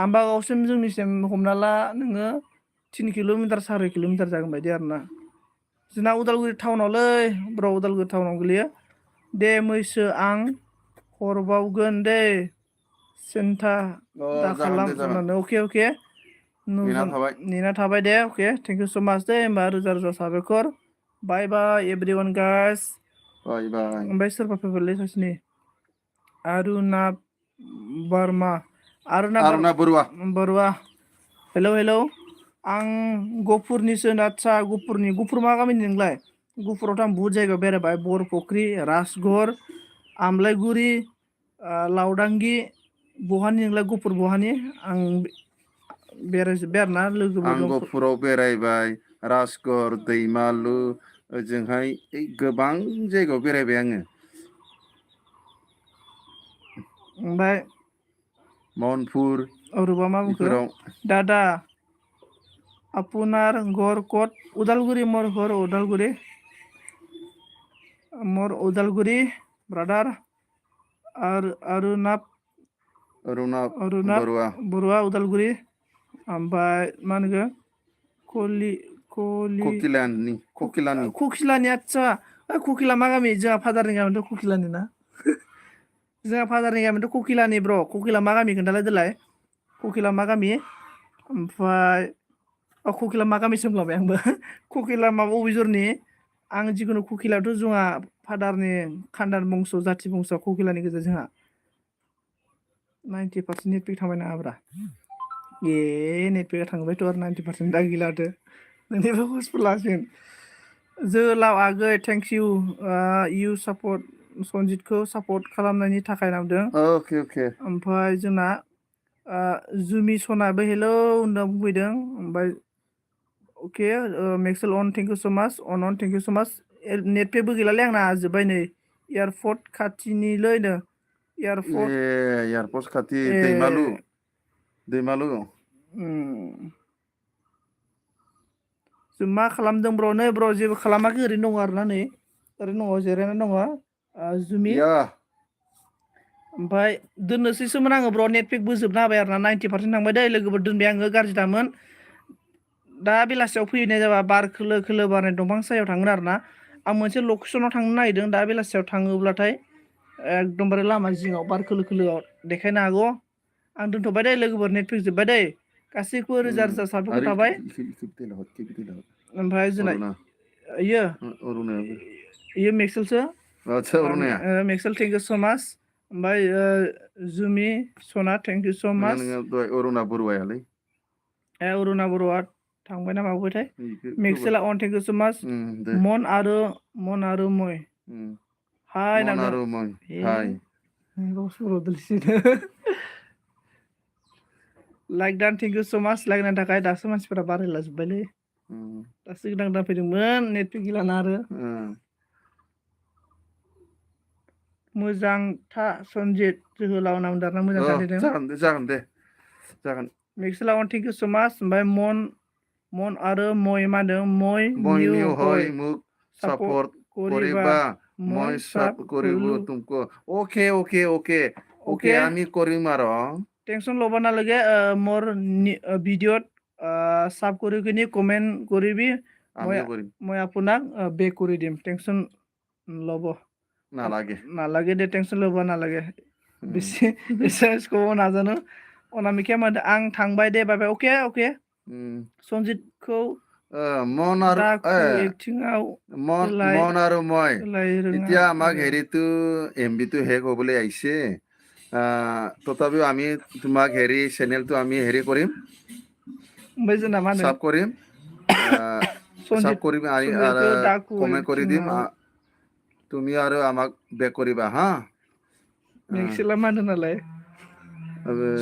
[SPEAKER 1] आम्बागावसिम जोंनिसिम हमना ला नोङो 3 किल'मिटार 4 किल'मिटार जागोन बायदि आरोना जोंना उदालगुरि टाउनावलै ब्र उदालगुरि टाउनाव गोलैयो दे मैसो आं हरबावगोन दे सिन्था दा
[SPEAKER 2] जागोन
[SPEAKER 1] खालाम
[SPEAKER 2] दे जागोन
[SPEAKER 1] होननानै अके
[SPEAKER 2] नेना थाबाय
[SPEAKER 1] नेना थाबाय दे अके थेंक इउ सो माच दे होमबा रोजा रोजा साबायखर बाय बाय एभ्रिवान गाइस
[SPEAKER 2] बाय बाय
[SPEAKER 1] ओमफ्राय सोरबा फैबायलै सासेनि अरुणा बार्मा
[SPEAKER 2] आरुना
[SPEAKER 1] बरुवा हेलौ आं गफुरनिसो आदसा गफुर मा गामिनि नोंलाय गफुरावथ' आं बुहुद जायगायाव बेरायबाय बरफुख्रि राजगर आमलायगुरि लावदांगि बहानि नोंलाय गफुर बहानि आं बेरायजोब्बाय आरोना लोगोबो
[SPEAKER 2] आं
[SPEAKER 1] दं
[SPEAKER 2] गफुराव बेरायबाय राजगर दैमालु ओजोंहाय गोबां जायगायाव बेरायबाय आङो
[SPEAKER 1] ओमफ्राय
[SPEAKER 2] मनपुर
[SPEAKER 1] औरबा मा बुंखो
[SPEAKER 2] बेफोराव
[SPEAKER 1] दादा आपुनार घर कट उदालगुरि मोर घर उदालगुरि ब्रादार अरुनाब बरुवा उदालगुरि ओमफ्राय मा होनगोन ककिलानि आदसा ककिला मा गामि जोंहा फादारनि गामिथ' ककिलानि ना जोंहा फादारनि गामिथ' ककिलानि ब्र ककिला मा गामि खोन्थालाय देलाय ककिला मा गामि ओमफ्राय ककिला मा गामि सोंलाबाय आंबो ककिला माबा अबे जरनि आं जिखुनु ककिलायाथ' जोंहा फादारनि खान्दान बंस' जाथि बंस'आ ककिलानि गोजा जोंहा 90% नेटपेक थांबाय नामाब्रा नेटपेकआ थांबायथ' आरो 90% दा गैलाथो नोंनिबो हस्पिटाल लासिगोन जोहोलाव आगै थेंक इउ इउ सापर्ट सन्जितखौ सापर्ट खालामनायनि थाखाय नांदों
[SPEAKER 2] अके
[SPEAKER 1] ओमफ्राय जोंना जुमि सनाबो हेलौ होनना बुंफैदों ओमफ्राय अके मेक्सेल अन थेंक इउ सो माच अन थेंक इउ सो माच नेटपेकबो गैलालै आंना जोब्बाय नै एयारपर्ट खाथिनिलै नो
[SPEAKER 2] एयारपर्ट खाथि दैमालु
[SPEAKER 1] जों मा खालामदों ब्र नै ब्र जेबो खालामाखै ओरैनो दङ आरोना नै ओरैनो दङ जिरायनानै दङ जुमि ओमफ्राय दोननोसैसोमोन आङो ब्र नेटपेकबो जोबना होबाय आरोना 90% थांबाय दै लोगोफोर दोनबाय आङो गाज्रि दामोन दा बेलासियाव फैनाय जाबा बार खोलो खोलो बारनाय दंफां सायाव थांगोन आरोना आं मोनसे लकेसनाव थांनो नागिरदों दा बेलासियाव थाङोब्लाथाय एकदमबारे लामा जिङाव बार खोलो खोलोआव देखायनो हागौ आं दोनथ'बाय दै लोगोफोर नेटपेक जोब्बाय दै गासैखौबो रोजा रोजा साबायखर थाबाय ओमफ्राय जोंना इयो मेक्सेलसो
[SPEAKER 2] आदसा अरुणाया
[SPEAKER 1] मेक्सेल थेंक इउ सो माच ओमफ्राय जुमि सना थेंक इउ स'
[SPEAKER 2] नोङो
[SPEAKER 1] माच
[SPEAKER 2] नोङो दहाय अरुणा बरुवायालै
[SPEAKER 1] अरुणा बर'आ थांबाय ना माबायथाय
[SPEAKER 2] इखो
[SPEAKER 1] मेक्सेला अन थेंक इउ स' माच
[SPEAKER 2] दे
[SPEAKER 1] मन आरो मय हाय
[SPEAKER 2] मन
[SPEAKER 1] नांदों
[SPEAKER 2] आरो मय हाय
[SPEAKER 1] लाइक दान थेंक इउ स' माच लाइक होनायनि थाखाय दासो मानसिफोरा बारायला जोब्बायलै दासो गोदान गोदान फैदोंमोन नेटवर्क गैलाना आरो मोजां था सनजित जोहोलाव नाम दाना मोजां थांदों
[SPEAKER 2] जागोन दे जागोन
[SPEAKER 1] मेक्सेला अन थेंक इउ स' माच ओमफ्राय मन आरो मय मा होनदों मय
[SPEAKER 2] मयनिउ
[SPEAKER 1] हय
[SPEAKER 2] হয় মোক
[SPEAKER 1] सापर्ट
[SPEAKER 2] সাপোর্ট
[SPEAKER 1] करिबा
[SPEAKER 2] করিবা
[SPEAKER 1] मय
[SPEAKER 2] মই
[SPEAKER 1] साप
[SPEAKER 2] করিব
[SPEAKER 1] करिलु
[SPEAKER 2] तुमको ओके ओके ओके ओके আমি করিম আর
[SPEAKER 1] টেনশন ল'ব নালাগে মোৰ ভিডিঅ'ত চাব কৰি কিনি কমেণ্ট কৰিবি
[SPEAKER 2] আমিও করিম
[SPEAKER 1] মই আপোনাক বেক কৰি দিম টেনশন ল'ব
[SPEAKER 2] নালাগে
[SPEAKER 1] নালাগে দে টেনশন ল'ব নালাগে বেছি এক্সাৰচাইজ ক'ব নাজানো অনাमिकाया मा होनदों आं थांबाय दे बाय अके अके सनजितखौ
[SPEAKER 2] মন আৰু
[SPEAKER 1] दाखु एक्टिंआव
[SPEAKER 2] মন আৰু মই
[SPEAKER 1] होलाय रोङा
[SPEAKER 2] এতিয়া আমাক
[SPEAKER 1] आरो।
[SPEAKER 2] হেৰিটো এমবিটো শেষ হ'বলৈ আহিছে তথাপিও আমি তোমাক হেৰি চেনেলটো আমি হেৰি কৰিম
[SPEAKER 1] ओमफ्राय जोंना मा होनो
[SPEAKER 2] সাব কৰিম সাব কৰিম
[SPEAKER 1] सनजितखौ दाखु
[SPEAKER 2] কমেণ্ট কৰি দিম
[SPEAKER 1] एक्टिंआव
[SPEAKER 2] তুমি আৰু আমাক বেক কৰিবা হা
[SPEAKER 1] मेक्सेला मा होनो नालाय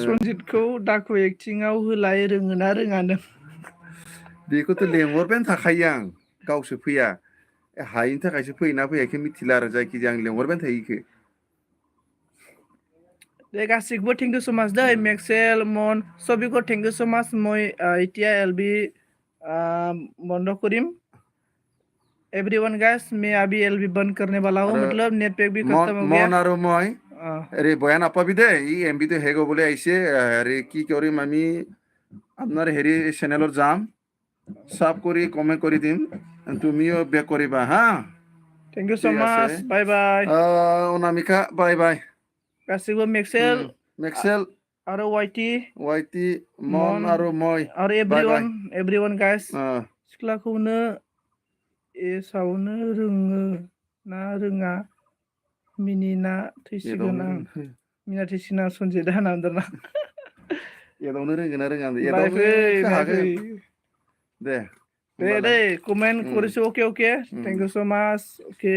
[SPEAKER 1] सनजितखौ दाखु एक्टिंआव होलाय रोङोना रोङा नों
[SPEAKER 2] बेखौथ' लेंहरबायानो थाखायो आं गावसो फैया हायिनि थाखायसो फैयोना फैयाखै मिथिला आरो जायखिजाया आं लेंहरबायानो थायो इखो
[SPEAKER 1] दे गासिखौबो थेंक इउ स' माच दै मेक्सेल मन सबिखौ थेंक इउ स' माच মই এতিয়া এলবি বন্ধ কৰিম एवरीवन गाइस मैं अभी एलबी बंद करने वाला हूँ
[SPEAKER 2] আৰু
[SPEAKER 1] मतलब नेट पैक भी खत्म हो गया
[SPEAKER 2] মন আৰু মই হেৰি বয়া নাপাবি দেই ই এমবিটো শেষ হ'বলৈ আহিছে হেৰি কি কৰিম আমি আপোনাৰ হেৰি চেনেলত যাম সাব কৰি কমেণ্ট কৰি দিম তুমিও বেক কৰিবা হা
[SPEAKER 1] थैंक यू सो
[SPEAKER 2] ঠিক আছে
[SPEAKER 1] मच बाय बाय
[SPEAKER 2] অনামিকা বাই বাই
[SPEAKER 1] गासिबो मेक्सेल
[SPEAKER 2] মেক্সেল
[SPEAKER 1] आरो वाइटी
[SPEAKER 2] वाइटि মন
[SPEAKER 1] मन
[SPEAKER 2] আৰু মই
[SPEAKER 1] आरो
[SPEAKER 2] बाय बाय
[SPEAKER 1] एवरीवन गाइस सिख्लाखौनो एसावनो रोङो ना रोङा मिनिना थैसिगोन आं मिना थैसिगोन आं सनजित होना होनदोंना
[SPEAKER 2] एदावनो रोंगोन ना रोङा
[SPEAKER 1] नायफै
[SPEAKER 2] एदावनो
[SPEAKER 1] नायफै
[SPEAKER 2] हागोन दे
[SPEAKER 1] दे कमेन्ट करिছো okay okay thank you so much okay